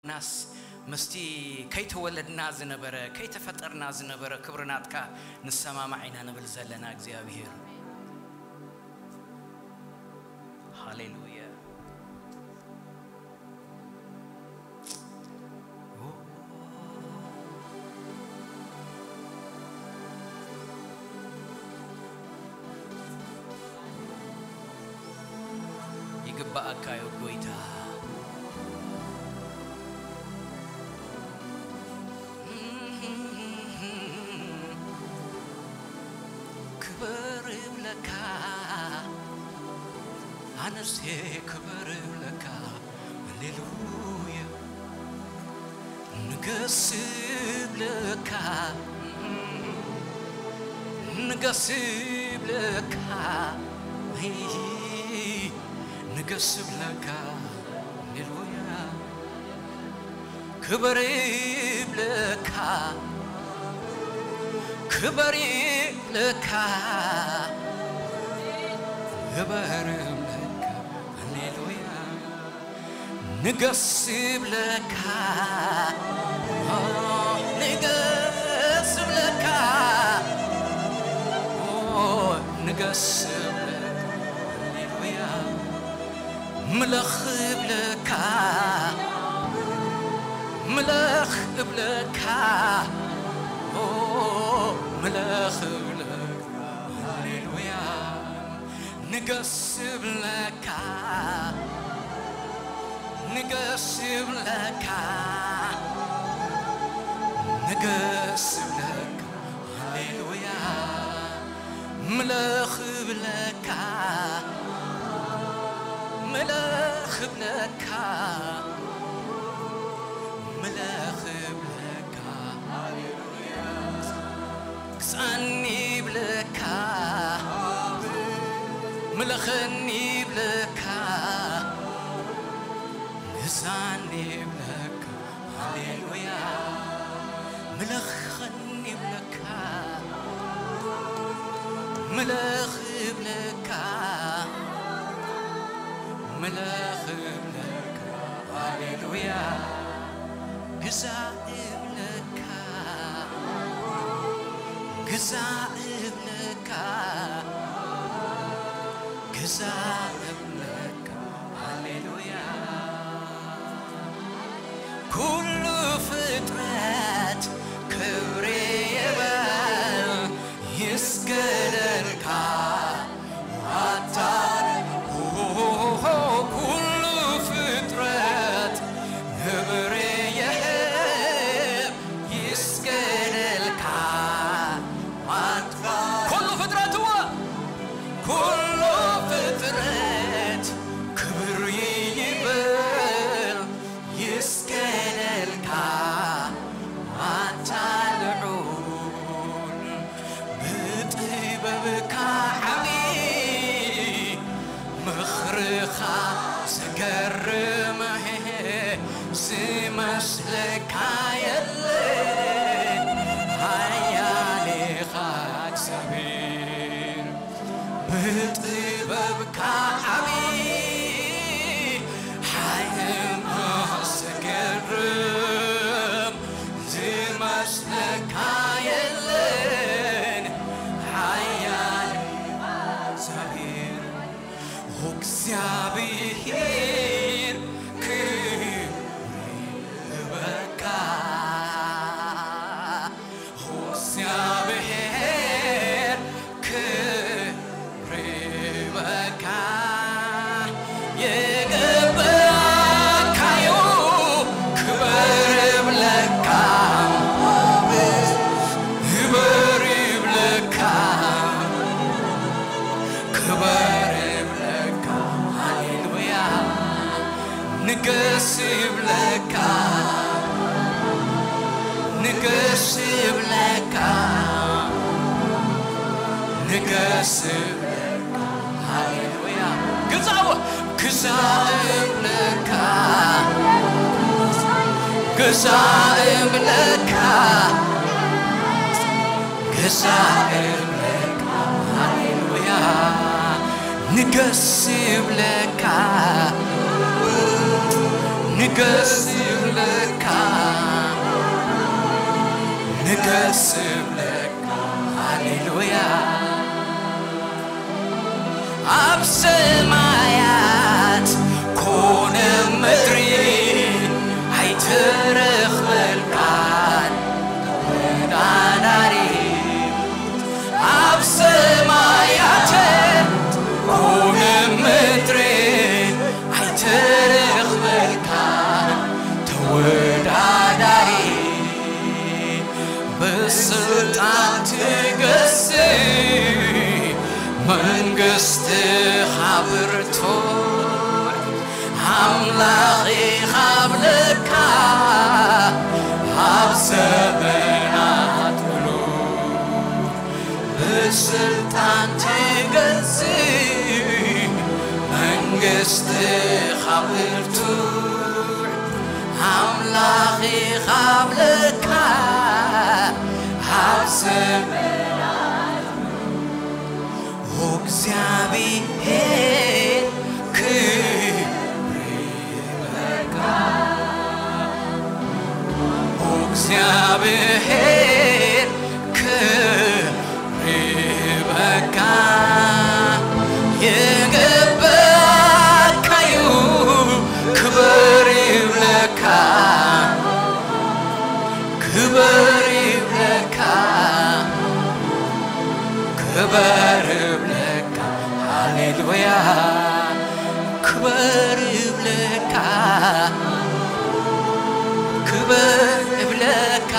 ናስ ምስቲ ከይተወለድና ዝነበረ፣ ከይተፈጠርና ዝነበረ ክብሪ ናትካ ንሰማማዕ ኢና ንብል ዘለና እግዚኣብሔር። ሃሌሉያ። ይግባኣካ እዩ ጎይታ። ክብር ይብለካ፣ ኣነስ ክብር ይብለካ። ሃሌሉያ። ንገስ ይብለካ፣ ንገስ ይብለካ፣ ንገስ ይብለካ። ሃሌሉያ። ክብር ይብለካ፣ ክብር ይብለካ፣ ክብር ይብለካ። ሃሌሉያ። ንገስ ይብለካ፣ ንገስ ይብለካ፣ ንገስ ይብለካ። ሃሌሉያ። ምለኽ እብለካ፣ ምለኽ እብለካ፣ ኦ፣ ምለኽ እብለካ። ሃሌሉያ። ንገስ እብለካ፣ ንገስ እብለካ፣ ንገስ እብለካ። ሃሌሉያ። ምለኽ እብለካ፣ ምለኽ እብለካ፣ ምለኽ እብለካ። ግዛኒ እብለካ፣ ምለኸኒ እብለካ፣ ግዛኒ እብለካ። ሃሌሉያ። ምለኸኒ እብለካ፣ ምለኽ እብለካ፣ ምለኽ እብለካ። ሃሌሉያ። ግዛእ እብለካ፣ ግዛእ እብለካ፣ ግዛእ እብለካ። ሃሌሉያ። ኩሉ ፍጥረት ክብሪ ይበል ይስገደልካ። ኣታ ኩሉ ፍጥረት ክብሪ ይህብ ይስገደልካ። ኩሉ ፍጥረት እወ፣ ኩሉ ፍጥረት ክብሪ ይበል ይስገደልካ። ኣታ ልዑል ብጥበብካ ዓቢ፣ ምኽርኻ ዝገርም ዝመስለካ የለን። ሓያል ኢኻ እግዚኣብሔር፣ ብጥበብካ ዓቢ፣ ሓይልኻ ዝገርም ዝመስለካ የለን። ሓያል እግዚኣብሔር፣ እግዚኣብሔር ክብሪ ይበካ። እግዚኣብሔር ክብሪ ይበካ። ይግባኣካ እዩ ክብር ይብለካ፣ ክብር ይብለካ፣ ክብር ይብለካ። ሃሌሉያ። ንገስ ይብለካ፣ ንገስ ይብለካ፣ ንገስ ይብለካ። ሃሌሉያ። ግዛእ፣ ግዛእ እብለካ፣ ግዛእ እብለካ፣ ግዛእ እብለካ። ሃሌሉያ። ንገስ እብለካ፣ ንገስ ይብለካ፣ ንገስ ይብለካ፣ ሃሌሉያ። ኣብ ሰማያት ኮነ ምድሪ ኣይትረኽበልካን ተወዳዳሪ። ኣብ ሰማያት ኮነ ምድሪ ኣይትረኽበልካን ተወዳዳሪ። ብስልጣን ትገዝእ መንግስትኻ ብርቱዕ ኣምላኽ ኢኻ ብለካ ኣብ ዘመናት ሙሉ ብስልጣን ትገዝእ መንግስትኻ ብርቱዕ ኣምላኽ ኢኻ ብለካ ኣብ ዘመናት እግዚኣብሔር ክብሪ ይብለካ። እግዚኣብሔር ክብሪ ይብለካ። ይግበኣካዩ ክብሪ ይብለካ። ክብሪ ይብለካ። ክብሪ ይብለካ። ሃሌሉያ። ክብሪ ይብለካ። ክብሪ ይብለካ።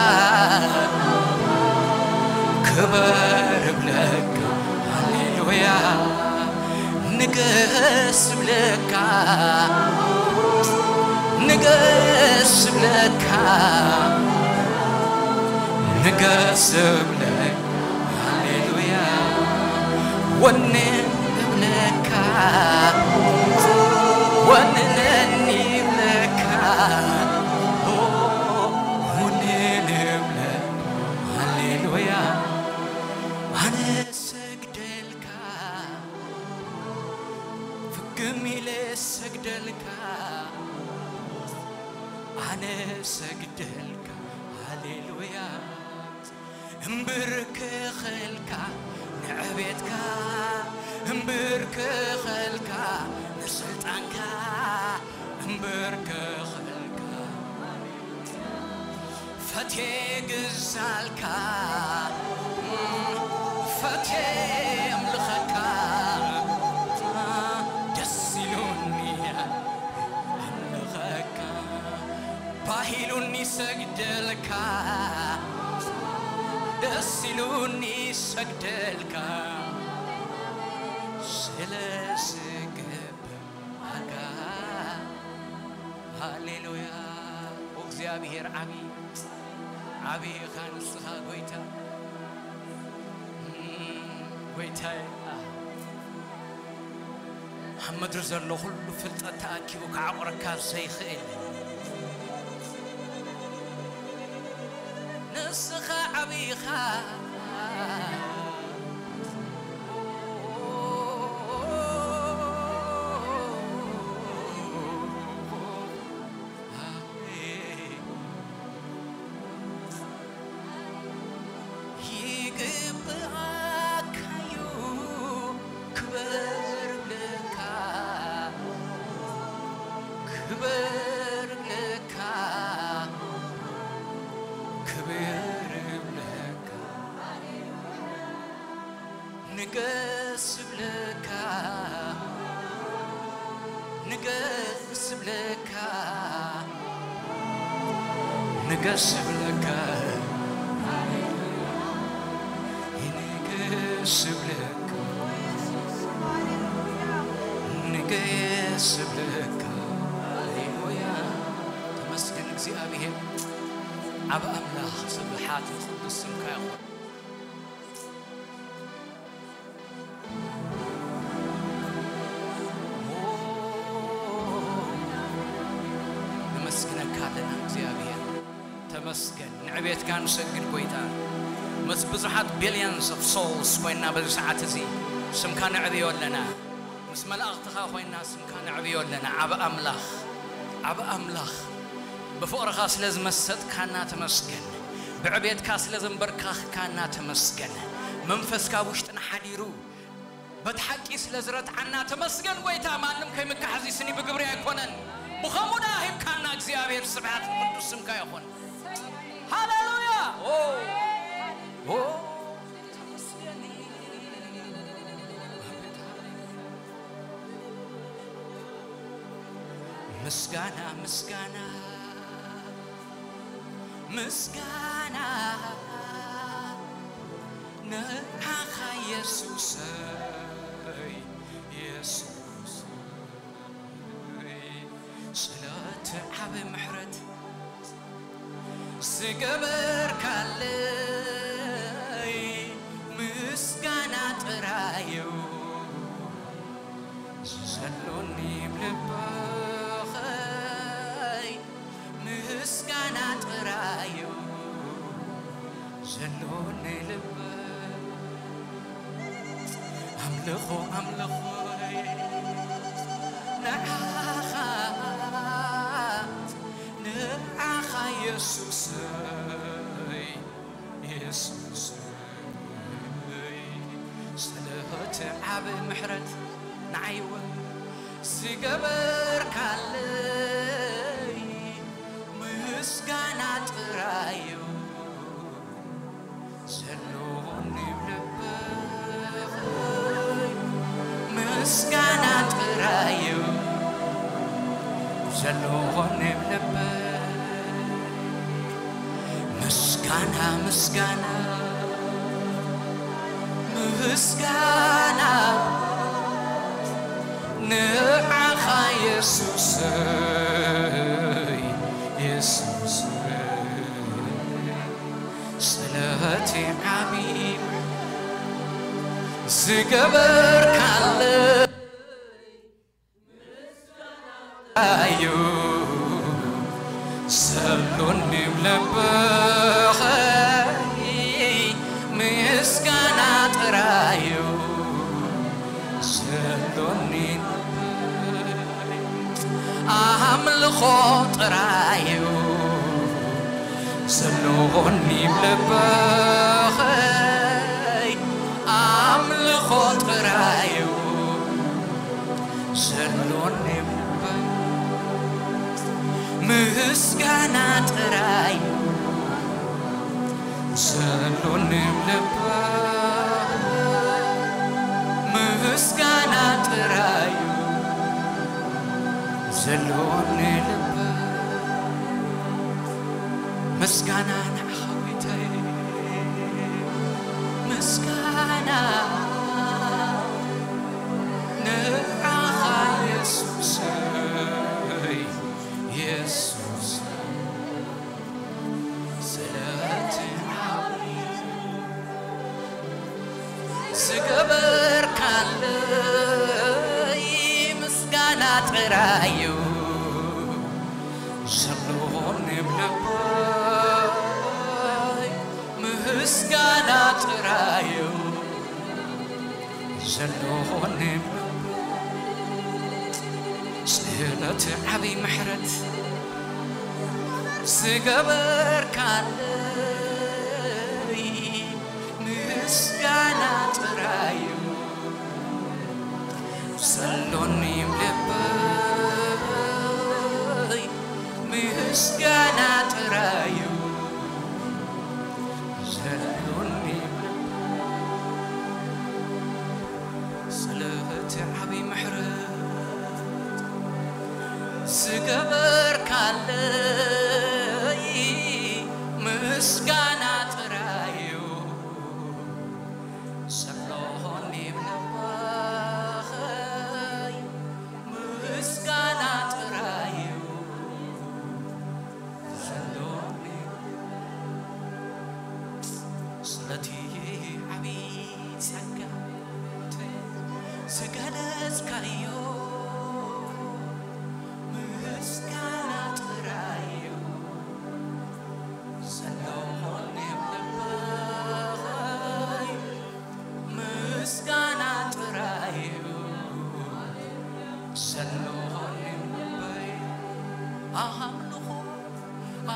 ክብሪ ይብለካ። ሃሌሉያ። ንገስ ይብለካ። ንገስ ይብለካ። ንገስ ይብለካ። ሃሌሉያ። ወነ እብለካ። ወንነኒ እብለካ። ኦ፣ ወንነኒ እብለካ። ሃሌሉያ። ኣነ ሰግደልካ። ፍግም ኢለ ሰግደልካ። ኣነ ሰግደልካ። ሃሌሉያ። እምብርከኸልካ ንዕቤትካ። እምብርከኸልካ ንስልጣንካ። እምብርከኸልካ ፈቴ ግዛልካ። ፈቴ ኣምልኸካ። ደስ ኢሉኒ ኣምልኸካ። ባሂሉኒ ሰግደልካ። ደስ ኢሉኒ ሰግደልካ። ስለ ዝገብር ዋጋ። ሃሌሉያ። እግዚኣብሔር ዓቢ፣ ዓቢ ኢኻ ንስኻ ጎይታ። እም፣ ጎይታዬ፣ ኣብ ምድሪ ዘሎ ኩሉ ፍልጠት ተኣኪቡ ክዓቑረካ ዘይኽእል። ንስኻ ዓቢ ኢኻ። ይግብኣካዩ ክበር እብለካ፣ ክበር እብለካ፣ ክበር እብለካ። ንገስ እብለካ፣ ንገስ እብለካ፣ ንገስ እብለካ፣ ንገስ እብለካ፣ ንገስ እብለካ። ሃሌሉያ። ተመስገን እግዚኣብሔር። ዓብ ኣምላኽ ስብሓት ንቅዱስ ስምካ ይኹን። ነመስግነካ ኣለና እግዚኣብሔር፣ ተመስገን። ንዕቤትካ ንሰግድ ጎይታ። ምስ ብዙሓት billions of souls ኮይና በዚ ሰዓት እዚ ስምካ ነዕብዮ ኣለና። ምስ መላእኽትኻ ኮይና ስምካ ነዕብዮ ኣለና። ዓብ ኣምላኽ ኣብ ኣምላኽ ብፍቕርኻ ስለ ዝመሰጥካና ተመስገን። ብዕቤትካ ስለ ዘንበርካኽካና ተመስገን። መንፈስካ ኣብ ውሽጥና ሓዲሩ በቲ ሓቂ ስለ ዝረትዓና ተመስገን ጎይታ። ማንም ከይምካሕ እዚ ስኒ ብግብሪ ኣይኮነን። ብኸምኡ ደኣ ሂብካና እግዚኣብሔር፣ ስብሐት ንቅዱስ ስምካ ይኹን። ሃሌሉያ። ኦ፣ ኦ፣ ምስጋና፣ ምስጋና፣ ምስጋና ንዓኻ የሱሰይ፣ የሱሰይ፣ ስለቲ ዓቢ ምሕረት ዝገበርካለይ ምስጋና ጥራዩ። ዘሎኒ ብልበኸይ ምስጋና ጥራዩ። ዘሎኒ ልበይ ኣምልኾ፣ ኣምልኾይ ንዓኻ፣ ንዓኻ የሱሰይ፣ የሱሰይ፣ ስለቲ ዓቢ ምሕረት ንዓይ እውን ዝገበርካለይ ምስጋና ጥራዩ። ዘሎኒ ብልበይ ምስጋና ጥራዩ። ዘሎኒ ብልበይ ምስጋና፣ ምስጋና፣ ምስጋና ንዓኻ የሱሰይ፣ የሱሰይ፣ ስለቲ ዓቢ ዝገበርካለይ እዩ። ዘሎኒ ብልበይ ምስጋና ጥራዩ። ዘሎኒ ኣምልኾ ጥራዩ። ዘሎኒ ብልበይ ኣምልኾ ጥራዩ። ዘሎኒ ብልበይ ምስጋና ጥራዩ። ዘሎኒ ብልበይ ምስጋና ጥራዩ። ዘሎኒ ልበይ ምስጋና ንዓኻ ጎይታይ፣ ምስጋና ንዓኻ የሱሰይ፣ የሱሰይ፣ ስለቲ ዓቢ ዝገበርካለይ ምስጋና ጥራዩ። ዘለዎኒ ብልበይ ምስጋና ጥራዩ። ዘለዎኒ ብልበይ ስለቲ ዓቢ ምሕረት ዝገበርካለይ ምስጋና ጥራዩ። ዘሎኒ ልበይ ምስጋና ጥራዩ። ዘሎኒ ልበይ ስለቲ ዓቢ ምሕረት ዝገበርካለይ ምስጋና ጥራዩ። ዘሎኒ ልበይ ምስጋና ጥራዩ። ዘሎኒ ስለቲ ዓቢ ጸጋ ዝገለጽካዮ ምስጋና ጥራይ። ኣምልኾ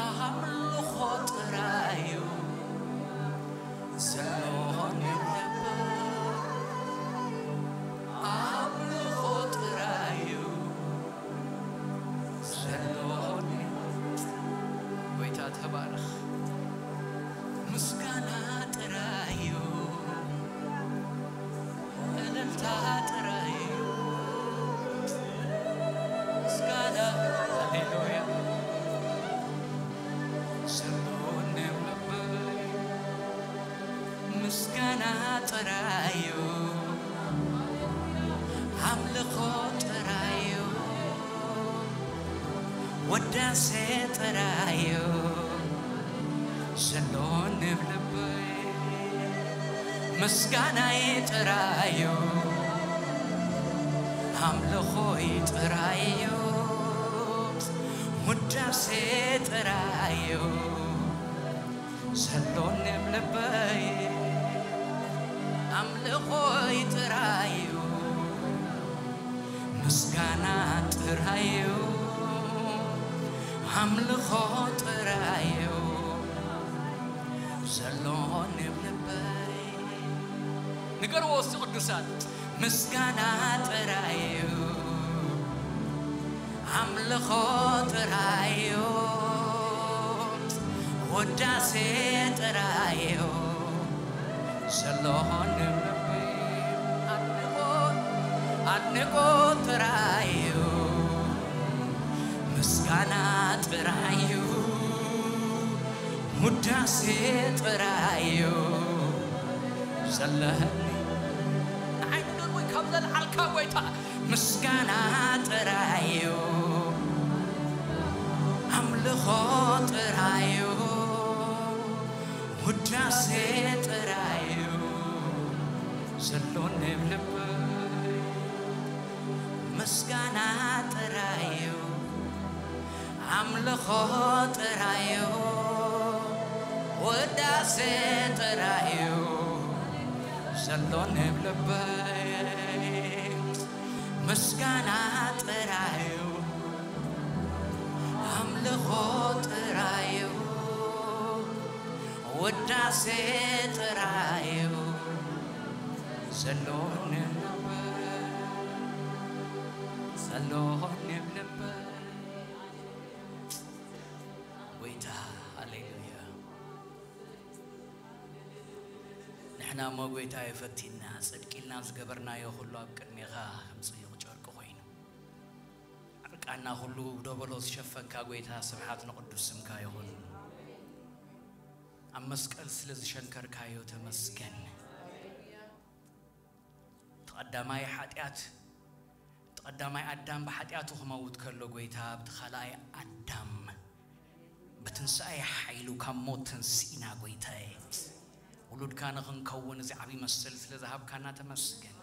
ኣምልኾ ጥራዩ ዘለኒ ልበይ ኣምልኾ ጥራዩ ዘለኒ ጎይታ ተባረኽ ምስጋና ጥራዩ እልልታ ጥራዩ ምስጋና ሃሌሉያ ሰሎን ነብለበይ ምስጋና ጥራዩ ኣምልኾ ጥራዩ ወዳሴ ጥራዩ ዘሎን ልበይ ምስጋናይ ጥራዩ ኣምልኾይ ጥራዩ ውዳሴ ጥራዩ ዘሎን ልበይ ኣምልኾይ ጥራዩ ምስጋና ጥራዩ ኣምልኾ ጥራዩ ዘሎን ልበይ ንገርዎ እስቲ ቅዱሳት ምስጋና ጥራዩ ኣምልኾ ጥራዩ ወዳሴ ጥራዩ ዘሎን ልበይ ኣድንቆ ኣድንቆ ጥራዩ ምስጋና ጥራዩ ውዳሴ ጥራዩ ዘለኒ ንዓይ ንገርወይ ካብ ዘልዓልካ ጎይታ ምስጋና ጥራዩ ኣምልኾ ጥራዩ ውዳሴ ጥራዩ ዘሎኒ ልብ ምስጋና ጥራዩ ኣምልኾ ጥራዩ ወዳሴ ጥራዩ ዘሎኒ ልበይ ምስጋና ጥራዩ ኣምልኾ ጥራዩ ወዳሴ ጥራዩ ዘሎኒ ልበይ ዘሎኒ ልበይ ጎይታ ሃሌሉያ ንሕና እሞ ጎይታ የፈቲና ጽድቂ ኢልና ዝገበርናዮ ኩሉ ኣብ ቅድሜኻ ከም ጽዩቕ ጨርቂ ኮይኑ ዕርቃና ኩሉ ደበሎ ዝሸፈንካ ጎይታ ስብሓት ንቅዱስ ስምካ ይኹን ኣብ መስቀል ስለ ዝሸንከርካዮ ተመስገን ተቐዳማይ ሓጢኣት ተቐዳማይ ኣዳም ብሓጢኣቱ ክመውት ከሎ ጎይታ ብቲ ካልኣይ ኣዳም ብትንሳኤ ሓይሉ ካብ ሞት ተንስኢና ጎይታየ ውሉድካ ንኽንከውን እዚ ዓብዪ መሰል ስለ ዝሃብካና ተመስገን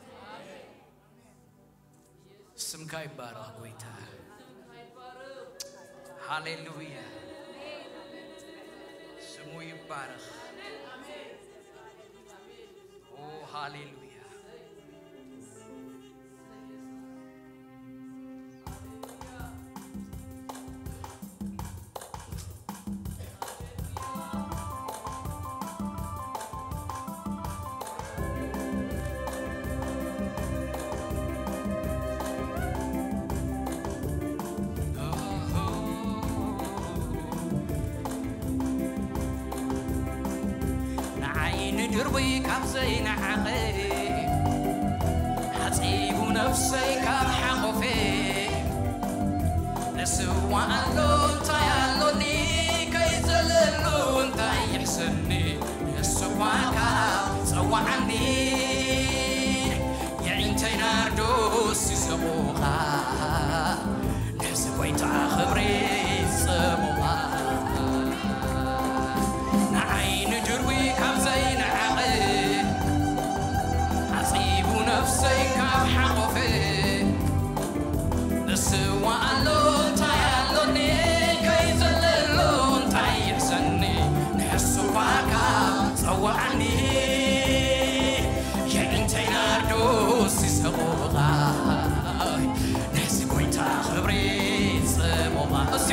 ስምካ ይባረኽ ጎይታ ሃሌሉያ ስሙ ይባረኽ ሃሌሉያ ንዓይ ንድርቡይ ካብ ዘይነዓቐ ሓጺቡ ነፍሰይ ካብ ሓቆፌ ንስዋ ኣሎ እንታይ ኣሎኒ ከይዘለሉ እንታይ ይሕሰኒ ንስኳ ካብ ጸዋዓኒ የዒንተይ ናርዶስ ይሰቑኻ ንዚ ጎይታ ክብሪ ጸሙማ ንዓይ ንድርዊ ካብ ዘይነዓቐ ዓጺቡ ነፍሰይ ካብ ሓቆፈ ንስዋ ኣሎ እንታይ ኣሎኒ ከይዘለሎ እንታይ ይሕሰኒ ንሕስኳ ካብ ጸዋዓኒ የዒንተይ ናርዶስ ይሰቑቓ ነዚ ጎይታ ክብሪ ጽሙቓ እስቲ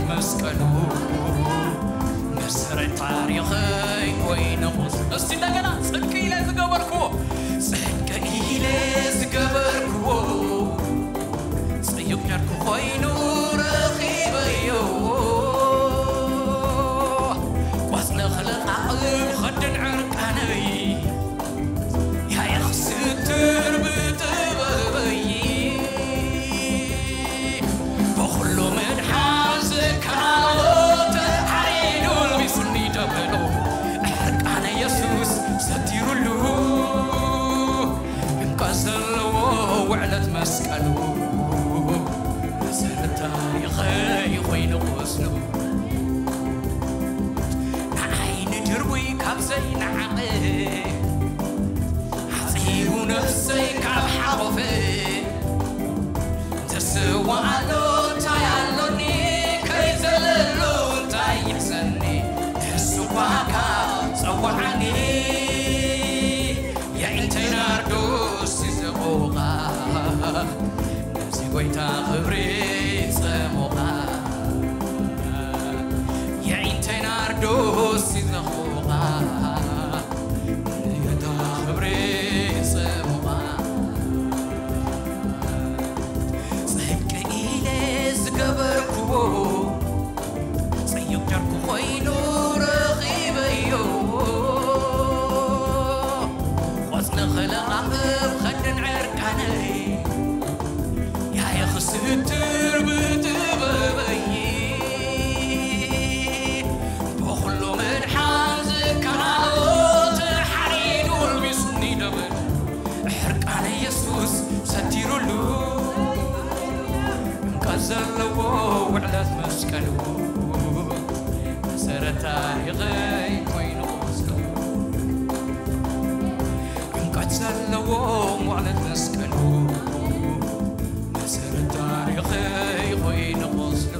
መስቀሉ መሰረት ታሪኸይ ኮይኑ። እስቲ እንደገና ጽድቂ ኢለ ዝገበርኩዎ፣ ጽድቂ ኢለ ዝገበርኩዎ ጽዩቕ ጨርቂ ኮይኑ ረኺበዮ። ቆጽሊ ክለቓቕም ኸድን ዕርቃነይ ያየኽ ስትር ብጥበበይ ብኹሉ ምድሓን ዝከኣሎ ተሓሪዱ ልቢሱኒ ደበሎ ዕርቃነ የሱስ ሰቲሩሉ ዕምቀት ዘለዎ ውዕለት መስቀሉ መሰረት ታሪኸይ ኮይኑ ቁስሉ ንዓይ ንድርቡይ ካብ ዘይነዓቐ ዓጺቡ ነፍሰይ ካብ ሓቆፈ ተስዋኣሎ እንታይ ኣሎኒ ከይዘለሉ እንታይ ይሕሰኒ ንሱ ኳካ ጸዋዓኒ የኢንተይ ናርዶስ ዝዘቑቓ ነዚ ጎይታ ክብሪ ጸሙቓ የኢንተይ ናርዶስ ዝዘቑቓ ንታ ክብሪ ጸሙቓ ጽድቂ ኢለ ዝገበርኩዎ ጽዩቕ ጨርቂ ኮይኑ ረኺበዮ። ቆጽሊ ክለቓቕም ኸድን ዕርቃነይ ያየ ክስትር ብጥበበይ ብኹሉ ምድሓን ዝከኣሎ ተሓሪዱ ልቢሱኒ ደበሎ ዕርቃነ የሱስ ሰቲሩሉ ዕምቀት ዘለዎ ውዕለት መስቀሉ መሰረት ታሪኸይ ኮይኑ ቁስሉ ዕምቀት ዘለዎ ውዕለት መስቀሉ መሰረት ታሪኸይ ኮይኑ ቁስሉ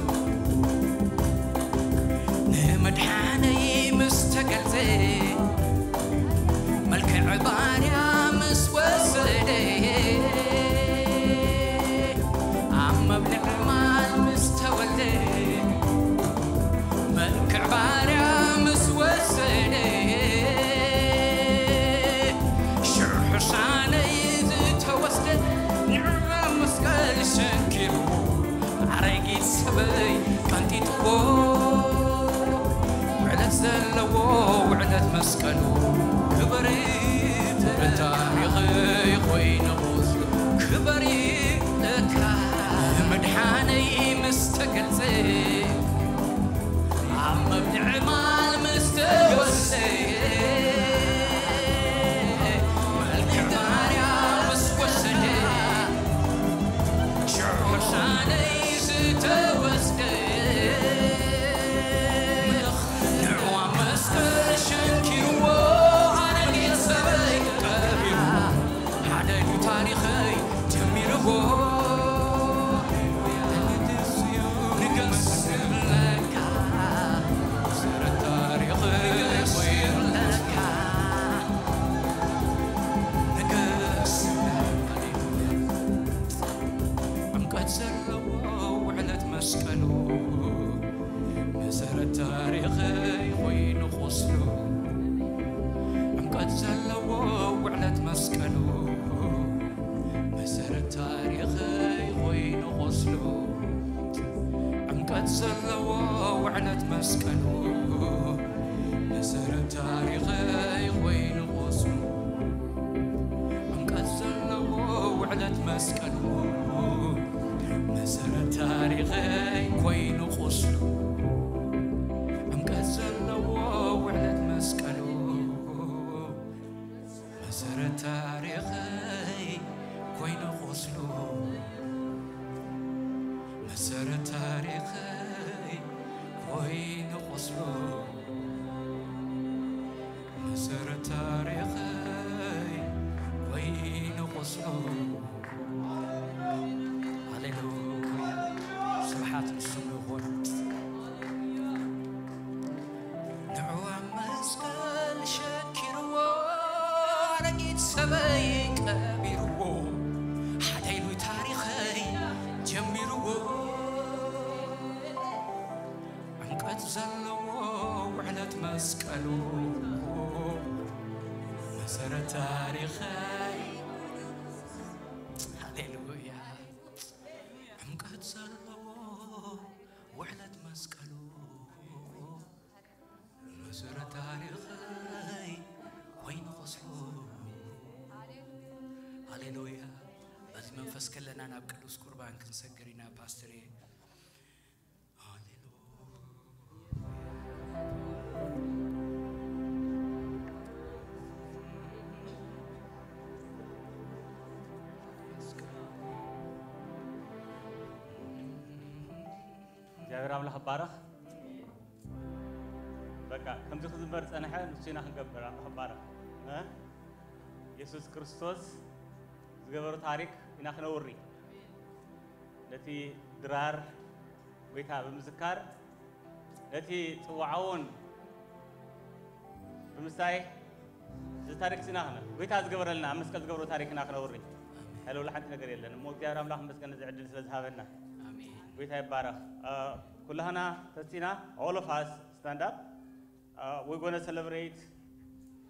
ንምድሓነይ ምስ ተገልጸ መልክዕ ባርያ ምስ ወሰደ ኣብ መብልዕ ማል ምስ ተወልደ መልክዕ ባርያ ምስ ወሰደ ሽዑ ሕሳነይ ዝተወስደ ንዕማ መስቀል ሰንኪሩ ኣረጊት ሰበይ ቀንጢጥዎ ውዕለት ዘለዎ ውዕለት መስቀሉ ክበሪ ታሪኸይ ኮይኑ ክበሪ ለካ ምድሓነይ ምስ ተገልጸ ኣብ መብልዒ ማል ምስ ተወሰደ መልክዕ ባርያ ምስ ወሰደ ሽዑ ሕሳነይ ዝተወስደ ንዕዋ መስቀል ሸንኪርዎ ኣረጊት ሰበይ ቀቢርዎ ሓደ ኢሉ ታሪኸይ ጀሚርዎ ንገስ ለካ መሰረት ታሪኸይ ንገስ ለካ ንገስ ዕምቀት ዘለዎ ውዕለት መስቀሉ መሰረት ታሪኸይ ኮይኑ ቁስሉ ዕምቀት ዘለዎ ውዕለት መስቀሉ መሰረት ታሪኸይ ኮይኑ ቁስሉ ዕምቀት ዘለዎ ውዕለት መስቀሉ መሰረት ታሪኸይ ኮይኑ ቁስሉ ዕምቀት ዘለዎ ውዕለት መስቀሉ መሰረት ታሪኸይ ኮይኑ ቁስሉ ዕምቀት ዘለዎ ውዕለት መስቀሉ መሰረት ታሪኸይ ኮይኑ ቁስሉ መሰረት ታሪኸይ ኮይኑ ቁስሉ መሰረት ታሪኸይ ኮይኑ ቁስሉ ሃሌሉያ ስብሓት ንስሙ ይኹን ንዕዋ መስቀል ሸኪርዎ ኣረጊት ሰበይ ቀቢርዎ ሓደ ኢሉ ታሪኸይ ጀሚርዎ ዘለዎ ውዕለት መስቀሉ መሰረት ታሪኸይ። ሃሌሉያ። ዕምቀት ዘለዎ ውዕለት መስቀሉ መሰረት ታሪኸይ ኮይኑ ቁስሉ። ሃሌሉያ። በዚ መንፈስ ከለና ናብ ቅዱስ ቁርባን ክንሰግር ኢና ፓስተር። እግዚኣብሔር ኣምላኽ ይባረኽ። በቃ ከምዚ ክዝመር ጸንሐ ንሱ ኢና ክንገብር ኣምላኽ ይባረኽ። እ? ኢየሱስ ክርስቶስ ዝገበሮ ታሪክ ኢና ክነውሪ። ነቲ ድራር ጎይታ ብምዝካር ነቲ ጽዋዓውን ብምስታይ እዚ ታሪክ ስና ክነ ጎይታ ዝገበረልና ኣብ መስቀል ዝገብሮ ታሪክና ክነውሪ። ከለውላ ሓንቲ ነገር የለን እሞ እግዚኣብሔር ኣምላኽ መስገን እዚ ዕድል ስለ ዝሃበና ኣሜን። ጎይታ ይባረኽ። ኩላህና ተሲና all of us stand up. We're going to celebrate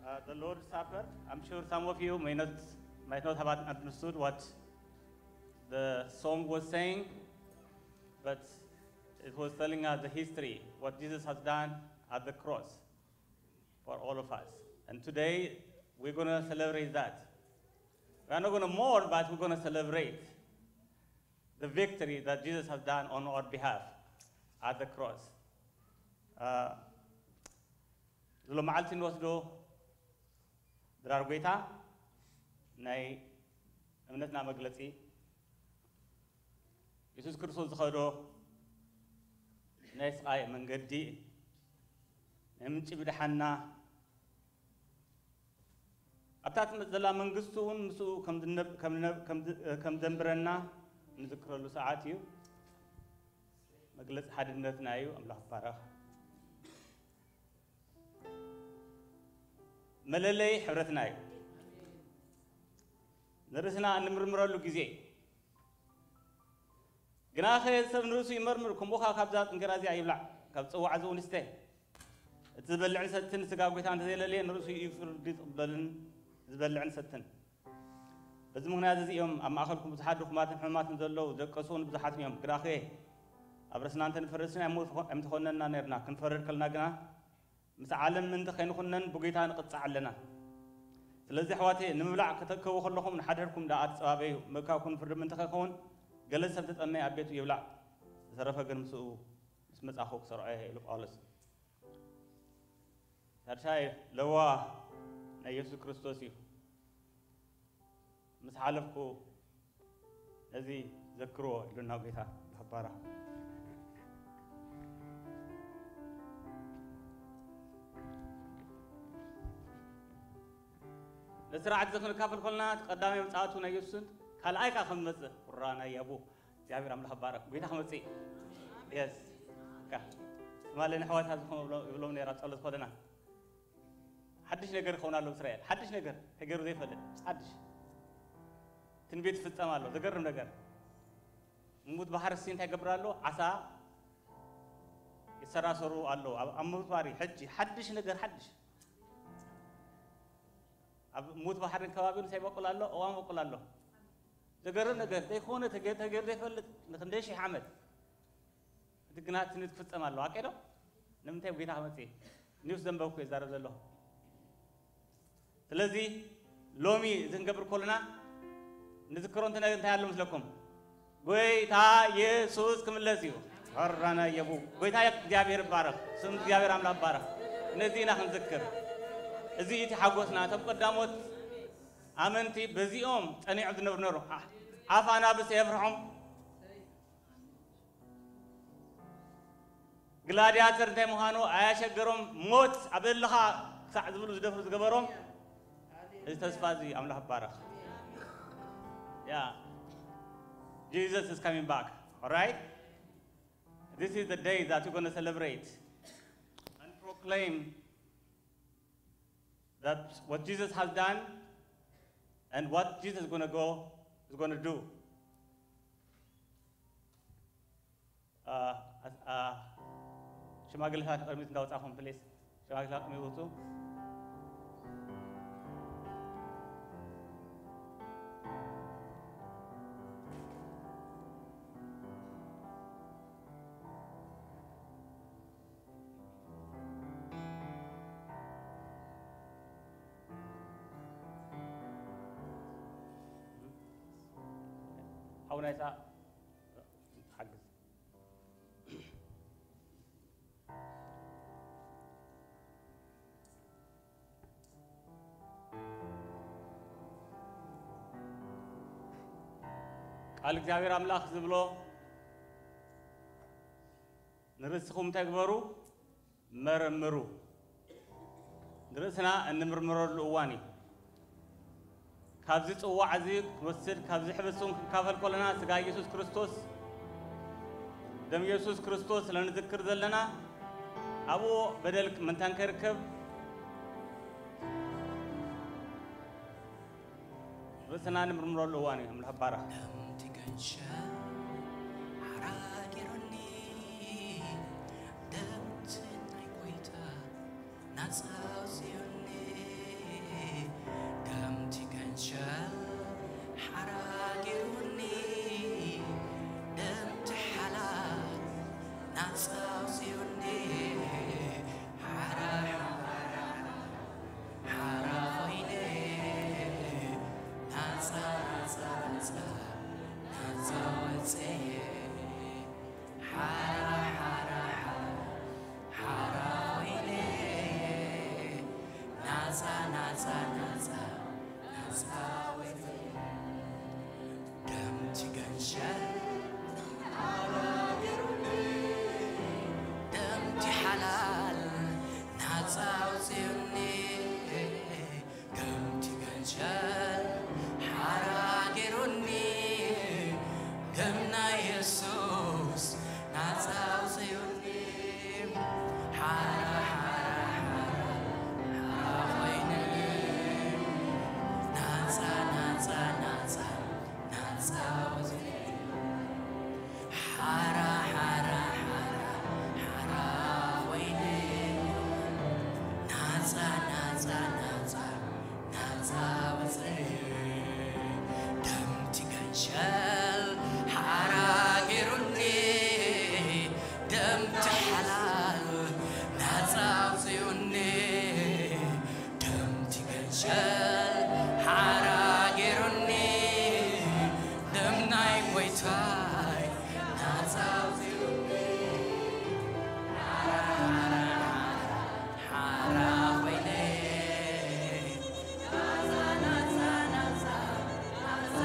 uh, the Lord's Supper. I'm sure some of you may not might not have understood what the song was saying, but it was telling us the history, what Jesus has done at the cross for all of us. And today, we're going to celebrate that. We are not going to mourn, but we're going to celebrate the victory that Jesus has done on our behalf at the cross. Uh, እዚ ሎመዓልቲ እንወስዶ ድራር ጎይታ ናይ እምነትና መግለጺ፣ የሱስ ክርስቶስ ዝኸዶ ናይ ስቓይ መንገዲ፣ ናይ ምንጪ ምድሓንና፣ ኣብታ ትመጽእ ዘላ መንግስቱ እውን ምስኡ ከም ዝነብ- ከም ዝነብ- ከም ዝ- ከም ዘንብረና እንዝክረሉ ሰዓት እዩ። መግለጺ ሓድነትና እዩ። ኣምላኽ ይባረኽ። መለለይ ሕብረትና እዩ። ንርእስና እንምርምረሉ ግዜ ግናኸ ሰብ ንርእሱ ይመርምር፣ ከምኡኻ ካብዛ እንጀራ እዚኣ ይብላዕ፣ ካብ ጽዋዕ ዝውን ይስተ። እቲ ዝበልዕን ሰትን ስጋ ጎይታ እንተዘየለለየ ንርእሱ እዩ ፍርዲ ዝቕበልን ዝበልዕን ሰትን። በዚ ምኽንያት እዚ እዮም ኣብ ማእኸልኩም ብዙሓት ድኹማትን ሕሙማትን ዘለዉ፣ ዝደቀሱ እውን ብዙሓትን እዮም። ግናኸ ኣብ ርእስና እንተንፈርድስ ኣይምኾ- ኣይምተኾነና ነርና። ክንፈርድ ከለና ግና ምስ ዓለም ምእንቲ ከይንኹነን ብጎይታ ንቕጻዕ ኣለና። ስለዚ ኣሕዋተየ ንምብላዕ ከተእከቡ ከለኹም ንሓድሕድኩም ደኣ ተጸባበዩ፣ ምእካብኩም ፍርዲ ምእንቲ ከይከውን ገለ ሰብ ተጠመየ ኣብ ቤቱ ይብላዕ፣ ዝተረፈ ግን ምስኡ ምስ መጻኹ ክሰርዖ እየ ኢሉ ጳውሎስ። ሳልሳይ ለዋ ናይ የሱስ ክርስቶስ እዩ። ምስ ሓለፍኩ ነዚ ዘክርዎ ኢሉና ጎይታ። ባባራ ነስርዓት እዚ ክንካፈል ከለና እቲ ቀዳማይ ምጽኣቱ ናይ የሱስን ካልኣይ ከኣ ከም ዝመጽእ ቁራ ናይ ኣቡ እግዚኣብሔር ኣምላኽ ባረክ። ጎይታ ክመጽእ የስ ትማሊ ንሕዋታ ዝኾኑ ይብሎም ነራ ጸሎት ኮለና ሓድሽ ነገር ይኸውን ኣሎ እስራኤል ሓድሽ ነገር ተገይሩ ዘይፈልጥ ሓድሽ ትንቢት ይፍጸም ኣሎ። ዘገርም ነገር ሙት ባሕሪ ሲ እንታይ ይገብር ኣሎ? ዓሳ ይሰራሰሩ ኣሎ ኣብ ኣብ ሙት ባሕሪ ሕጂ ሓድሽ ነገር ሓድሽ ኣብ ሙት ባሕርን ከባቢን እንታይ ይበቁል ኣሎ? እዋን ይበቁል ኣሎ። ዘገርም ነገር ዘይኮነ ተገ- ተገይሩ ዘይፈልጥ ንክንደይ ሺሕ ዓመት እቲ ግና ትንቢት ክፍጸም ኣለዎ። ኣቀዶ ንምንታይ ጎይታ ክመጽእ ኒውስ ዘንበብኩ ይዛረብ ዘለኹ። ስለዚ ሎሚ እዚ ክንገብር ከለና ንዝክሮ እንተ እንታይ ኣሎ ምስለኩም? ጎይታ የሱስ ክምለስ እዩ። ፈራና የቡ ጎይታ እግዚኣብሔር ይባረኽ። ስም እግዚኣብሔር ኣምላኽ ይባረኽ። ነዚ ኢና ክንዝክር። እዚ እቲ ሓጎስና እቶም ቀዳሞት ኣመንቲ በዚኦም ጸኒዖም ዝነብሩ ነሩ። ኣፍ ኣናብስ የፍርሖም። ግላዲያተር እንታይ ምዃኑ ኣያሸገሮም ሞት ኣብ እልኻ ክሳዕ ዝብሉ ዝደፍሩ ዝገበሮም እዚ ተስፋ እዚ ኣምላኽ ይባረኽ። Yeah, Jesus is coming back. All right, this is the day that we're going to celebrate and proclaim that what Jesus has done and what Jesus is going to go is going to do. Uh, uh, ሽማግለታት ንቕድሚት እንዳወጻኹም ፕሊስ። ሽማግለታት ቅድሚት ውጹ። ሓውና ይስሐቅ ሓግዝ። ቃል እግዚኣብሔር ኣምላኽ ዝብሎ ንርእስኹም ተግበሩ፣ መርምሩ። ንርእስና እንምርምረሉ እዋን እዩ። ካብዚ ጽዋዕ እዚ ክንወስድ፣ ካብዚ ሕብስቱን ክንካፈል ከለና፣ ስጋ ኢየሱስ ክርስቶስ፣ ደም ኢየሱስ ክርስቶስ ስለ ንዝክር ዘለና፣ ኣብኡ በደል ምእንታን ከይርከብ ርእስና ንምርምረሉ እዋን እዩ። ኣምላኽ ባረኽ። ደምቲ ገንሸል ሓራጊሩኒ፣ ደምቲ ናይ ጎይታ ናጻ ኣውጺኡኒ። ደምቲ ገንሸል ሓራጊሩኒ፣ ደምቲ ሓላል ናጻ ኣውጺኡኒ። ሓራ ሓራ ሓራ ኮይነ ናጻ ናጻ ናጻ ናጻ ወጸየ። ሓራ ሓራ ሓራ ሓራ ኮይነ ናጻ ናጻ ናጻ ናጻ ወጸየ። ደምቲ ገንሸል ደምቲ ሓላል ናጻ ኣውጺኡኒ። ከምቲ ገንሸል ሓራ ገይሩኒ፣ ደም ናይ የሱስ ናጻ ኣውጺኡኒ። ሓራ፣ ሓራ፣ ሓራ፣ ሓራ ኮይነ፣ ናጻ፣ ናጻ፣ ናጻ፣ ናጻ ኣውጺኡኒ። ሓራ፣ ሓራ፣ ሓራ፣ ሓራ ኮይነ፣ ናጻ፣ ናጻ፣ ናጻ፣ ናጻ ወጸ። ደምቲ ገንሸል ሓራ ገይሩኒ፣ ደምቲ ሓላል ናጻ ኣውጺኡኒ። ደምቲ ገንሸል ሓራ ገይሩኒ፣ ደም ናይ ጎይታይ ናጻ ኣውጺኡኒ። ሓራ፣ ሓራ፣ ሓራ፣ ሓራ ኮይነ፣ ናጻ፣ ናጻ፣ ናጻ፣ ናጻ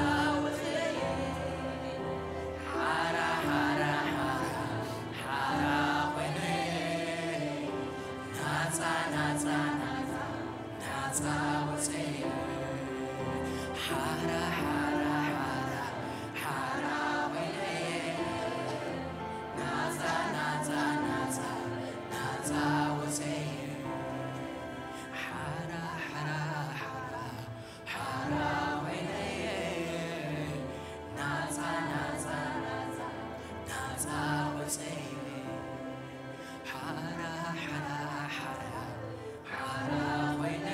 ወጸየ። ሓራ፣ ሓራ፣ ሓራ፣ ሓራ ኮይነ፣ ናጻ፣ ናጻ፣ ናጻ፣ ናጻ ወጸየ። ሓራ፣ ሓራ፣ ሓራ፣ ሓራ ኮይነ፣ ናጻ፣ ናጻ፣ ናጻ፣ ናጻ ወጸየ። ሓራ፣ ሓራ፣ ሓራ፣ ሓራ ኮይነ፣ ናጻ፣ ናጻ፣ ናጻ፣ ናጻ ወጸየ። ሓራ፣ ሓራ፣ ሓራ፣ ሓራ ኮይነ፣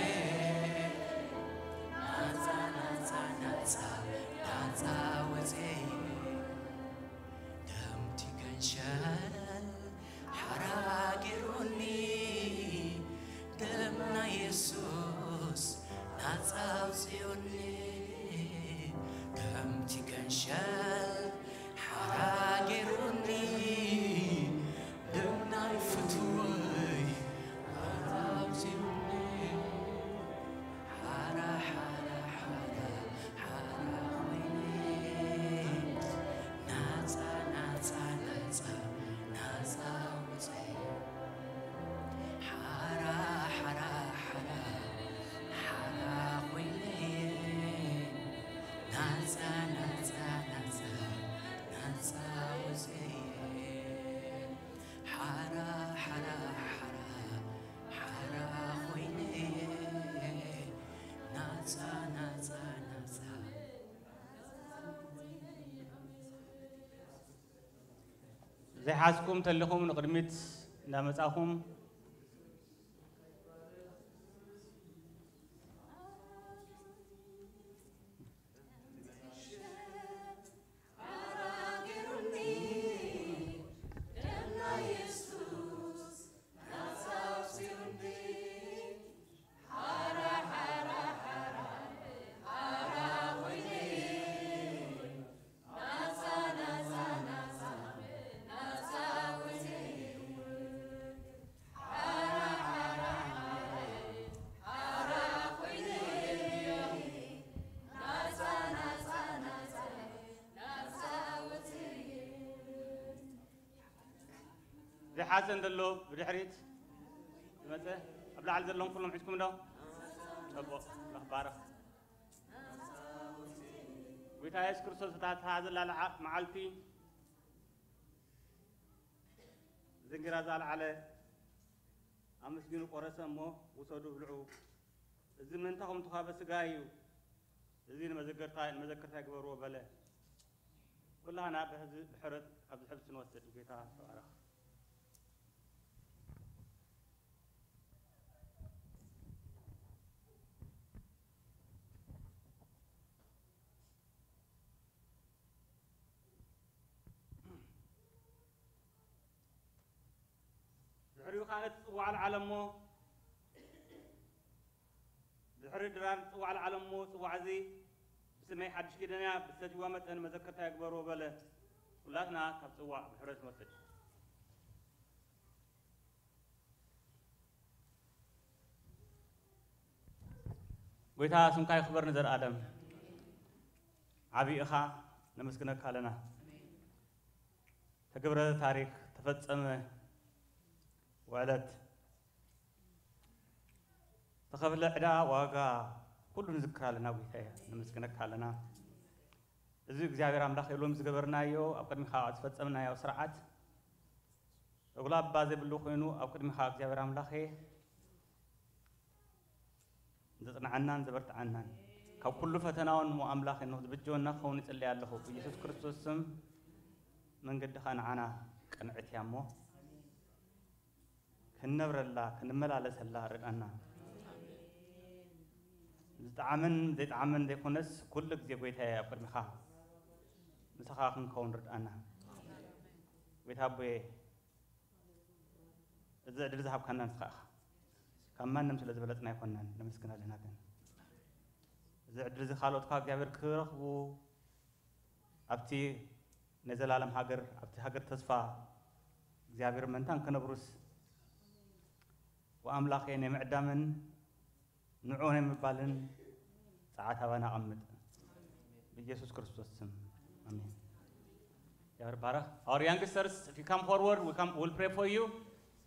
ናጻ፣ ናጻ፣ ናጻ፣ ናጻ ወጸየ። ደምቲ ገንሸል ሓራ ገይሩኒ፣ ደም ናይ የሱስ ናጻ ኣውጺኡኒ። ደምቲ ገንሸል ሓራ ገይሩኒ፣ ደም ናይ ፍትወይ ናጻ ኣውጺኡኒ። ሓራ፣ ሓራ፣ ሓራ፣ ሓራ ኮይነ፣ ናጻ፣ ናጻ፣ ናጻ፣ ናጻ ወጸየ። ሓራ፣ ሓራ፣ ሓራ፣ ሓራ ኮይነ፣ ናጻ፣ ናጻ፣ ናጻ፣ ናጻ ወጸየ። ሓራ፣ ሓራ፣ ሓራ፣ ሓራ ኮይነ፣ ናጻ፣ ናጻ፣ ናጻ። ዘይሓዝኩም ተሊኹም ንቕድሚት እንዳመጻኹም ዝሓዘን ዘሎ ብድሕሪት ዝመጸ ኣብ ላዕሊ ዘለኹም ኩሎም ሒዝኩም ዶ? ጽቡቕ። ኣምላኽ ባረኽ። ጎይታ የሱስ ክርስቶስ እታ ተታሓዘላ ለዓ-፣ መዓልቲ ዝንጊራ ዝኣልዓለ ኣመስጊኑ ቆረሰ እሞ፣ "ውሰዱ ብልዑ፣ እዚ ምእንታኹም ተዃበ ስጋይ እዩ፣ እዚ ንመዘከርታ-፣ ንመዘከርታ ይግበርዎ" በለ። ኩላህና ብሕዚ-፣ ብሕረት ኣብዚ ሕብሲ ንወስድ። ጎይታ ተባረኽ። ድሕሪኡ ከኣ ነቲ ጽዋዕ ኣልዓለ እሞ፣ ድሕሪ ድራር ጽዋዕ ኣልዓለ እሞ፣ "ጽዋዕ እዚ ብስመይ ሓድሽ ኪዳን እያ፣ ብትሰትይዋ መጠን መዘከርታ ይግበርዎ" በለ። ኩላትና ካብ ጽዋዕ ብሕረት ንወስድ። ጎይታ ስምካ ይኽበር ንዘለኣለም። ዓቢ ኢኻ፣ ነመስግነካ ኣለና። ተገብረ ታሪክ፣ ተፈጸመ ውዕለት፣ ተኸፍለ ዕዳ ዋጋ፣ ኩሉ ንዝክር ኣለና። ጎይታ ነመስግነካ ኣለና። እዚ እግዚኣብሔር ኣምላኽ ኢሎም ዝገበርናዮ፣ ኣብ ቅድሚኻ ዝፈጸምናዮ ስርዓት ተጉላባ ዘይብሉ ኮይኑ ኣብ ቅድሚኻ እግዚኣብሔር ኣምላኸ ዘጽንዓናን ዘበርትዓናን ካብ ኩሉ ፈተናውን እሞ ኣምላኽ እንሆ ዝብጀወና ክኸውን ይጽልይ ኣለኹ። ብኢየሱስ ክርስቶስ ስም መንገድኻ ንዓና ቅንዕት እያ እሞ ክንነብረላ ክንመላለሰላ ርድኣና። ዝጠዓመን ዘይጠዓመን ዘይኮነስ ኩሉ ግዜ ጎይታየ ኣብ ቅድሚኻ ምሳኻ ክንከውን ርድኣና። ጎይታ ኣቦየ እዚ ዕድል ዝሃብካና ንስኻ ኢኻ። ካብ ማንም ስለ ዝበለጽና ኣይኮናን፣ ነመስግን ኣለና። ግን እዚ ዕድል እዚ ካልኦት ካብ እግዚኣብሔር ክረኽቡ ኣብቲ ናይ ዘላለም ሃገር፣ ኣብቲ ሃገር ተስፋ እግዚኣብሔር መንታን ክነብሩስ ወኣምላኸ ናይ ምዕዳምን ንዑ ናይ ምባልን ጸዓት ኣባና ኣቐምጥ። ብኢየሱስ ክርስቶስ ስም ኣሜን። እግዚኣብሔር ባረኽ። Our youngsters, if you come forward, we come, we'll pray for you,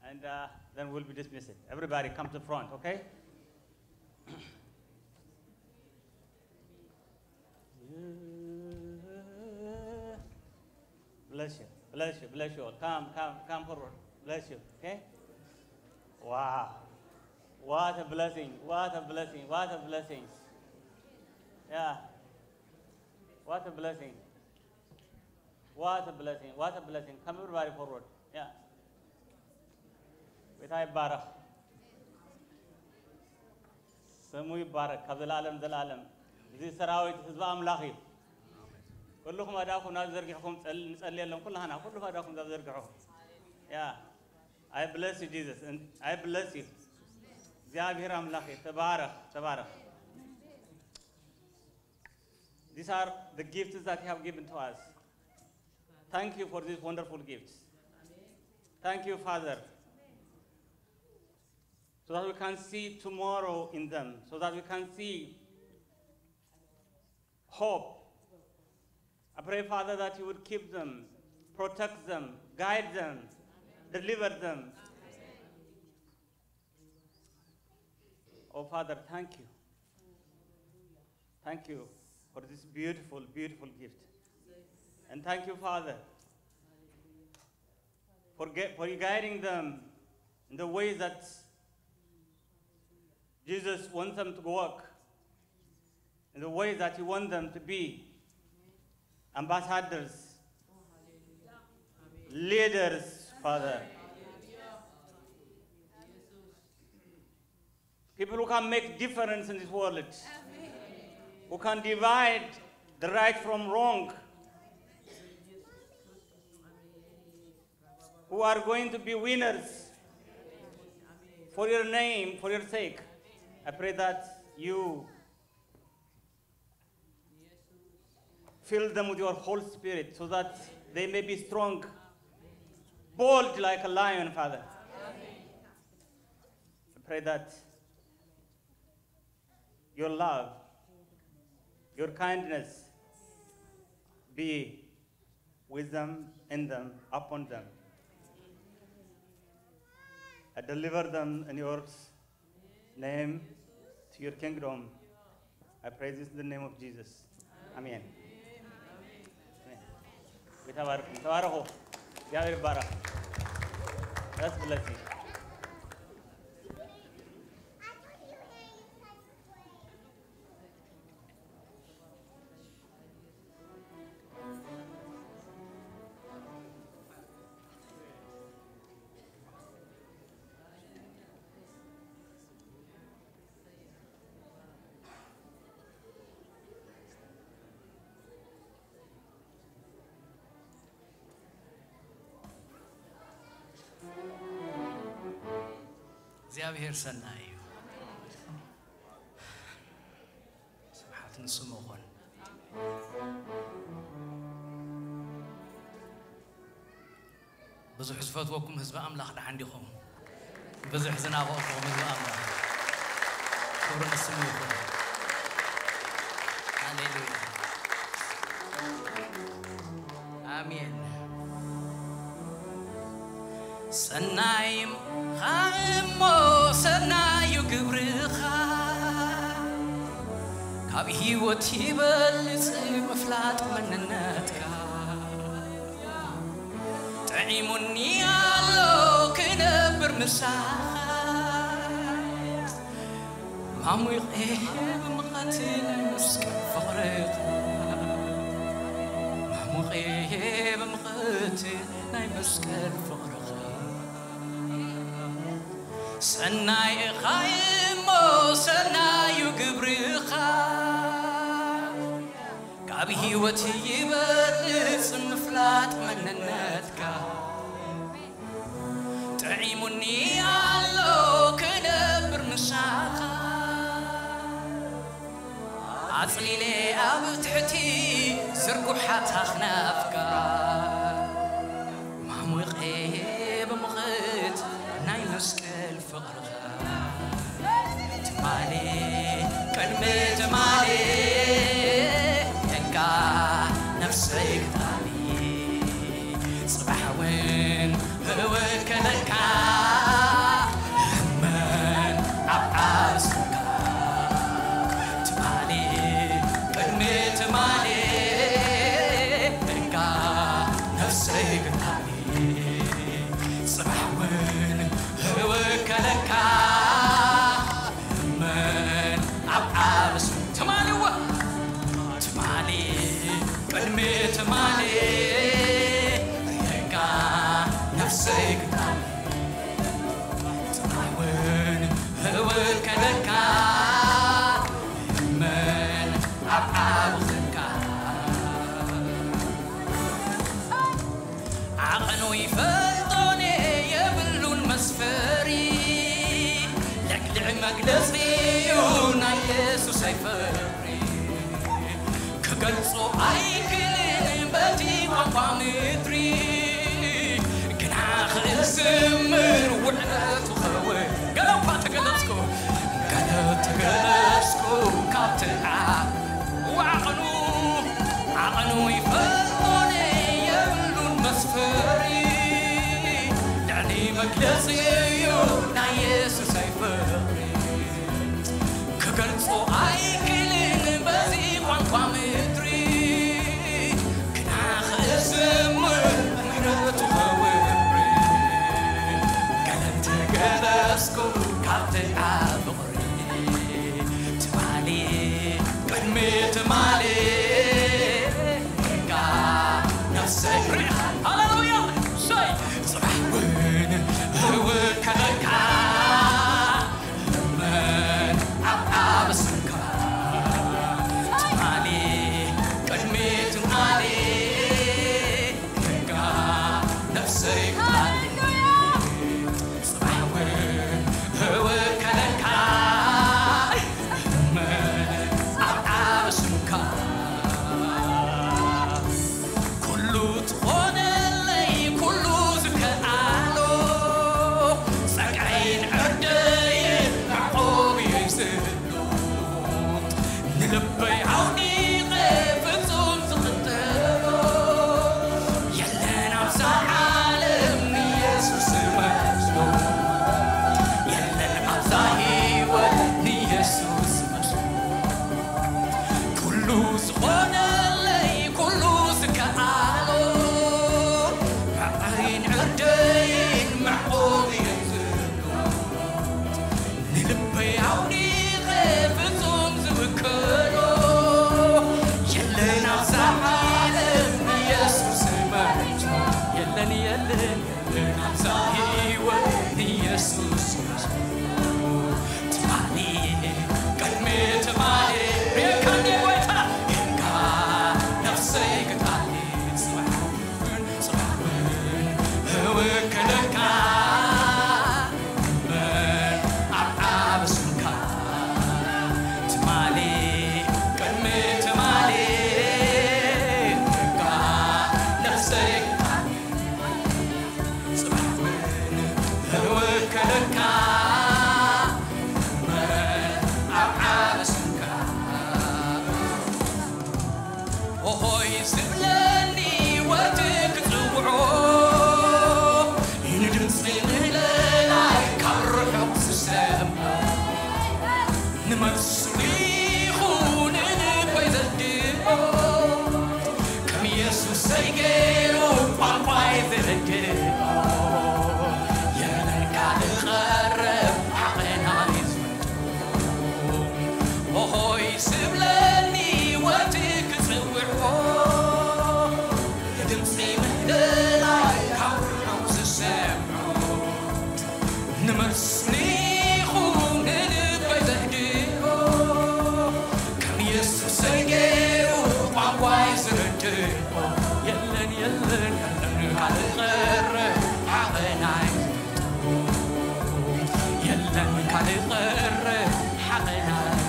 and, uh, then we'll be dismissed. Everybody come to front, okay? Bless you, bless you, bless you all. Come, come, come forward. Bless you, okay? Wow. What a blessing, what a blessing, what a blessing. Yeah. What a blessing. What a blessing, what a blessing. Come everybody forward. Yeah. ጎይታ ይባረኽ። ስሙ ይባረክ ካብ ዘላለም ዘላለም። እዚ ሰራዊት ህዝቢ ኣምላኽ እዩ። ኩልኹም ኣእዳውኩም ናብ ዘርጊሕኩም ጸል-፣ ንጸልየሎም ኩላህና፣ ኩልኹም ኣእዳውኩም ናብ ዘርግሑ። Yeah. I bless you, Jesus. And I bless you. እግዚኣብሔር ኣምላኽ እዩ። ተባረኽ፣ ተባረኽ። These are the gifts that you have given to us. Thank you for these wonderful gifts. Thank you, Father. So that we can see tomorrow in them, so that we can see hope. I pray, Father, that you would keep them, protect them, guide them, deliver them. Oh, Father, thank you. Thank you for this beautiful, beautiful gift. And thank you, Father, for, get, for guiding them in the way that Jesus wants them to walk, in the way that He wants them to be ambassadors, leaders, Father. People who can make difference in this world, who can divide the right from wrong, who are going to be winners for your name, for your sake. I pray that you fill them with your Holy Spirit so that they may be strong, bold like a lion, Father. I pray that your love, your kindness be with them, in them, upon them. I deliver them in your name to your kingdom. I pray this in the name of Jesus. Amen. Amen. ተባረኹ። ተባረኹ። እግዚአብሔር ይባረክ። That's blessing. እግዚኣብሔር ሰናይ እዩ። ስብሓት ንስሙ ይኹን። ብዙሕ ዝፈትወኩም ህዝቢ ኣምላኽ ደሓን ዲኹም? ብዙሕ ዝናፈቕኩም ህዝቢ ኣምላኽ ክብሪ ንስሙ ይኹን። ሃሌሉያ። ኣሜን። ሰናይም ኻእሞ ሰናዩ ግብርኻ ካብ ህይወት ይበልጽ ምፍላጥ መንነትካ። ጥዒሙኒ ኣሎ ክነብር ምሳኻ። ማሙቄ ብምቐት ናይ መስቀል ፍቕርኻ። ማሙቄ ብምቐት ናይ መስቀል ፍቕርኻ። ሰናይ ኢኻ እሞ ሰናዩ ግብርኻ። ካብ ህይወት ይበልጽ ምፍላጥ መንነትካ። ጥዒሙኒ ኣሎ ክነብር ምሳኻ። ኣጽሊለ ኣብ ትሕቲ ዝርጉሓት ኣኽናፍካ። ማሙቄ ብምቕት ናይ መስቀል ፍቕርኻ። ትማሊ ቅድሚ ትማሊ እንካ ነፍሰይ ግጣሚ። ጽባሕ እውን እወከለካ እመን ኣብ ዓርስካ። ትማሊ ቅድሚ ትማሊ እንካ ነፍሰይ ግጣሚ። ጽባሕ እውን እወከለካ እመን ኣብ ዓርሱ። ትማሊ እወ ትማሊ ቅድሚ ትማሊ ርየካ ነፍሰይ ግጣሚ። ጽባሕ እውን እወከለካ እመን ኣብ ዓርሱካ። ዓቐኑ ይፈልጦን የብሉን መስፈሪ። ለግልዕ መግለጺ እዩ ናይ የሱስ ኣይፈሪ። ክገልጾ ኣይክልን በቲ ቋንቋ ምድሪ። ግና ክዝምር ውዕለቱ ኸውን። ገለ እኳ ተገለጽኩ፣ ገለ ተገለጽኩ ካብቲ ዓቐኑ። ዓቐኑ ይፈልጦን የብሉን መስፈሪ። ልዕሊ መግለጺ እዩ ናይ የሱስ ኣይፈሪ። ክገልጾ ኣይክልን በዚ ቋንቋ ምድሪ። ግና ክዝምር ምሕረቱ ከውሪ። ገለ ተገለጽኩ ካብቲ ዓቐኑ። ትማሊ ቅድሚ ትማሊ ርየካ ነፍሰይ። ሃሌሉያ። ሰይ ጽባሕ እውን እወከለካ። የሱስ ትማሊ ቅድሚ ትማሊ ርየካኒ ጎይታ ርየካ ነፍሰይ ክታሊ ጽባሕ እውን ጽባሕ እውን እውክለካ እምበር ኣብ ዓብ ስምካ ትማሊ ቅድሚ ትማሊ ርየካ ነፍሰይ ክታሊ ጽባሕ እውን እውከለካ እምበር ኣብ ዓብ ስምካ ኦሆይ ዝብለኒ ወዲ ክጽውዖ ንድምፂ ምህለላይ ካብ ርሑቕ ዝሰምዖ ንመልሱ ይኹን ንልበይ ዘድኦ ከም የሱሰይ ገይሩ ቋንቋይ ዝርድኦ የለን ካልእ ቀረብ ዓቐናይ ዝፈልጦ ኦሆይ ዝብለኒ ወዲ ክጽውዖ ንድምፂ ምህለላይ ካብ ርሑቕ ዝሰምዖ ንመልሱ ይኹን ንልበይ ዘህድኦ ከም የሱሰይ ገይሩ ቋንቋይ ዝርድኦ የለን የለን የለን ካልእ ቀረ ዓቐናይ የለን ካልእ ቀረ ዓቐናይ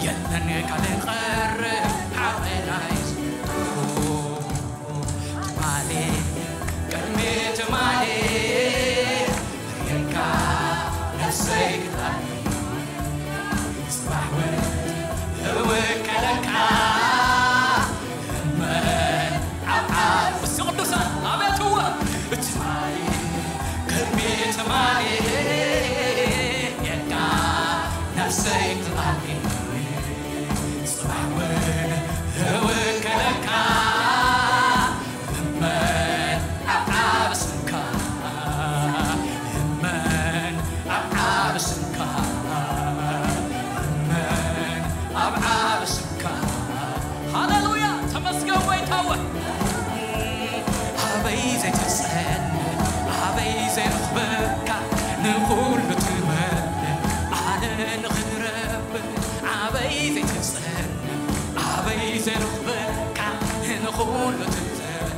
የለን ካልእ ቀረ ዓቐናይ ትማሊ ቅድሚ ትማሊ ርየካ ነፍሰይ ክታሊ ጽባሕ እውን እውከለካ እመን ኣብ ዓብ እስቲ ቅዱሳን ኣቤት እወ ትማሊ ቅድሚ ትማሊ ርየካ ነፍሰይ ክታሊ ጽባሕ እውን እውከለካ እመን ኣብ ዓብ ስምካ እመን ኣብ ዓብ ስምካ እመን ኣብ ዓብ ስምካ ሃሌሉያ ተመስገን ጎይታወ ኣበይ ዘይትጸን ኣበይ ዘይረኽበካ ንኹሉ ትመል ኣነ ንኽረብ ኣበይ ዘይትጸን ኣበይ ዘይረኽበካ ንኹሉ ትመል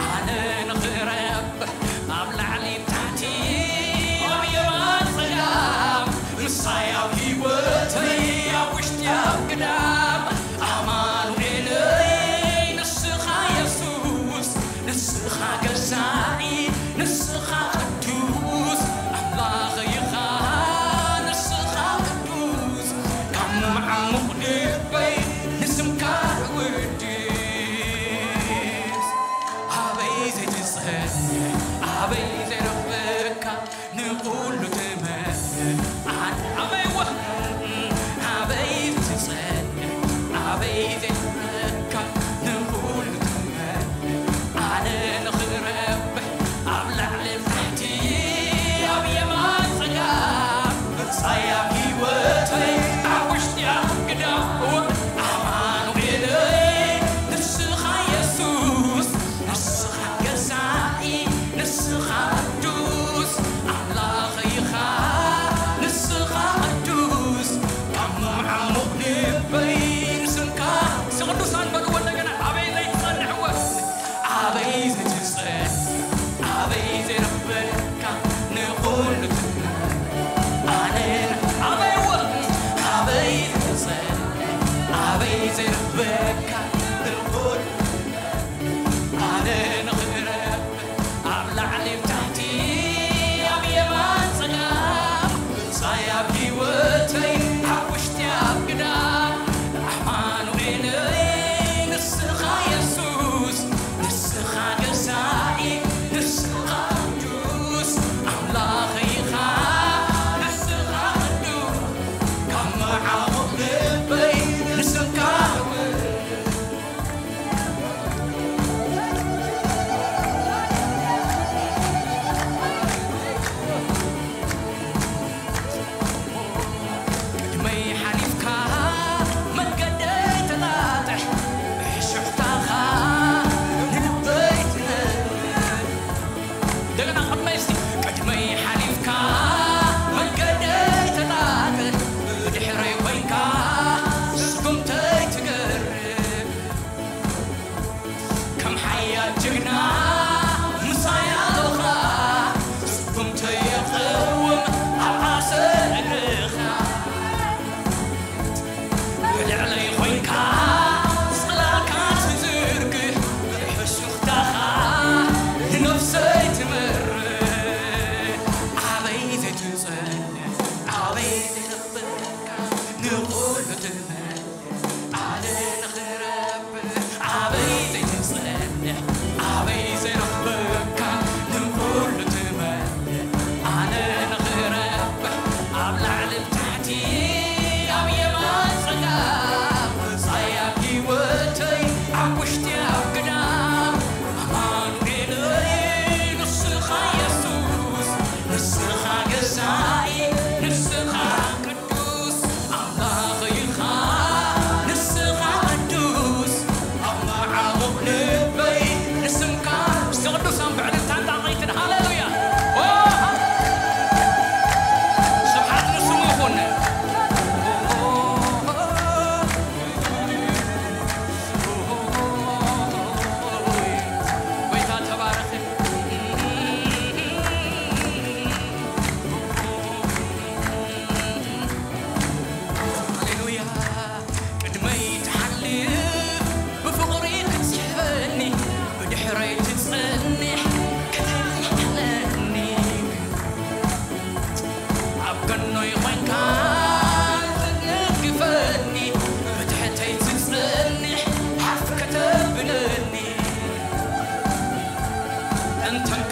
ኣነ ንኽረብ ኣብ ላዕሊ ታሕቲ ኣብ የማን ጸጋም ምሳይ ኣብ ህይወተይ ኣብ ውሽጢ ኣብ ግዳም ኣማኑኤለይ ንስኻ የሱስ ንስኻ ገዛኢ ንስኻ ቅዱስ ኣምላኽ ኢኻ ንስኻ ቅዱስ ካብ መዓሙቕ ልበይ ንስምካ ውድስ ኣበይ ዘይትጸን ኣበይ ዘይረኽበካ ንኹሉ ትመልእ ኣበይ ወ ኣበይ ትጸን ኣበይ ዘይረካ ንኹሉ ትመልእ ኣነ ንኽረብሕ ኣብ ላዕሊ ታሕቲ ኣብ የማን ጸጋም ምሳይ ኣብ ህይወተይ ኣብ ውሽጢ ኣብ ግዳም ኣማኑኤለይ ንስኻ የሱስ ንስኻ ገዛኢ ንስኻ ቅዱስ ኣምላኽ ኢኻ ንስኻ ቅዱስ ካብ መዓሙቕ ልበይ ንስምካ ንስቕዱሳን በልዎ እንደገና ኣበይ ዘይትጸንሕዎ ኣበይ ዘይትጸን ኣበይ ዘይረኽበካ ንኹሉ ኣነ ኣበይ ወ ኣበይ ዘይትጸን ኣበይ ዘይረኽበካ ንኹሉ ኣነ ንኽረብ ኣብ ላዕሊ ታሕቲ ኣብ የማን ጸጋም ምሳይ ኣብ ህይወተይ ኣብ ውሽጢ ኣብ ግዳም ኣማኑኤለይ ንስኻ የሱስ ንስኻ ገዛኢ ንስኻ ቅዱስ ኣምላኽ ኢኻ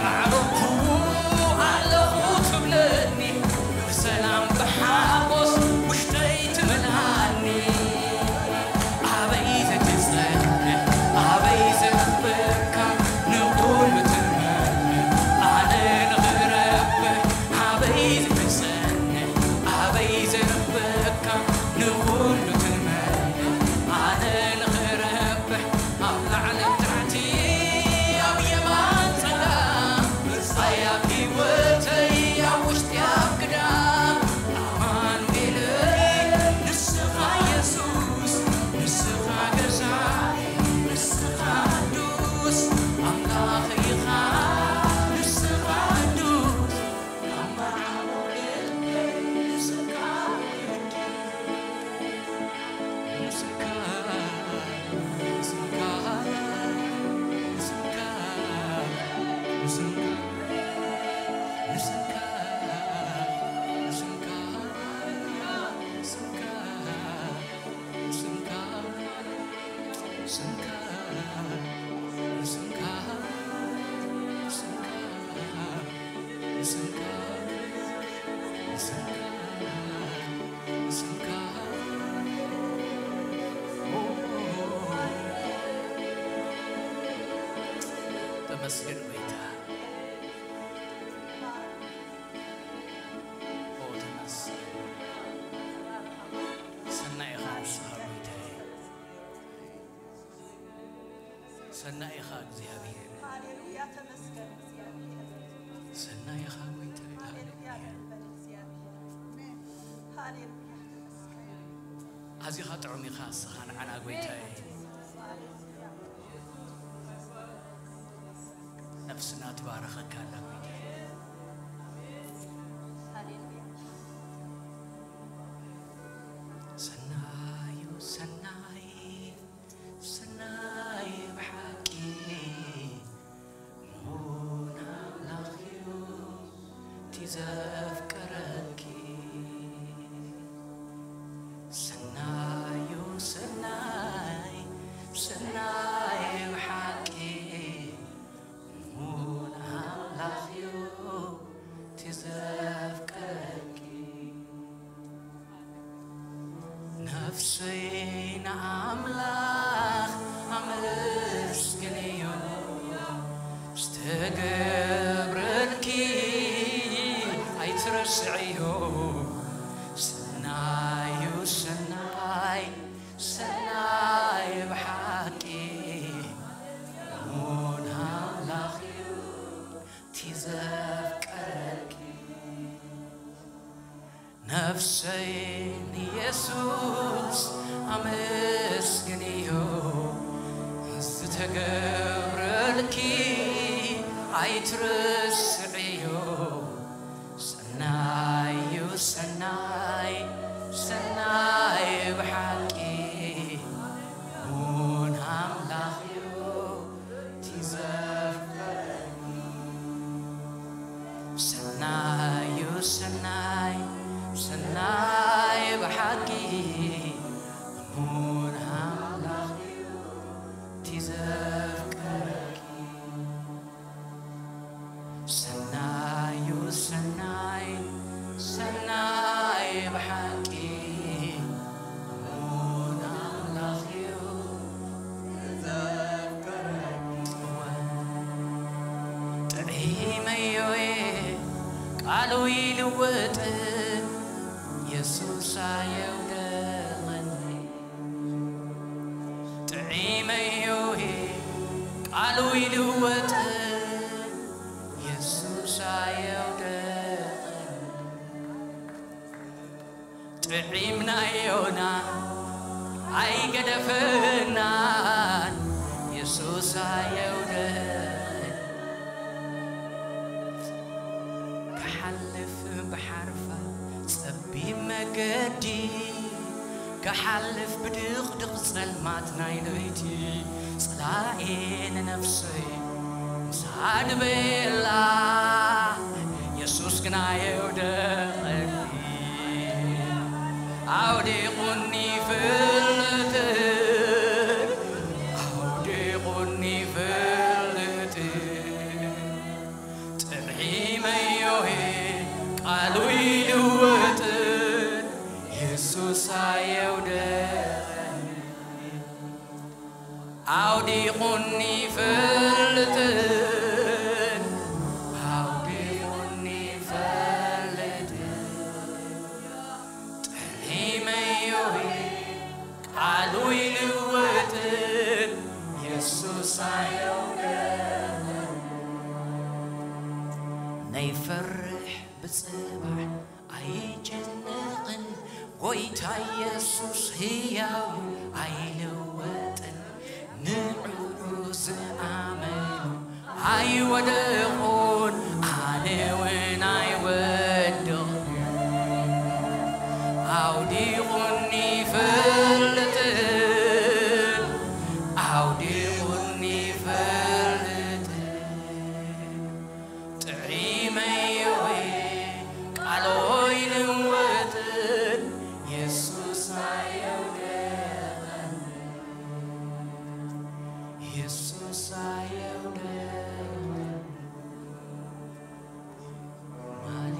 ኣዕረፍኩ ኣለኹ ትብለኒ፣ ብሰላም ብሓጎስ ውሽጠይ ትመልኣኒ። ኣበይ ትጸንሕ ኣበይ ዘንብርካ ንኹሉ ትመልእ፣ ኣነ ንኽረብሕ ኣበይ ትጸንሕ ኣበይ ዘንብርካ ንኹሉ ትመልእ፣ ኣነ ንኽረብሕ ኣብ ላዕሊ ኣብ ታሕቲ ኣብ የማን ጸጋም፣ ብጻይ ኣብ ህይወተይ ኣብ ውሽጢ ኣብ ግዳም፣ ኣማኑኤለይ ንስኻ የሱስ፣ ንስኻ ገዛኢ፣ ንስኻ ቅዱስ ኣምላኽ ኢኻ፣ ንስኻ ቅዱስ ኣማኑኤለይ ንስኻ ተመስገን ጎይታ። ኦ፣ ተመስገን። ሰናይ ኢኻ ንስኻ ጎይታዬ። ሰናይ ኢኻ እግዚኣብሔር። ሃሌሉያ፣ ተመስገን እግዚኣብሔር። ሰናይ ኢኻ ጎይታዬ። ሃሌሉያ፣ ሃሌሉያ። ክብር በል እግዚኣብሔር። ሃሌሉያ፣ ተመስገን። ኣዚኻ ጥዑም ኢኻ ንስኻ ንዓና ጎይታዬ። ሃሌሉያ። ነፍስና ትባረኸካ ኣላ ጎይታዬ። ሃሌሉያ። ሰናዩ ሰናይ ሰናይ ብሓቂ ምሁን ኣምላኽ እዩ እቲ ዘፍቀረኪ። ሰናዩ ሰናይ ሰናይ ብሓቂ ምሁን ኣምላኽ እዩ እቲ ዘፍቀረኪ። ነፍሰይ ንኣምላኽ ኣመስግንዮ፣ ዝተገብረልኪ ኣይትረስዕዮ። ሰናዩ ሰናይ፣ ሰናይ ብሓቂ፣ እሙን ኣምላኽ እዩ እቲ ዘፍቀረኪ። ነፍሰይ ንየሱስ ኣመስግንዮ፣ ዝተገብረልኪ ኣይትርስዕዮ። ሰናዩ ሰናይ፣ ሰናይ ብሓቂ፣ እሙን ኣምላኽ እዩ እቲ ዘፍቀረኒ። ሰናዩ ሰናይ፣ ሰናይ ብሓቂ፣ እሙን ኣምላኽ እዩ እቲ ዘፍቀረኪ። ሰናዩ ሰናይ፣ ሰናይ ብሓቂ፣ እሙን ኣምላኽ እዩ ዘፍቀረኪ። እወ፣ ጥዒመዮ እየ፣ ቃሉ ይልውጥ፣ የሱስ ኣየውደቐኒ። ጥዒመዮ እየ፣ ቃሉ ይልወጥ፣ የሱስ ኣየውደቐኒ። ጥዒምናዮና ኣይገደፈናን፣ የሱስ ኣየውደቐኒ። ክሓልፍ ብሓርፋ ጸቢብ መገዲ፣ ክሓልፍ ብድቕድቕ ጸልማት ናይ ለይቲ፣ ጽላኤ ንነፍሰይ ምሳድበየላ፣ የሱስ ግና የውደቐኒ። ኣውዲቑኒ ይፈልጥ፣ ኣውዲቑኒ ይፈልጥ። ቃሉ ይልወጥን የሱስ ኣየውደቐን። ኣውዲቑኒ ይፈልጥን ኣውዲቑኒ ይፈልጥን። ጥዒመዮ ቃሉ ይልወጥን የሱስ ኣየውደቐን። ነይፈርሕ ብጽባሕ ኣይጨነቕን፣ ጎይታ የሱስ ህያው እዩ ኣይልወጥን። ንዕኡ ዝኣመኑ ኣይወደቑን፣ ኣነ እውን ኣይወድቕን። ኣውዲቑኒ ይፈልጥን ኣውዲቑኒ ይፈልጥን። ጥዒመዮ ቃሉ ኣይልወጥን የሱስ ኣየውደቐን። የሱስ ኣየውደቐን። ትማሊ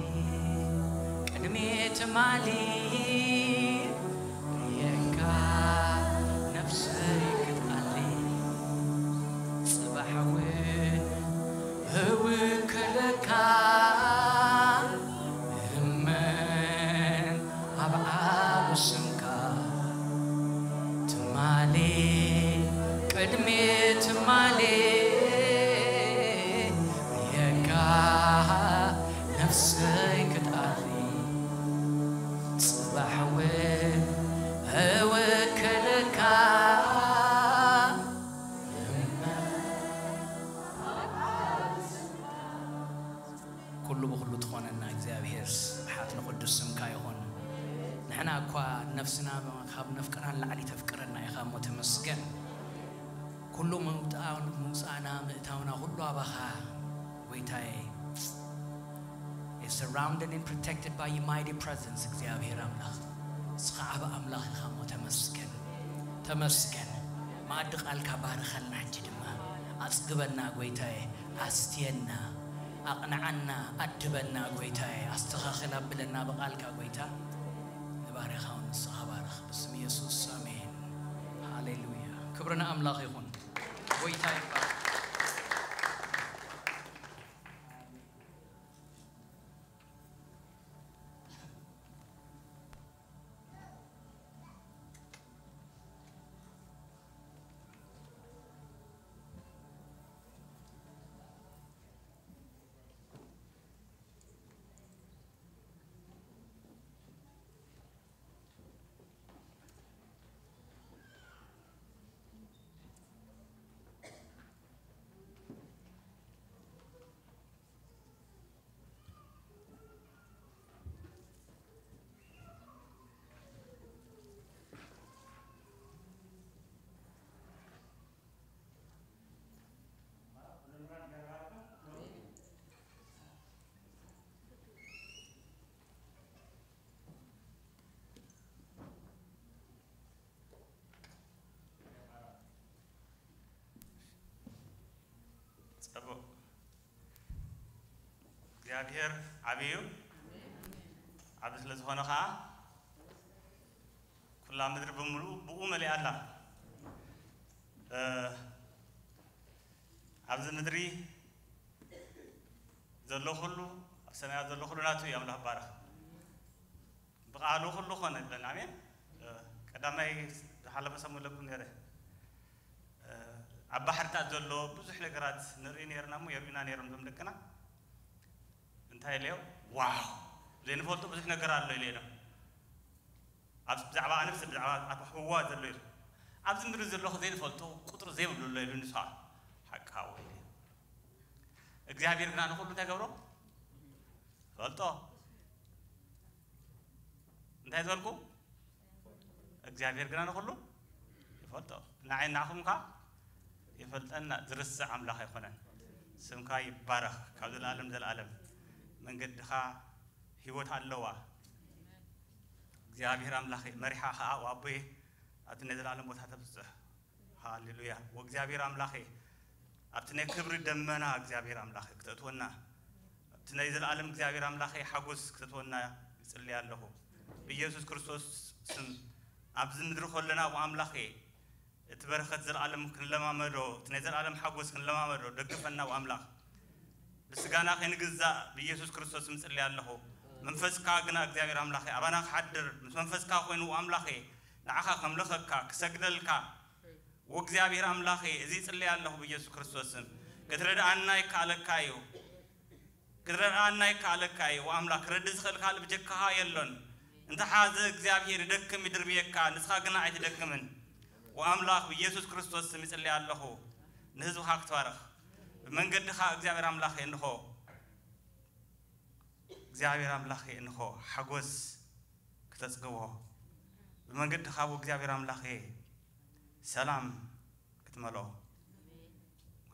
ቅድሚ ትማሊ ርየካ ነፍሰይ ክትኣሊ፣ ጽባሕ እውን እውከለካ እመን ኣብ ዓቢ ስምካ። ትማሊ ቅድሚ ትማሊ ርየካ ነፍሰይ ክትኣሊ፣ ጽባሕ እውን እውከለካ። ኩሉ ብኹሉ ትኾነና እግዚኣብሔር ስብሓት ንቕዱስ ስምካ ይኹን። ንሕና እኳ ነፍስና ካብ ነፍቅራ ንላዕሊ ተፍቅረና ኢኻ እሞ ተመስገን። ኩሉ ምውጣ-፣ ምውጻእና ምእታውና ኩሉ ኣባኻ ጎይታዬ። Is surrounded and protected by your mighty presence እግዚኣብሔር ኣምላኽ። ንስኻ ዓቢ ኣምላኽ ኢኻ እሞ ተመስገን። ተመስገን። መኣዲ ቃልካ ባርኸልና ሕጂ ድማ። ኣጽግበና ጎይታዬ። ኣስትየና። ኣቕንዓና፣ ኣድበና ጎይታዬ፣ ኣስተኻኽል ኣብለና ብቓልካ ጎይታ። ንባርያኻ እውን ንስኻ ባርኽ፣ ብስም የሱስ ኣሜን። ሃሌሉያ። ክብሪ ንኣምላኽ ይኹን። ጎይታ ይባረኽ። ጽቡቕ። እግዚኣብሔር ዓብዪ እዩ። ዓቢ ስለ ዝኾነ ኸዓ ኩላ ምድሪ ብምሉኡ ብኡ መሊኣ ኣላ። እ፣ ኣብዚ ምድሪ ዘሎ ኩሉ፣ ኣብ ሰማያት ዘሎ ኩሉ ናቱ እዩ። ኣምላኽ ይባረኽ። ብቃሉ ኩሉ ኮነ ይብለና። ኣሜን። እ፣ ቀዳማይ ዝሓለፈ ሰሙን ኢለኩም ነይረ። እ፣ ኣብ ባሕርታት ዘሎ ብዙሕ ነገራት ንርኢ ነይርና እሞ የርእዩና ነይሮም እዞም ደቅና። እንታይ ኢለዮ? ዋው፣ ዘይንፈልጦ ብዙሕ ነገር ኣሎ ኢለ ኢሎም። ኣብ ብዛዕባ ኣነብስ ብዛዕባ ኣብ ህዋ ዘሎ ኢሉ። ኣብዚ ምድሪ ዘለኹ ዘይንፈልጦ ቁጥሪ ዘይብሉ ኣሎ ኢሉ ንሳ። ሓቂ ሃወ ኢለ። እግዚኣብሔር ግና ንኹሉ እንታይ ገብሮ? ፈልጦ። እንታይ ዝበልኩ? እግዚኣብሔር ግና ንኹሉ ይፈልጦ። ንዓይ ንዓኹም ከ ይፈልጠና፣ ዝርስዕ ኣምላኽ ኣይኮነን። ስምካ ይባረኽ ካብ ዘላለም ዘላለም። መንገድኻ ህይወት ኣለዋ። እግዚኣብሔር ኣምላኸይ መሪሓ ከኣ ወኣቦየ ኣብቲ ናይ ዘላለም ቦታ ተብጽሕ። ሃሌሉያ። ወእግዚኣብሔር ኣምላኸ፣ ኣብቲ ናይ ክብሪ ደመና እግዚኣብሔር ኣምላኸ ክተእትወና፣ እቲ ናይ ዘለኣለም እግዚኣብሔር ኣምላኸይ ሓጎስ ክተትወና ይጽሊ ኣለኹ። ብኢየሱስ ክርስቶስ ስም ኣብዚ ምድሪ ከለና፣ ኣምላኸ፣ እቲ በረኸት ዘለኣለም ክንለማመዶ፣ እቲ ናይ ዘለኣለም ሓጎስ ክንለማመዶ፣ ደግፈና ኣምላኽ። ብስጋና ከይንግዛእ ብኢየሱስ ክርስቶስ ምጽሊ ኣለኹ። መንፈስካ ግና እግዚኣብሔር ኣምላኸ ኣባና ክሓድር፣ ምስ መንፈስካ ኮይኑ ኣምላኸ ንዓኻ ከምለኸካ ክሰግደልካ ወእግዚኣብሔር ኣምላኸ እዚ ይጽሊ ኣለኹ ብኢየሱስ ክርስቶስ ስም። ክትረድኣና ይከኣለካ እዩ። ክትረድኣና ይከኣለካ እዩ። ወኣምላኽ ክረዲ ዝኽእል ካልእ ብጀካኻ የሎን። እንተሓዘ እግዚኣብሔር ይደክም ይድርብየካ፣ ንስኻ ግና ኣይትደክምን። ወኣምላኽ ብኢየሱስ ክርስቶስ ስም ይጽሊ ኣለኹ። ንህዝብኻ ክትባርኽ ብመንገድኻ እግዚኣብሔር ኣምላኸ እንኾ እግዚኣብሔር ኣምላኸ እንኾ ሓጎስ ክተጽግቦ፣ ብመንገድኻ ብእግዚኣብሔር ኣምላኸ ሰላም ክትመልኦ።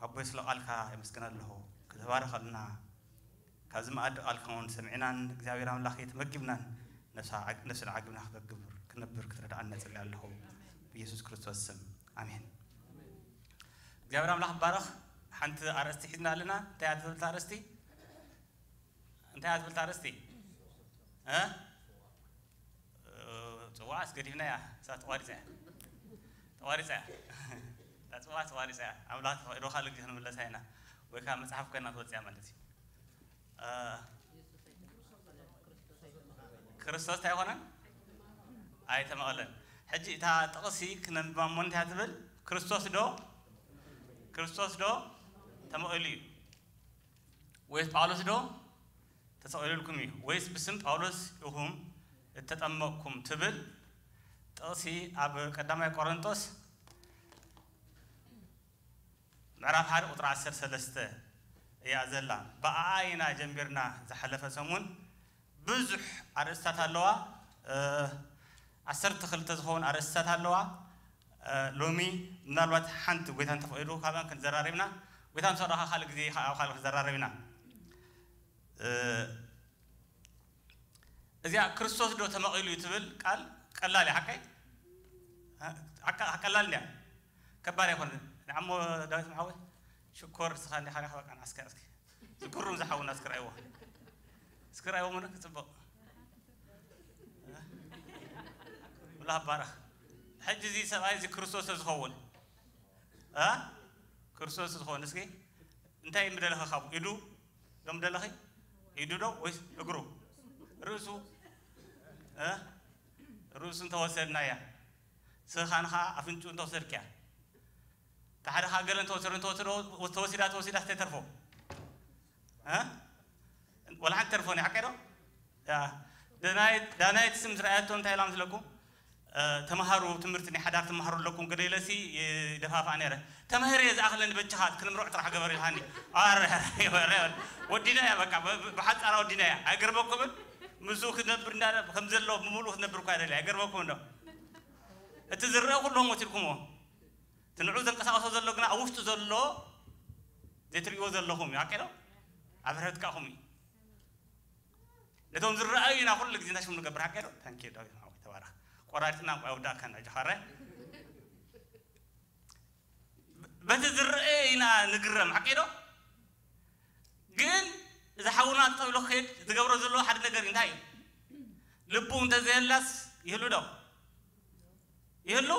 ኣቦይ ስለ ቃልካ የመስግን ኣለኹ። ክትባረኸልና፣ ካብዚ መኣዲ ቃልካ እውን ሰሚዕናን እግዚኣብሔር ኣምላኸ ተመጊብናን ነብሳ ዓግ-፣ ነብስና ዓግብና ክገብር፣ ክነብር ክትረድኣና እጽሊ ኣለኹ። ብኢየሱስ ክርስቶስ ስም ኣሜን። እግዚኣብሔር ኣምላኽ ይባረኽ። ሓንቲ ኣርእስቲ ሒዝና ኣለና። እንታይ እያ ትብል እታ ኣርእስቲ? እንታይ እያ ትብል እታ ኣርእስቲ? እ? ጽዋዕ ኣስገዲፍና እያ። እሳ ተቋሪጻ እያ። ተቋሪጻ እያ። እታ ጽዋዕ ተቋሪጻ እያ። ኣምላኽ ተፈቒዱ ካልእ ግዜ ክንምለሳ ኢና። ወይ ከዓ መጽሓፍ ኮይና ትወጽእ እያ ማለት እዩ። እ፣ ክርስቶስ እንታይ ኣይኮነን? ኣይተመቐለን። ሕጂ እታ ጥቕሲ ክነንብባ እሞ እንታይ እያ ትብል? ክርስቶስ ዶ? ክርስቶስ ዶ ተመቒሉ እዩ? ወይስ ጳውሎስ ዶ ተሰቒሉልኩም እዩ? ወይስ ብስም ጳውሎስ ኢኹም እተጠመቕኩም ትብል ጥቕሲ ኣብ ቀዳማይ ቆሮንቶስ ምዕራፍ ሓደ ቁጽሪ ዓሰርተ ሰለስተ እያ ዘላ። ብኣኣ ኢና ጀሚርና። ዝሓለፈ ሰሙን ብዙሕ ኣርእስታት ኣለዋ። እ፣ ዓሰርተ ክልተ ዝኸውን ኣርእስታት ኣለዋ። እ፣ ሎሚ ምናልባት ሓንቲ ጎይታ እንተፈቒዱ ካብኣን ክንዘራረብ ኢና። ጎይታ ምስ ፈቐደ ካልእ ግዜ ካብ ካልእ ክንዘራረብ ኢና። እ፣ እዚኣ ክርስቶስ ዶ ተመቒሉ እዩ ትብል ቃል ቀላል እያ፣ ሓቀይ? ሓቀ-፣ ቀላል እንድያ። ከባድ ኣይኮነን። ንዓሞ ዳዊት መሓወይ ሽኮር ንስኻ እንዲኻ፣ ንኻ በቃ ንዓስከ እስኪ። ዝግሩም ዝሓውና እስኪ ረኣይዎ። እስኪ ረኣይዎ፣ ምኑ ክጽብቕ። ብላ ባረኽ። ሕጂ እዚ ሰብኣይ እዚ ክርስቶስ ዝኸውን፣ እ? ክርስቶስ ዝኸውን እስኪ እንታይ ምደለኸ? ካብ ኢዱ ዶ ምደለኺ? ኢዱ ዶ ወይስ እግሩ? ርእሱ፣ እ? ርእሱ እንተወሰድናያ፣ ስኻን ኸዓ ኣፍንጭኡ እንተወሰድክያ፣ እታ ሓደ ኸዓ ገለ እንተወሰደ፣ እንተወሰደ፣ ተወሲዳ፣ ተወሲዳ፣ ዝተተርፎ፣ እ? ወላ ሓንቲ ተርፎ ናይ ሓቀይ ዶ? ያ፣ ዳናይት፣ ዳናይት ስም ዝረኣየቶ እንታይ ኢላ ምስለኩም? እ፣ ተምሃሩ ትምህርቲ ናይ ሓዳር ትምሃሩ ኣለኩም፣ ገለ ኢለሲ ይደፋፍኣ ነይረ። ተማሂረ እየ ዝኣኽለኒ በጃኻ ክንምርዖ ጥራሕ ገበር ኢልሃኒ። ኣረ፣ ወዲና እያ በቃ፣ ብ-፣ ብ-፣ ብሓጻራ ወዲና እያ። ኣይገርመኩምን? ምስኡ ክነብር እንዳ-፣ ከም ዘሎ ብምሉኡ ክነብር እኳ ደልየ። ኣይገርመኩምን ዶ? እቲ ዝረአ ኩሉ ሞት ኢልኩምዎ። እቲ ንዑ ዘንቀሳቐሶ ዘሎ ግና ኣብ ውሽጡ ዘሎ ዘይትርእይዎ ዘለኹም እዩ። ሓቀይ ዶ? ኣብ ሕትካኹም እዩ። ነቶም ዝረኣዩ ኢና ኩሉ ግዜ እንታይ ሽም ንገብር? ሓቀይ ዶ? ታንኪ ዳዊት ሓወይ ተባረኽ። ቆራሪጥና እኳ ኣይወዳእካን ሕጂ ኻረ። በቲ ዝረአ ኢና ንግረም። ሓቀይ ዶ? ግን እዚ ሓውና ጠብሎ ክኸይድ ዝገብሮ ዘሎ ሓደ ነገር እንታይ እዩ? ልቡ እንተዘየላስ ይህሉ ዶ? ይህሉ?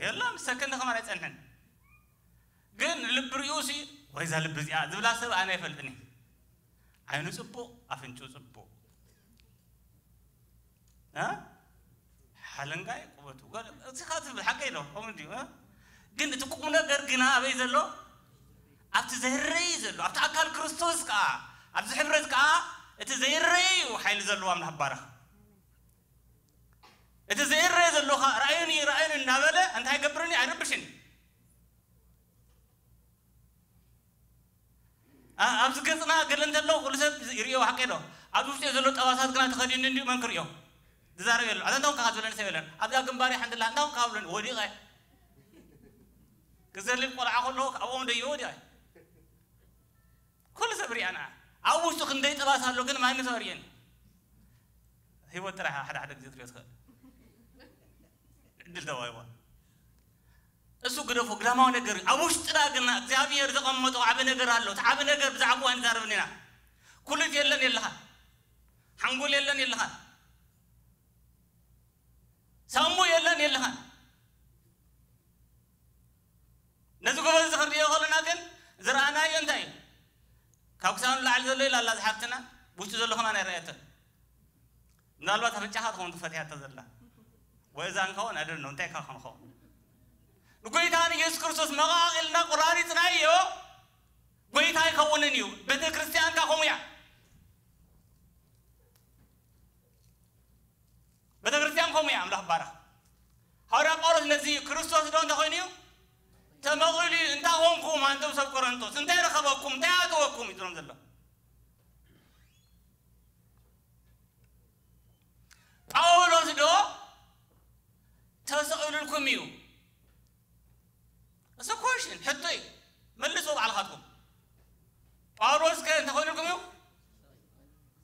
የለን። ሰከንድ ከማን ኣይጸንሕን። ግን ልቢ ሪኡ ሲ፣ "ወይዛ ልቢ እዚኣ" ዝብላ ሰብ ኣነ ኣይፈልጥን እየ። ዓይኑ ጽቡቕ፣ ኣፍንጭኡ ጽቡቕ። እ? ሓለንጋይ ቁመቱ፣ ገለ፣ እዚ ኻብ ትብል ሓቀይ ዶ? ከምኡ ድዩ፣ እ? ግን እቲ ቁም ነገር ግና ኣበይ ዘሎ? ኣብቲ ዘይረይ ዘሎ፣ ኣብቲ ኣካል ክርስቶስ ከኣ፣ ኣብዚ ሕብረት ከኣ እቲ ዘይረይ እዩ ሓይሊ ዘለዎ ኣምላኽ ባረኽ። እቲ ዘይረይ ዘሎ ኸኣ ራእዩኒ፣ ራእዩኒ እናበለ እንታይ ይገብርኒ? ኣይረብሽን። ኣ-፣ ኣብዚ ገጽና ገለ እንተሎ ኩሉ ሰብ ይርእዮ፣ ሓቀይ ዶ? ኣብዚ ውሽጢ ዘሎ ጠባሳት ግና ተኸዲኑ እንዲዩ መን ክርእዮ? ዝዛረብ የሎ። ኣታ እንታይ ኾንካ ዝብለኒ ሰብ የለን። ኣብዛ ግንባረይ ሓንድላ እንታይ ኾንካ ብለኒ፣ ወዲቐ። ክዘልል ቆልዓ ከሎ ኣብኦም ደዮ ወዲቐ። ኩሉ ሰብ ርእያና። ኣብ ውሽጡ ክንደይ ጠባሳ ኣሎ ግን ማንም ሰብ ኣርእየኒ። ህይወት ጥራሕ ሓደ ሓደ ግዜ ትርእዮ ትኽእል። ዕድል ተዋሂብዋ። እሱ ግደፎ፣ ግዳማዊ ነገር እዩ። ኣብ ውሽጥና ግን እግዚኣብሔር ዘቐመጦ ዓቢ ነገር ኣሎ። እቲ ዓቢ ነገር ብዛዕባኡ ኣይንዛረብን ኢና። ኩልት የለን የለኻን። ሓንጎል የለን የለኻን። ሳሙ የለን የለኻን። ነዚ ጎበዝ እዚ ክንሪኦ ከለና ግን ዝረኣናዮ እንታይ እዩ? ካብ ክሳኑ ላዕሊ ዘሎ ኢላ ኣላ ዝሓፍትና፣ ውሽጡ ዘሎ ከማን ኣይረኣየቶን። ምናልባት ኣፍንጫኻ ትኸውን ትፈትያቶ ዘላ። ወይ እዛንካ እውን ኣደር ነው፣ እንታይ ካብ ክንኸውን? ንጎይታ ንኢየሱስ ክርስቶስ መቓቒልና ቆራሪጽናዮ፣ ጎይታ ኣይከውንን እዩ። ቤተ ክርስቲያንካ ከምኡ እያ። ቤተ ክርስቲያን ከምኡ እያ። ኣምላኽ ባረኽ። ሃዋርያ ጳውሎስ ነዚ እዩ፣ ክርስቶስ ዶ እንተኾይኑ እዩ ተመቒሉ እዩ። እንታይ ኾንኩም ኣንቱም ሰብ ቆረንቶስ? እንታይ ረኸበኩም? እንታይ ኣተወኩም? እዩ ዝብሎም ዘሎ። ጳውሎስ ዶ ተሰቒሉልኩም እዩ? እሱ ኮሽን ሕቶ እዩ። መልሱ ባዕልኻትኩም። ጳውሎስ ከ እንተኾይኑልኩም እዩ?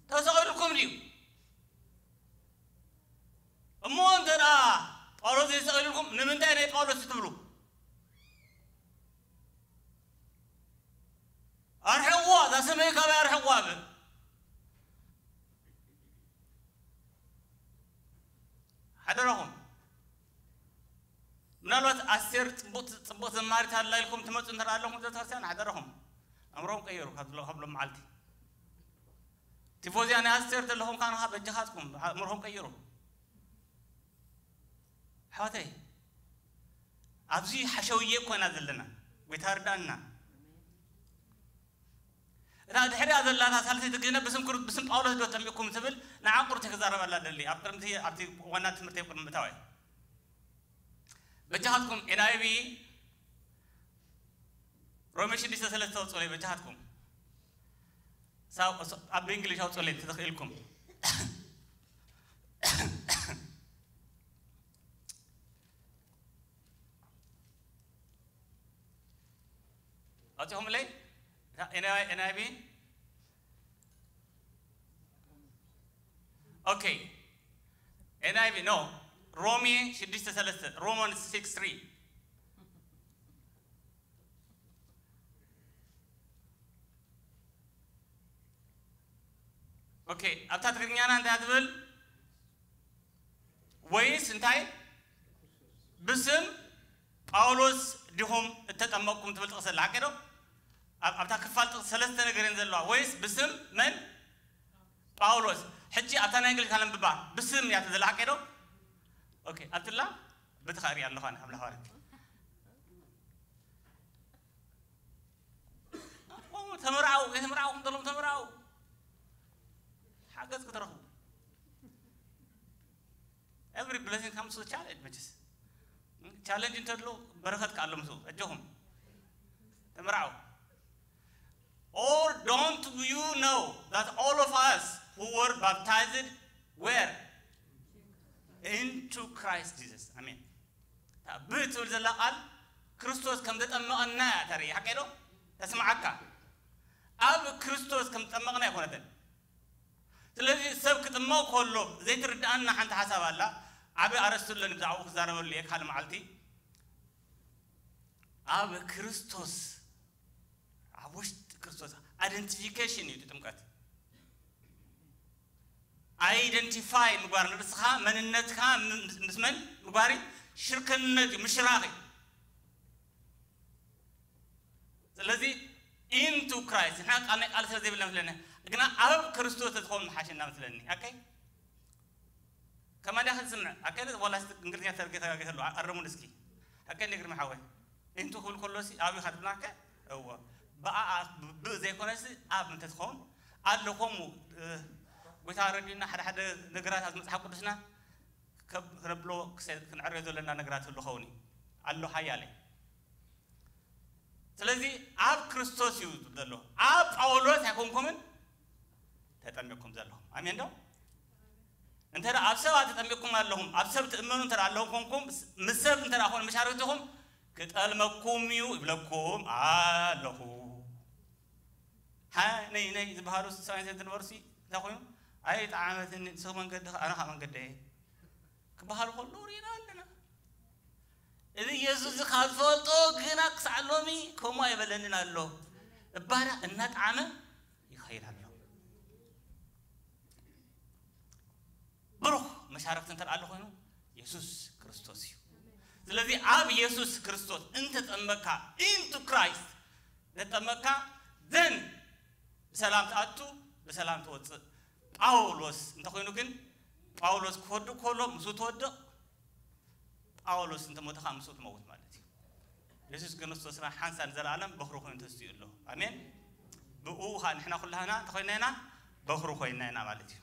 ተሰቒሉልኩም ድዩ? እሞ እንተ ደኣ ጳውሎስ ዘይሰቐሉልኩም፣ ንምንታይ ናይ ጳውሎስ ትብሉ? ኣርሕቕዋ፣ እዛ ሰማይ ካባይ ኣርሕቕዋ። ብ ሓደራኹም። ምናልባት ኣስቴር ጽቡቕ፣ ጽቡቕ ዘማሪት ኣላ ኢልኩም ትመጹ እንተ ኣለኹም፣ ቤተክርስትያን ሓደራኹም። ኣእምሮም ቀይሩ ካብ ሎ-፣ ካብ ሎም መዓልቲ። ቲፎዚያ ናይ ኣስቴር ዘለኹም ካንኻ በጃኻትኩም ኣእምሮኹም ቀይሩ። ኣሕዋተይ፣ ኣብዚ ሓሸውየ እኮ ኢና ዘለና። ጎይታ ርዳእና። እታ ድሕሪኣ ዘላ እታ ሳልሰይቲ ግነ ብስም ክሩ-፣ ብስም ጳውሎስ ዶ ተጠሚቕኩም ትብል ንዓ ቁርቲ ክዛረበላ ደሊ። ኣብ ቅድሚ እቲ፣ ኣብቲ ዋና ትምህርቲ ኣብ ቅድሚ ምእታወይ። በጃኻትኩም ኤን ኣይ ቪ ሮሜ ሽዱሽተ ሰለስተ ኣውጽኡለይ በጃኻትኩም። ሳብ-፣ ኣብ እንግሊሽ ኣውጽኡለይ እንተተኽኢልኩም። ኣውጺኹምለይ? ኤን ኣይ ቪ? ኦኬ። ኤን ኣይ ቪ፣ ኖ። ሮሜ ሽዱሽተ ሰለስተ፣ Romans ሲክስ ትሪ። ኦኬ፣ ኣብታ ትግርኛና እንታይ ትብል? ወይስ እንታይ ብስም ጳውሎስ ዲኹም እተጠመቕኩም ትብል ጥቕሲ ኣላ፣ ሓቂ ዶ? ኣብ-፣ ኣብታ ክፋል ጥቕሲ ሰለስተ ነገር እየን ዘለዋ። ወይስ ብስም መን? ጳውሎስ። ሕጂ ኣብታ ናይ እንግሊዝ ካነንብባ፣ ብስም እያ ትብል ዘላ፣ ሓቂ ዶ? ኦኬ፣ ኣብትላ ብትኻ እሪኣ ኣለኹ ኣነ፣ ኣምላኽ ባርክ። ተመርዓው፣ ዘይተመርዓውኩም ዘለኹም ተመርዓው። ሓገዝ ክትረኽቡ። Every blessing comes with challenge መቸስ። ቻለንጅ እንተሎ በረኸት ከኣሎ ምስኡ። ኣጆኹም። ተመርዓው። Or don't you know that all of us who were baptized were into Christ Jesus? ኣሜን። እታ ብ ትብል ዘላ ቃል ክርስቶስ ከም ዘጠመቐና እያ ተርኢ። ሓቀይ ዶ? ተስምዓካ? ኣብ ክርስቶስ ከም ዝጠመቕና ኣይኮነትን። ስለዚ ሰብ ክጥመቕ ከሎ ዘይትርድኣና ሓንቲ ሓሳብ ኣላ። ዓቢ ኣርእስቲ ኣለኒ ብዛዕባኡ ክዛረበሉ እየ ካልእ መዓልቲ። ኣብ ክርስቶስ፣ ኣብ ውሽጢ ክርስቶስ ኣይደንቲፊኬሽን እዩ እቲ ጥምቀት። ኣይደንቲፋይ ምግባር ንርእስኻ፣ መንነትካ ም-፣ ምስ መን ምግባር እዩ? ሽርክነት እዩ፣ ምሽራኽ እዩ። ስለዚ into Christ፣ ንሕና ቃል ናይ ቃል ስለ ዘይብልና መስለኒ፣ ግና ኣብ ክርስቶስ ተዝኸውን ምሓሸና መስለኒ። ኣከይ? ከማን ዲኻ ትስምዕ? ኣከይ? ዋላስ እንግሊዝኛ ተርጌ ተጋጌ ተሎ፣ ኣረሙን እስኪ። ኣከይ? ነግሪ መሓወይ። into ክብል ከሎሲ ኣብ ኢኻ ትብላከ? እወ። ብኣ፣ ብ-፣ ብ ዘይኮነሲ ኣብ እንተ ትኸውን ኣሎ። ከምኡ፣ እ፣ ጎይታ ረድዩና ሓደ ሓደ ነገራት ኣብ መጽሓፍ ቅዱስና ከብ-፣ ክነብሎ ክሰ-፣ ክንዕርዮ ዘለና ነገራት ህሉ ኸውን እዩ። ኣሎ ሓያለ። ስለዚ ኣብ ክርስቶስ እዩ ዘሎ። ኣብ ጳውሎስ ኣይኮንኩምን ተጠሚቕኩም ዘለኹም። ኣሜን ዶ? እንተ ደኣ ኣብ ሰባት ተጠሚቕኩም ኣለኹም፣ ኣብ ሰብ ትእመኑ እንተ ደኣ ኣለኹም ኮንኩም፣ ምስ ሰብ እንተ ደኣ ኮነ መሻርክትኹም፣ ክጠልመኩም እዩ ይብለኩም ኣለኹ። ሃ-፣ ነይ፣ ነይ ዝበሃሉ ሰብኣይን ሰበይትን ዝነበሩሲ እንታይ ኮይኑ? ኣይ፣ ጠዓመትኒ፣ ንስኺ መንገድኺ፣ ኣነ ኸኣ መንገደይ ክበሃሉ ከለዉ ርኢና ኣለና። እዚ የሱስ እዚ ካብ ዝፈልጦ ግና ክሳዕ ሎሚ ከምኡ ኣይበለንን ኣሎ። እባዳ እናጠዓመ ይኸይድ ኣሎ። መሻረክቲ እንተ ኣሎ ኮይኑ የሱስ ክርስቶስ እዩ። ስለዚ ኣብ የሱስ ክርስቶስ እንተጠመካ፣ into Christ ተጠመካ፣ then ብሰላም ትኣቱ፣ ብሰላም ትወፅእ። ጳውሎስ እንተኮይኑ ግን፣ ጳውሎስ ክወድቕ ከሎ ምስኡ ትወድቕ፣ ጳውሎስ እንተሞተ ከዓ ምስኡ ትመውት ማለት እዩ። የሱስ ክርስቶስና ሓንሳብ ንዘለኣለም በኹሪ ኮይኑ ተስትዩ ኣሎ። ኣሜን። ብኡ ከዓ ንሕና ኩላህና እንተኮይና ኢና፣ በኹሪ ኮይና ኢና ማለት እዩ።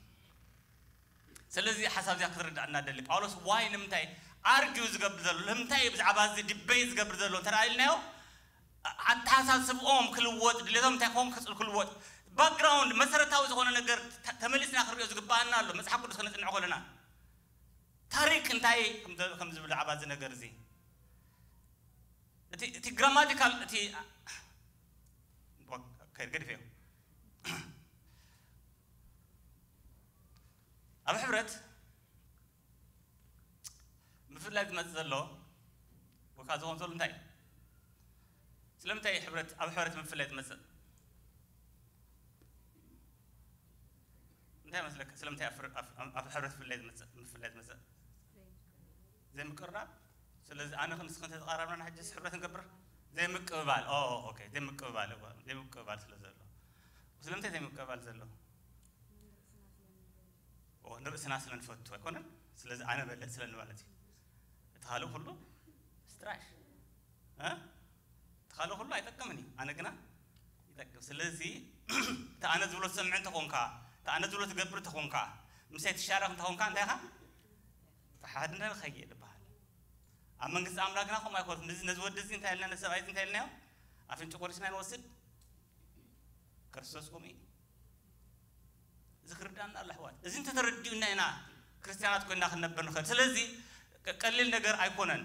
ስለዚ ሓሳብ እዚኣ ክትርዳእና ደሊ። ጳውሎስ ዋይ ንምንታይ ኣርጊው ዝገብር ዘሎ፣ ንምንታይ ብዛዕባ እዚ ዲበይ ዝገብር ዘሎ እንተ ኢልናዮ፣ ኣተሓሳስብኦም ክልወጥ፣ ድሌቶም እንታይ ክኸውን ክጽል ክልወጥ፣ ባክግራውንድ መሰረታዊ ዝኾነ ነገር ተ- ተመሊስና ክንሪኦ ዝግባኣና ኣሎ። መጽሓፍ ቅዱስ ክነጽንዕ ከለና ታሪክ እንታይ ከም ዘ- ከም ዝብል ብዛዕባ እዚ ነገር እዚ፣ እቲ እቲ ግራማቲካል እቲ ከይድ ገዲፈ እዮም። ኣብ ሕብረት ምፍላይ ዝመጽእ ዘሎ ወይ ከዓ ዝኾን ዘሎ እንታይ እዩ? ስለምንታይ ሕብረት ኣብ ሕብረት ምፍላይ ዝመጽእ? እንታይ መስለካ? ስለምንታይ ኣብ ፍር- ኣብ- ኣብ- ኣብ ሕብረት ፍላይ ዝመጽእ ምፍላይ ዝመጽእ? ዘይምቅርራብ። ስለዚ ኣነ ክንስ ክንተተቃራብና ንሕጂ ሕብረት ንገብር? ዘይምቅብባል። ኦ ኦኬ፣ ዘይምቅብባል እዋ፣ ዘይምቅብባል ስለ ዘሎ። ስለምንታይ ዘይምቅብባል ዘሎ? ኦ ንርእስና ስለ ንፈቱ ኣይኮነን። ስለዚ ኣነ በለጽ ስለ ንባለት እዩ። እቲ ካልእ ኩሉ ስትራሽ እ? እቲ ካልእ ኩሉ ኣይጠቅምን እዩ፣ ኣነ ግና ይጠቅም። ስለዚ እቲ ኣነ ዝብሎ ትሰምዕ እንተኾንካ፣ እቲ ኣነ ዝብሎ ትገብር እንተኾንካ፣ ምሳይ ትሻረኽ እንተኾንካ እንታይ ኢኻ? ብሓድነት ኸይድ ይበሃል። ኣብ መንግስቲ ኣምላኽና ከምኡ ኣይኮነን። ነዚ ነዚ ወዲ እዚ እንታይ ኢልና፣ ነዚ ሰብኣይ እዚ እንታይ ኢልናዮ? ኣፍንጭ ቆሪስና ንወስድ፣ ክርስቶስ ከምኡ እዩ። እዚ ክርዳእና ኣሎ ኣሕዋት። እዚ እንተተረዲኡና ኢና ክርስትያናት ኮይና ክንነብር ንኽእል። ስለዚ ቀ- ቀሊል ነገር ኣይኮነን።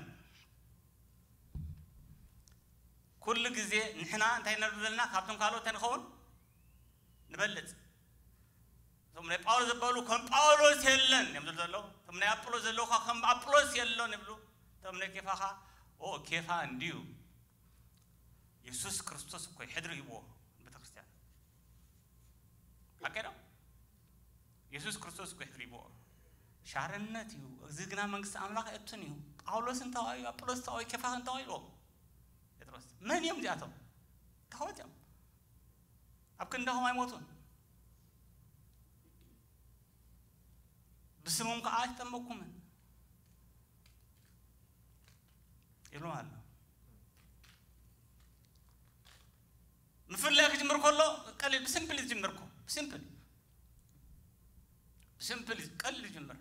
ኩሉ ግዜ ንሕና እንታይ ነብር ዘለና ካብቶም ካልኦት እንታይ ንኸውን ንበልጽ። እቶም ናይ ጳውሎስ ዝበሉ ከም ጳውሎስ የለን እዮም ዝብሉ ዘለዉ። እቶም ናይ ኣጵሎስ ዘለዉ ከዓ ከም ኣጵሎስ የለን ይብሉ። እቶም ናይ ኬፋ ከዓ ኦ ኬፋ እንድዩ የሱስ ክርስቶስ እኮ እዩ ሕድሪ ሂብዎ ቤተክርስትያን። ሓቀይ ዶ? የሱስ ክርስቶስ እኮ እዩ ሕድሪ ሂብዎ። ሻርነት እዩ። እዚ ግና መንግስቲ ኣምላኽ የእቱን እዩ። ጳውሎስ እንተዋዩ፣ ኣጵሎስ እንተዋዩ፣ ኬፋ እንተዋዩ ኢልዎም። ጴጥሮስ መን እዮም እዚኣቶም? ተኸወት እዮም። ኣብ ክንዳኹም ኣይሞቱን። ብስሞም ከዓ ኣይተጠመቅኩምን ኢሎም ኣሎ። ምፍላይ ክጅምር ከሎ ቀሊል ብሲምፕል ዝጅምር እኮ ብሲምፕል ብሲምፕል ቀሊል ይጅምር።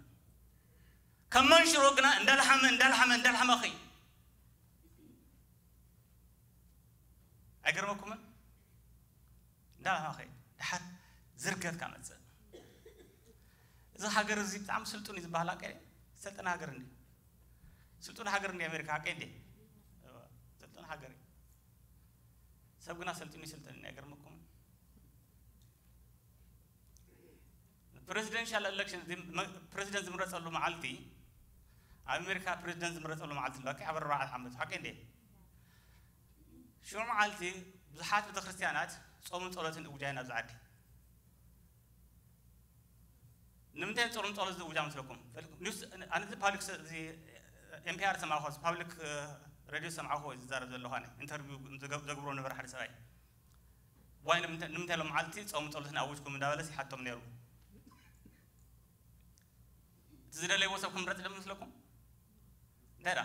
ከም መንሽሮ ግና እንዳልሓመ እንዳልሓመ እንዳልሓመ ኸይ ኣይገርመኩምን? እንዳልሓመ ኸይ ድሓር ዝርገት ካመፅእ እዚ ሃገር እዚ ብጣዕሚ ስልጡን እዩ ዝበሃል ኣቀ ሰልጠነ ሃገር እንዲ ስልጡን ሃገር እንዲ ኣሜሪካ ኣቀ እንዲ ስልጡን ሃገር እዩ። ሰብ ግና ሰልጢኑ ይስልጥን እዩ። ኣይገርመኩምን? ፕሬዚደንሻል ኤሌክሽን ፕሬዚደንት ዝምረፀሉ መዓልቲ ኣብ ኣሜሪካ ፕሬዚደንት ዝምረፀሉ መዓልቲ ኣሎ ኣብ ኣርባዕተ ዓመት ሓቂ እንዴ ሽዑ መዓልቲ ብዙሓት ቤተክርስትያናት ፆምን ፀሎትን እውጃ ናብ ዝዓዲ ንምንታይ ጾርን ጸሎት ዝውጃ መስለኩም ኣነዚ ፓብሊክ ኤምፒኣር ሰማዕኹ ፓብሊክ ሬድዮ ሰማዕኹ ዝዛረብ ዘለኹ ኣነ ኢንተርቪው ዘግብሮ ነበረ ሓደ ሰብኣይ ዋይ ንምንታይ ሎም መዓልቲ ጾም ጸሎት ንኣውጅኩም እንዳበለስ ይሓቶም ነይሩ እቲ ዝደለይዎ ሰብ ክምረጽ ዶ መስለኩም እንታይ ዳ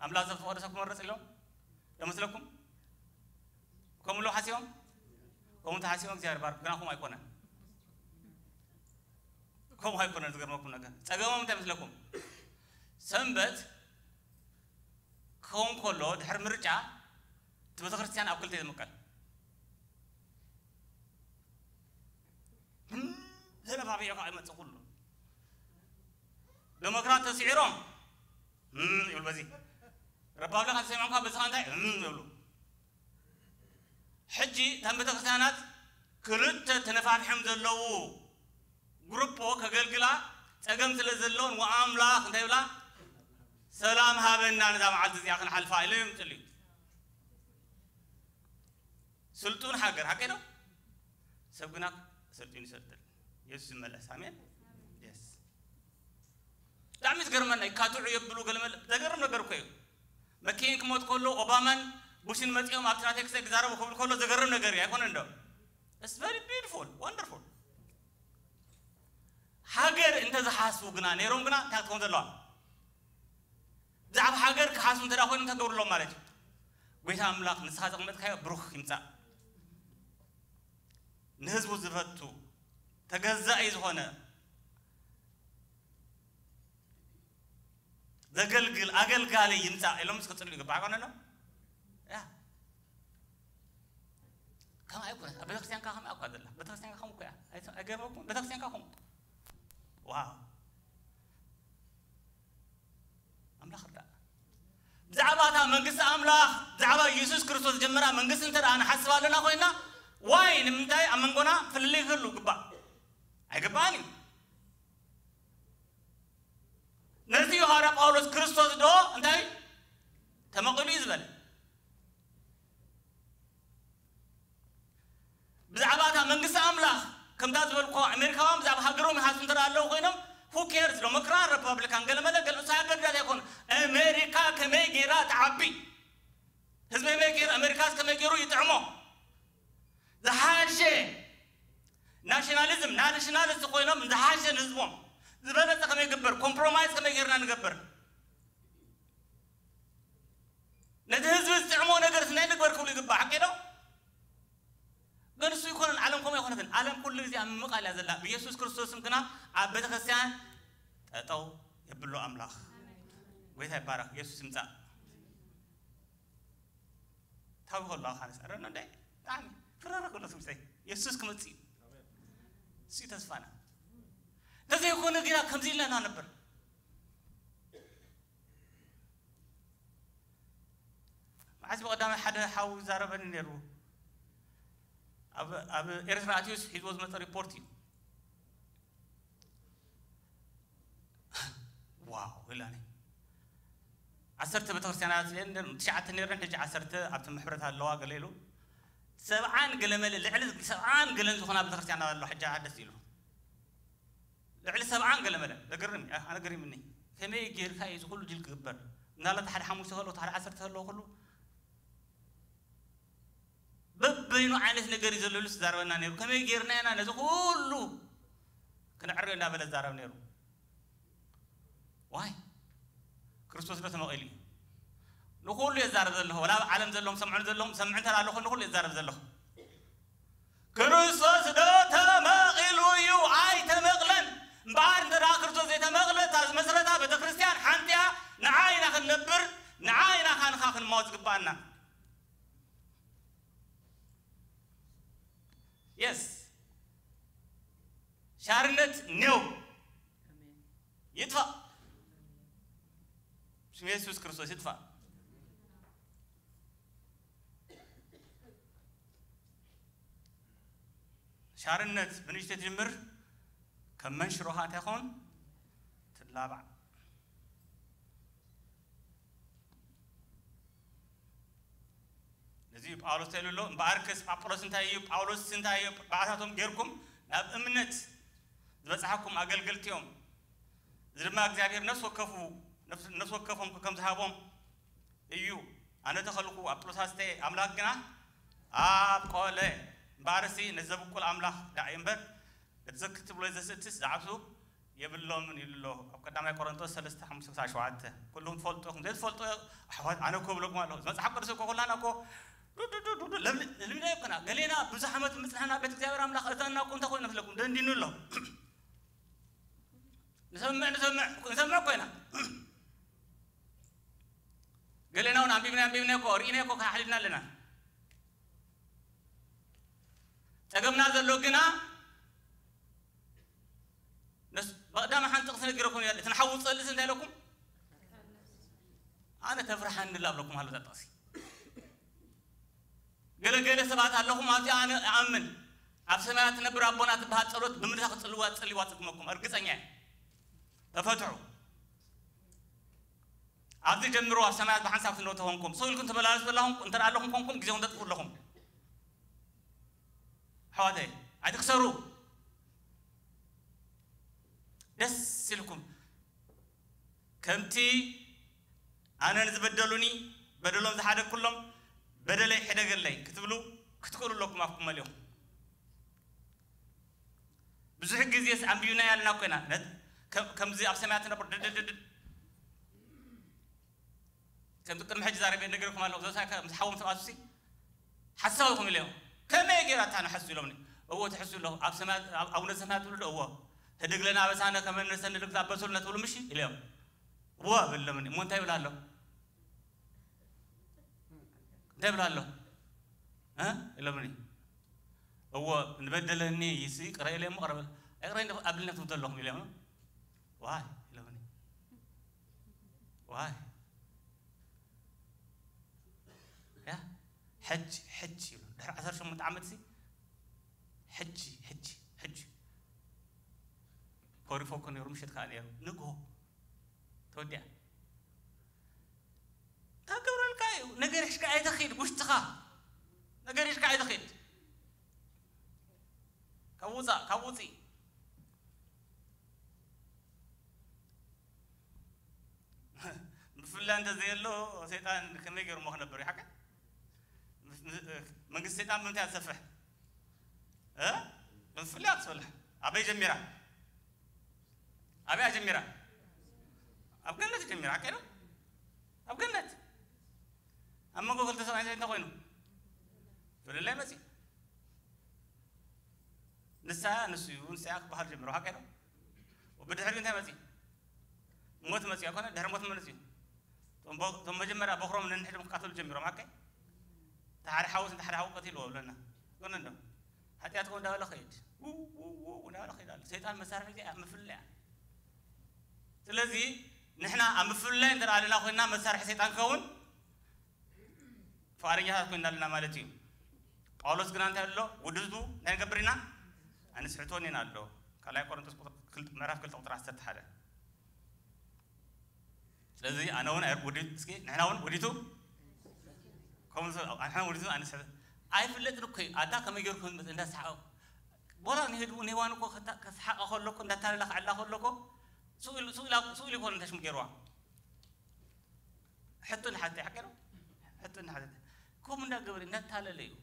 ኣምላኽ ዘፍቀዶ ሰብ ክመርጽ ኢሎም ዶ መስለኩም ከምኡ ኢሎም ሓሲቦም ከምኡ ተሓሲቦም እግዚኣብሔር ባርክ ግና ከምኡ ኣይኮነን ከምኡ ኣይኮነን ዝገርመኩም ነገር ጸገሞም እንታይ መስለኩም ሰንበት ክኸውን ከሎ ድሕሪ ምርጫ እቲ ቤተክርስትያን ኣብ ክልተ ይምቀል ዘለባቢዑ ከዓ ይመፅእ ኩሉ ዴሞክራት ተስዒሮም ይብሉ በዚ ረፓብሊካን ተሰሚዖም ከዓ በዚ ከዓ እንታይ ይብሉ ሕጂ እተን ቤተክርስትያናት ክልተ ተነፋፊሖም ዘለዉ ግሩፖ ከገልግላ ፀገም ስለ ዘለውን ወኣምላኽ እንታይ ብላ ሰላም ሃበና ነዛ መዓልቲ እዚኣ ክንሓልፋ ኢሎም እዮም ይፅልዩ ስልጡን ሃገር ሓቀይ ዶ ሰብ ግና ሰልጢኑ ይሰልጥን የሱስ ይመለስ ኣሜን የስ ብጣዕሚ ዝገርመና ይካትዑ የብሉ ገለመለ ዘገርም ነገር እኮ እዩ። መኬን ክሞት ከሎ ኦባማን ቡሽን መፂኦም ኣብቲ ናተይ ክሰ ክዛረቡ ክብል ከሎ ዘገርም ነገር እዩ ኣይኮነ እንዶ? It's very beautiful, wonderful። ሃገር እንተዝሓስቡ ግና ነይሮም ግና እንታይ ክትከውን ዘለዋ? ብዛዕባ ሃገር ክሓስቡ እንተ ኮይኖም እንታይ ክገብሩ ኣለዎም ማለት እዩ? ጎይታ ኣምላኽ ንስኻ ዘቕመጥካዮ ብሩኽ ይምፃእ፣ ንህዝቡ ዝፈቱ ተገዛኢ ዝኾነ ዘገልግል ኣገልጋሊ ይምፃእ ኢሎም ምስ ክፅሉ ይግባዕ ኮነ ነው ያ ከማይ እኮ ቤተክርስትያን ከ ከማይ እኮ ዘላ ቤተክርስትያን ከ ከምኡ እኮ እያ። ኣይገርመኩም? ቤተክርስትያን ከ ከምኡ። ዋው ኣምላኽ ርዳእ። ብዛዕባ እታ መንግስቲ ኣምላኽ ብዛዕባ ኢየሱስ ክርስቶስ ዝጀመራ መንግስቲ እንተ ንሓስብ ኣለና ኮይና ዋይ ንምንታይ ኣብ መንጎና ፍልልይ ክህሉ ግባእ? ኣይግባእን እዩ። ነዚ እዩ ሃዋርያ ጳውሎስ ክርስቶስ ዶ እንታይ ተመቒሉ እዩ ዝበለ። ብዛዕባ እታ መንግስቲ ኣምላኽ ከምታ ዝበልኩ ኣሜሪካውያን ብዛዕባ ሃገሮም ይሓስቡ እንተ ኣለዉ ኮይኖም who cares ዲሞክራን ሪፐብሊካን ገለመለ ገለ እሱ ሃገር ዳት ኣይኮኑ። ኣሜሪካ ከመይ ገይራ ትዓቢ፣ ህዝቢ ከመይ ገይሩ ኣሜሪካስ ከመይ ገይሩ ይጥዕሞ፣ ዝሓሸ ናሽናሊዝም ናሽናሊስት ኮይኖም ዝሓሸ ንህዝቦም ዝበለፀ ከመይ ይግበር፣ ኮምፕሮማይዝ ከመይ ገይርና ንገብር፣ ነቲ ህዝቢ ዝጥዕሞ ነገር ስናይ ንግበር ክብሉ ይግባእ። ሓቂ ዶ? ግን እሱ ይኮነን። ዓለም ከምኡ ኣይኮነትን። ዓለም ኩሉ ግዜ ኣብ ምምቓል እያ ዘላ። ብኢየሱስ ክርስቶስም ግና ኣብ ቤተክርስትያን ጠጠው የብሎ ኣምላኽ። ጎይታ ይባረክ። ኢየሱስ ይምጻእ። ታዊ ከሎ ኣኻንስ ኣረና እንዳይ ብጣዕሚ ፍረረ ከሎ ትምሰይ ኢየሱስ ክመጽእ እዩ። እሱ እዩ ተስፋና። እንተዘይኮነ ግና ከምዚ ኢልና ኢና ነበር። መዓዝ ብቐዳማይ ሓደ ሓው ይዛረበኒ ነይሩ። ኣብ ኣብ ኤርትራ ኣትዩስ ሒዝዎ ዝመጸ ሪፖርት እዩ። ዋው ኢላኒ። ዓሰርተ ቤተክርስትያናት እየን፣ ትሽዓተ ነይረን፣ ሕጂ ዓሰርተ ኣብቲ ምሕብረት ኣለዋ ገለ ኢሉ። ሰብዓን ገለ መለ፣ ልዕሊ ሰብዓን ገለን ዝኾና ቤተክርስትያናት ኣለዋ፣ ሕጂ ደስ ኢሉ። ልዕሊ ሰብዓን ገለ መለ፣ ዘገርም እዩ፣ ኣነ ገሪምኒ። ከመይ ጌርካ እዩ እዚ ኩሉ ዲል ክግበር? ምናልባት ሓደ ሓሙሽተ ከለዉ፣ ሓደ ዓሰርተ ከለዉ ኩሉ በበይኑ ዓይነት ነገር እዩ ዘሎ ኢሉ ዝዛረበና ነይሩ። ከመይ ጌርና ኢና ነዚ ኩሉ ክነዕርዮ እንዳበለ ዝዛረብ ነይሩ። ዋይ ክርስቶስ ዶ ተመቒሉ እዩ? ንኹሉ የዛረብ ዘለኹ፣ ወላ ኣብ ዓለም ዘለኹም ሰምዑ ዘለኹም ሰምዑ እንተ ኣለኹ ንኹሉ የዛረብ ዘለኹ። ክርስቶስ ዶ ተመቒሉ እዩ? ኣይተመቕለን። እምበኣር እንተ ደኣ ክርስቶስ ዘይተመቕለ እታ ዝመስረታ ቤተ ክርስቲያን ሓንቲ እያ። ንዓ ኢና ክንነብር፣ ንዓ ኢና ካንኻ ክንማወት ዝግባኣና። የስ ሻርነት ኔው ይጥፋእ። ስም የሱስ ክርስቶስ ይጥፋእ። ሻርነት ብንእሽተይ ትጅምር፣ ከም መንሽሮ ኸኣ እንታይ ኾን ትላባዕ። ነዚ እዩ ጳውሎስ ተልሎ እምበኣርከስ ኣጵሎስ እንታይ እዩ? ጳውሎስ እንታይ እዩ? ባዕታቶም ጌርኩም ናብ እምነት ዝበጽሓኩም ኣገልገልቲ እዮም። እዚ ድማ እግዚኣብሔር ነፍሲ ወከፉ ነፍሲ ወከፎም ከም ዝሃቦም እዩ። ኣነ ተኸልኩ ኣጵሎስ ኣስተየ፣ ኣምላኽ ግና ኣብ ቆለ። እምበኣርሲ ነዘብቁል ኣምላኽ ደኣ እዩ እምበር ነቲ ዘክትብ ወይ ዘስእትስ ዝዓብሱ የብሎምን ይብሉ ኣሎ ኣብ ቀዳማይ ቆሮንቶስ ሰለስተ ሓሙሽተ ክሳብ ሸውዓተ። ኩልኹም ትፈልጡ ኢኹም። ዘይትፈልጡ ኣሕዋት ኣነ እኮ እብለኩም ኣለኹ። እዚ መጽሓፍ ቅዱስ እኮ ኩላና እኮ ዱዱዱዱ ለምልምና ይኮና። ገሌና ብዙሕ ዓመት ምጽናሕና ቤት እግዚኣብሔር ኣምላኽ እተና እኮ እንታይ ኮይኑ መስለኩም? ደንዲኑ ኣሎ። ንሰምዕ ንሰምዕ ንሰምዕ እኮ ኢና። ገሌና እውን ኣንቢብና ኣንቢብና እኮ ርኢና እኮ ካሕሊልና ኣለና። ጸገምና ዘሎ ግና ነስ ብቐዳሚ ሓንቲ ጥቕሲ ነጊረኩም እያ። እቲ ንሓዊ ዝጸልስ እንታይ ኢለኩም? ኣነ ተፍርሓኒ ላ ብለኩም ኣሎ እዛ ጥቕሲ። ገለ ገለ ሰባት ኣለኹም ኣብዚኣ ኣነ እኣምን። ኣብ ሰማያት ትነብር ኣቦና ትበሃል ጸሎት ብምድራ ክጽልዋ ትጽልዋ ጽግመኩም እርግጸኛ እየ። ተፈትሑ። ኣብዚ ጀምሩ ኣብ ሰማያት ብሓንሳብ ትነው ተኾንኩም። ሰው ኢልኩም ተመላለሱ ዘለኹም እንተ ኣለኹም ኮንኩም ግዜኹም ተጥፉ ኣለኹም። ኣሕዋተይ ኣይትክሰሩ። ደስ ኢልኩም ከምቲ ኣነ ንዝበደሉኒ በደሎም ዝሓደግኩሎም በደለይ ሕደገለይ ክትብሉ ክትክእሉ ኣለኩም ኣፍኩም መሊኹም። ብዙሕ ግዜስ ኣንቢብናያ ኣለና ኮይና ነት- ከም- ከምዚ ኣብ ሰማያት ትነብር ድድድድ ከምዚ ቅድሚ ሕጂ ዛረበ ነገርኩም ኣለኹ ዘሳ ከምዚ ሓዎም ተባሱሲ ሓሳብኩም ኢለዮም። ከመይ ገይራ እታ ንሐሱ ኢሎምኒ። እዎ ትሕሱ ኣለኹ ኣብ ሰማያት ኣብ- ኣቡነ ሰማያት ትብሉ ዶ እዎ ህድግ ለና በሳነ ከመ ንሰኒ ልግዛ በሱል ነትብሉ ምሽ ኢለዮም። እዎ ብለምኒ እሞ እንታይ ይብላ ኣሎ እንታይ ይብላ ኣሎ እ ኢሎምኒ። እዎ ንበደለኒ ይስ ይቅረ ኢለ እሞ ቅረ በል ኣይቅረ እንደ ኣብልነት ዘለኹም ኢሎም ዋይ ኢሎምኒ ዋይ ያ ሕጂ ሕጂ ይብሉ ድሕሪ ዓሰርተ ሸሞንተ ዓመት ሲ ሕጂ ሕጂ ሕጂ ኮሪፎ እኮ ነይሩ ምሸት ከዓ ነይሩ ንግሆ ተወዲያ ካብ ገብረልካ እዩ ነገር ሽካ ኣይተኺድ ውሽጥኻ ነገር ሽካ ኣይተኺድ ካብ ውፃእ ካብ ውፅእ ምፍላይ እንተዘየሎ ሰይጣን ከመይ ገይሩ ሞ ክነብር እዩ ሓቀ መንግስቲ ሰይጣን ብምንታይ ትሰፍሕ ብምፍላይ ትሰልሕ ኣበይ ጀሚራ ኣበይ ጀሚራ ኣብ ገነት ጀሚራ ሓቀ ኣብ ገነት ኣብ መንጎ ክልተ ሰብኣይ እንታይ ኮይኑ ፍልላይ መፅእ ንሳ ንሱ እዩ ንሳ ክበሃል ጀሚሩ ሓቀ ብድሕሪ እንታይ መፅእ ሞት መፅእ ኣይኮነ ድሕሪ ሞት መለስ እዩ እቶም መጀመርያ በክሮም ነንሕድም ክቃተሉ ጀሚሮም ሓቀ ተሓደ ሓውስ እንተ ሓደ ሓው ቀቲልዎ ብለና ኮነ እንዶ ሓጢኣት ከው እንዳበለ ኸይድ እንዳበለ ኸይድ ኣሎ ሰይጣን መሳርሒ ዚ ምፍለያ ስለዚ ንሕና ኣብ ምፍልላይ እንተ ኣለና ኮይና መሳርሒ ሰይጣን ክኸውን ፍቓደኛታት ኮይና ኣለና ማለት እዩ ጳውሎስ ግና እንታይ ኣሎ ውድቱ እንታይ ንገብር ኢና ኣንስሕቶን ኢና ኣሎ ካልኣይ ቆሮንቶስ ምዕራፍ ክልተ ቁጥር ዓሰርተ ሓደ ስለዚ ኣነ እውን ውዲት እስኪ ንሕና እውን ውዲቱ ከምኡ ንሕና ውዲቱ ኣንስሕቶ ኣይፍለጥን እኮ እዩ ኣታ ከመይ ገይሩ ክመፅ እንዳሰሓቐ ቦራ ንሄድኡ ንሄዋን እኮ ከስሓቐ ከሎ እኮ እንዳታለላ ክዕላ ከሎ እኮ ስኡል ይኮነ እንተሽሙ ገይርዋ ሕቶ ንሓተ ሓቀ ነው ሕቶ ንሓተ ከምኡ እንዳገበረ እንዳታለለ እዩ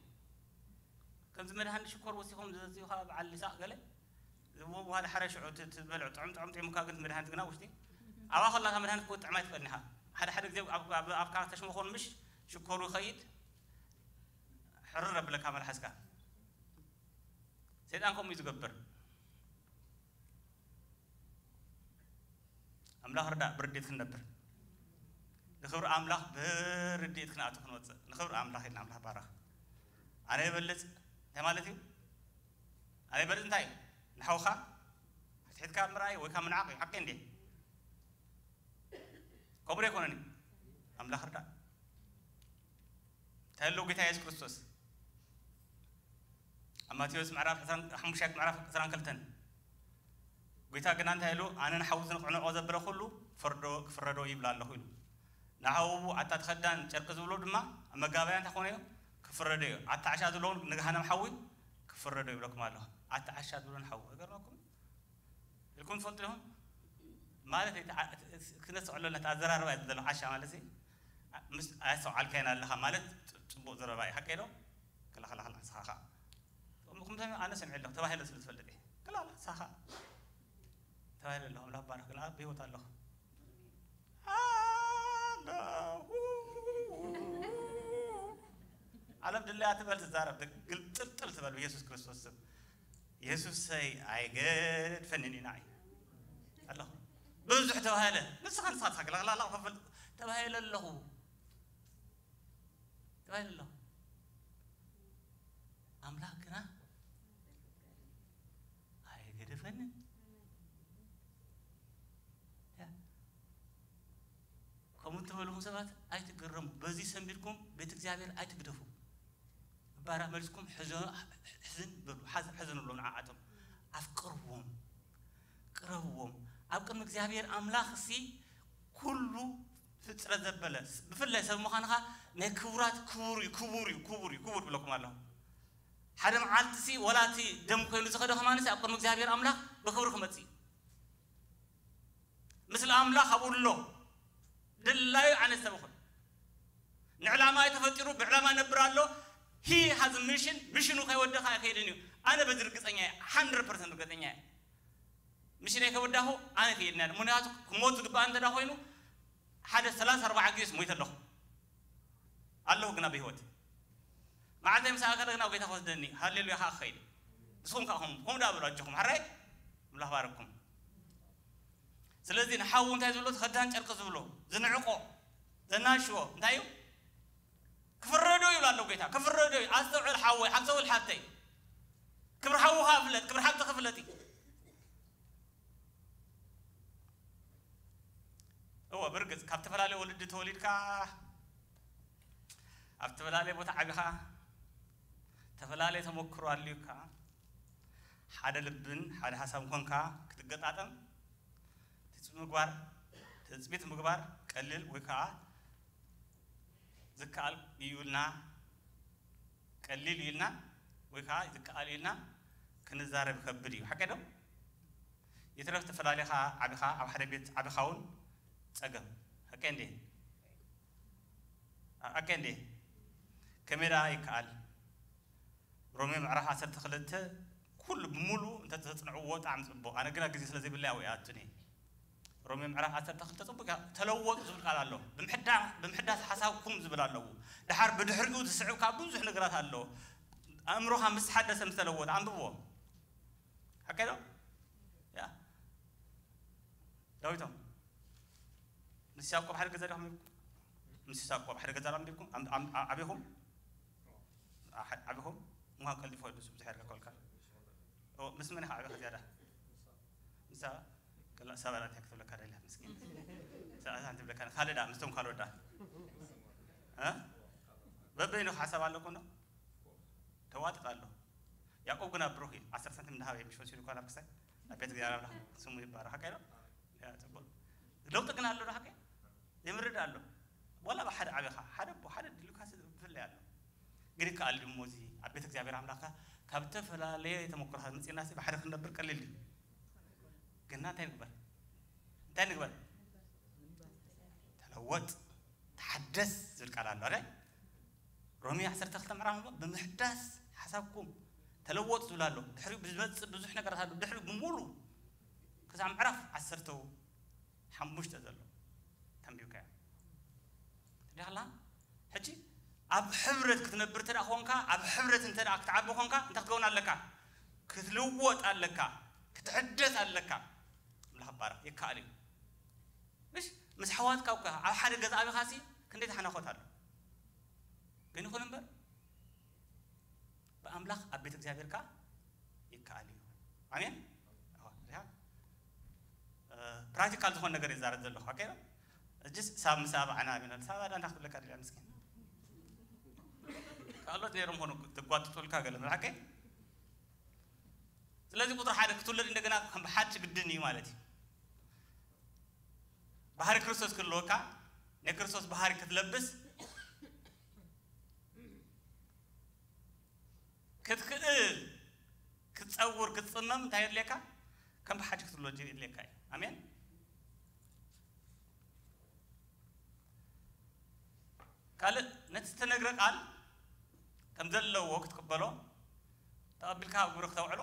ከምዚ መድሃኒ ሽኮር ወሲኾም ዝዘዝዩ ከዓ በዓል ሊሳቕ ገለ ዝቦ በኋላ ሓረ ሽዑ ትበልዑ ጥዑም ጥዑም ጢሙካ ግን መድሃኒት ግና ውሽጢ ኣብኣ ከላካ መድሃኒት ክወጥዕ ማይ ትኽእል ኢኻ ሓደ ሓደ ግዜ ኣብ ካራ ተሽሞ ኾን ምሽ ሽኮሩ ይኸይድ ሕርር ኣብለካ መልሓስካ ሰይጣን ከምኡ እዩ ዝገብር ኣምላኽ ርዳእ ብርድኢት ክንነብር ንኽብሪ ኣምላኽ ብርድኢት ክንኣቱ ክንወፅእ ንኽብሪ ኣምላኽ ኢልና ኣምላኽ ባረኽ ኣነ ይበልፅ እንታይ ማለት እዩ ኣነ ይበልፅ እንታይ እዩ ንሓውኻ ሕትሕትካ ምርኣይ ወይ ካብ ምንዓቕ እዩ ሓቂ እንዴ ከምኡ ኣይኮነን እዩ ኣምላኽ ርዳእ እንታይ ኣለዎ ጌታ የሱስ ክርስቶስ ኣብ ማቴዎስ ምዕራፍ ሓሙሻት ምዕራፍ ዕስራን ክልተን ጌታ ግና እንታይ ኢሉ ኣነ ንሓዊ ዝንቕዕንዖ ዘበለ ኩሉ ፈርዶ ክፍረዶ ይብላ ኣለኹ ኢሉ ንሓዉ ኣታ ተኸዳን ጨርቂ ዝብሎ ድማ ኣብ መጋበያ እንታይ ኮነ እዩ ክፍረዶ እዩ ኣታ ዓሻ ዝብሎ ንገሃነም ሓዊ ክፍረዶ ይብለኩም ኣለኹ ኣታ ዓሻ ዝብሎ ንሓዊ ይገርመኩም ኢልኩም ትፈልጡ ኢኹም ማለት ክነስተውዕሎ ኣለና ኣዘራርባ እዩ ዘሎ ዓሻ ማለት ምስ ኣያስተውዓልካይና ኣለኻ ማለት ፅቡቅ ዘረባ እዩ ሓቀይ ዶ ክላኸላኸላ ንስኻ ከዓ ከምኡ ኣነ ሰሚዐ ኣለኹ ተባሂለ ስለ ዝፈልጥ እየ ክላላ ንስኻ ተባሂለ ኣለኹ ኣምላኽ ባረኽ ግን ብህይወት ኣለኹ ኣለኹ ዓለም ድለያ ትበል ትዛረብ ግልጥልጥል ትበል ብየሱስ ክርስቶስ ስም የሱሰይ ኣይገድፈንን ኢና ኣለኹ ብዙሕ ተባሃለ ንስኻ ንስኻ ንስኻ ክላላ ክላላ ክፈል ተባሂለ ኣለኹ ተባሂለ ኣለኹ ኣምላኽ ግና ኣይገደፈንን ከምኡ እትበልኹም ሰባት ኣይትገረሙ በዚ ሰንቢድኩም ቤት እግዚኣብሔር ኣይትግደፉ ባራ መልስኩም ሕዝን በሉ ሓዘን ሕዘኑሎም ንዓኣቶም ኣፍቅርዎም ቅረብዎም ኣብ ቅድሚ እግዚኣብሔር ኣምላኽ ሲ ኩሉ ፍጥረት ዘበለ ብፍላይ ሰብ ምዃንኻ ናይ ክቡራት ክቡር እዩ ክቡር እዩ ክቡር እዩ ክቡር ብለኩም ኣለኹ ሓደ መዓልቲ ሲ ወላቲ ደም ኮይኑ ዝኸደ ከማንስ ኣብ ቅድሚ እግዚኣብሔር ኣምላኽ ብክብሪ ክመጽእ እዩ ምስሊ ኣምላኽ ኣብኡ ኣሎ ድላዩ ዓይነት ሰብ ይኹን። ንዕላማ እዩ ተፈጢሩ፣ ብዕላማ ነብር ኣሎ። He has a mission፣ ሚሽኑ ከይወደኻ ኣይኸይድን እዩ። ኣነ በዚ ርግጸኛ እየ፣ ሓንድረድ ፐርሰንት ርግጸኛ እየ። ሚሽነይ ከይወዳኹ ኣነ ከይድን እየ። ምኽንያቱ ክሞት ዝግባእ እንተ ደኣ ኮይኑ ሓደ ሰላሳ ኣርባዓ ግዜስ ሞይተ ኣለኹ። ኣለኹ ግና ብህይወት። መዓልተይ ምስ ኣኸለ ግና ኣብ ጌታ ክወስደኒ፣ ሃሌሉያ ከኣ ክኸይድ። ንስኹም ከኣ ከምኡ፣ ከምኡ ደኣ በሉ ኣጆኹም። ሕራይ? ኣምላኽ ባረኩም። ስለዚ ንሓዉ እንታይ ዝብሎ፣ እቲ ከዳን ጨርቂ ዝብሎ፣ ዝንዕቆ፣ ዘናሽዎ፣ እንታይ እዩ? ክፍረዶ እዩ ኣሎ ጌታ፣ ክፍረዶ እዩ። ኣስተውዕል ሓወይ፣ ኣስተውዕል ሓብተይ። ክብሪ ሓውኻ ፍለጥ፣ ክብሪ ሓብትኺ ፍለጢ። እወ፣ ብርግጽ ካብ ዝተፈላለየ ወለዲ ተወሊድካ፣ ኣብ ዝተፈላለየ ቦታ ዓቢኻ፣ ዝተፈላለየ ተመክሮ ኣልዩካ፣ ሓደ ልብን ሓደ ሓሳብን ኮንካ ክትገጣጠም፣ ትጽቢት ምግባር፣ ትጽቢት ምግባር ቀሊል ወይ ከኣ ዝከኣል እዩ ኢልና፣ ቀሊል እዩ ኢልና ወይ ከኣ ዝከኣል እዩ ኢልና ክንዛረብ ይከብድ እዩ። ሓቀ ዶ? ይትረፍ ተፈላሊኻ ዓቢኻ ኣብ ሓደ ቤት ዓቢኻ እውን ጸገም። ሓቀ እንዴ? ሓቀ እንዴ? ከመይ ደኣ ይከኣል? ሮሜ ምዕራፍ ዓሰርተ ክልተ ኩሉ ብምሉኡ እንተ ተጽንዕዎ ብጣዕሚ ጽቡቕ። ኣነ ግና ግዜ ስለ ዘይብለይ ኣብኡ እየ ኣቱኒ። ሮሜ ምዕራፍ ዓሰርተ ክልተ ጽቡቕ እያ። ተለወጡ ዝብል ቃል ኣሎ። ብምሕዳ-፣ ብምሕዳስ ሓሳብኩም ዝብል ኣለዉ። ደሓር ብድሕሪኡ ዝስዕብ ካብ ብዙሕ ነገራት ኣሎ። ኣእምሮኻ ምስ ተሓደሰ ምስ ተለወጠ፣ ኣንብብዎ። ሓቀ ዶ? ያ። ዳዊቶም፣ ምስ ያዕቆብ ሓደ ገዛ ዲኹም? ምስ ያዕቆብ ሓደ ገዛ ዲኹም? ኣም-፣ ኣም-፣ ኣ-፣ ኣቢኹም? ኣ-፣ ሓ-፣ ኣቢኹም? እሞ ቀልጢፉ ከይዱ፣ ብዙሕ ያድካ ከልካ። ኦ፣ ምስ መን ኢኻ ዓቢኻ ዝያዳ? ምሳ፣ ከላ፣ ሳባ ናት ክትብለካ ደልያ፣ ምስኪን። ሳባ ናት ትብለካ፣ ካልእ ደኣ፣ ምስቶም ካልኦት ደኣ። እ? በበይኑ ሓሳብ ኣለኩም ዶ? ተዋጥጥ ኣሎ። ያዕቆብ ግና ብሩኽ እዩ። ዓሰርተ ሳንቲም እንዳሃበ እዩ፣ ምሽ ወሲዱ እኳ ናብ ክሳይ፣ ናብ ቤት እግዚኣብሔር ኣምላኽ ስሙ ይባረኽ። ሓቀይ ዶ? ያ፣ ጽቡቕ። ለውጢ ግን ኣሎ ዶ ሓቀይ? የምርድ ኣሎ። ዋላ ብሓደ ዓቢኻ፣ ሓደ ኣቦ፣ ሓደ ድልካስ ብፍላይ ኣሎ። ግን ይከኣል ድዩ እሞ እዚ ኣብ ቤት እግዚኣብሔር ኣምላኽካ ካብ ዝተፈላለየ ተመክሮታት መጺእናሲ ብሓደ ክንነብር ቀሊል ድዩ? ግና እንታይ ንግበር? እንታይ ንግበር? ተለወጥ፣ ተሓደስ ዝብል ቃል ኣሎ፣ ኣይደል? ሮሜ ዓሰርተ ክልተ ምዕራፍ እሞ ብምሕዳስ ሓሳብኩም ተለወጡ ዝብል ኣሎ። ድሕሪኡ ብዝመጽእ ብዙሕ ነገራት ኣሎ። ድሕሪኡ ብምሉእ ክሳብ ምዕራፍ ዓሰርተ ሓሙሽተ ዘሎ ተንቢብካዮ። ትደላ? ሕጂ ኣብ ሕብረት ክትነብር እንተ ደኣ ኾንካ፣ ኣብ ሕብረት እንተ ደኣ ክትዓቢ ኾንካ፣ እንታይ ክትከውን ኣለካ? ክትልወጥ ኣለካ፣ ክትሕደስ ኣለካ። ኣምላኽ ይባረኽ። ይከኣል እዩ። ምሽ፣ ምስ ኣሕዋትካ እኳ ኣብ ሓደ ገዛ ኣቢኻሲ ክንደይ ተሓናኾት ኣሎ። ግን ይኹን እምበር፣ ብኣምላኽ ኣብ ቤት እግዚኣብሔር ከኣ ይከኣል እዩ። ኣሜን? ኣዋ፣ ሪኣ? እ፣ ፕራክቲካል ዝኾነ ነገር ይዛረብ ዘለኹ። ኦኬ? እጅስ ሳብ ምስ ኣባዕና ኣቢና፣ ሳብ ኣዳ እንታይ ክትብለካ ድልያ ምስኪን? ካልኦት ነይሮም ኾኑ ትጓጥጡልካ ገለ፣ መልሓቀ? ስለዚ ቁጥሪ ሓደ ክትውለድ እንደገና ከም ሓድሽ ግድን እዩ ማለት እዩ። ባህሪ ክርስቶስ ክህልወካ፣ ናይ ክርስቶስ ባህሪ ክትለብስ ክትክእል፣ ክትጸውር፣ ክትጽመም እንታይ የድልየካ? ከም ብሓድሽ ክትውለድ የድልየካ እዩ። ኣሜን። ካልእ ነቲ ዝተነግረ ቃል ከም ዘለዎ ክትቅበሎ፣ ተቐቢልካ ኣብ ግብሪ ክተውዕሎ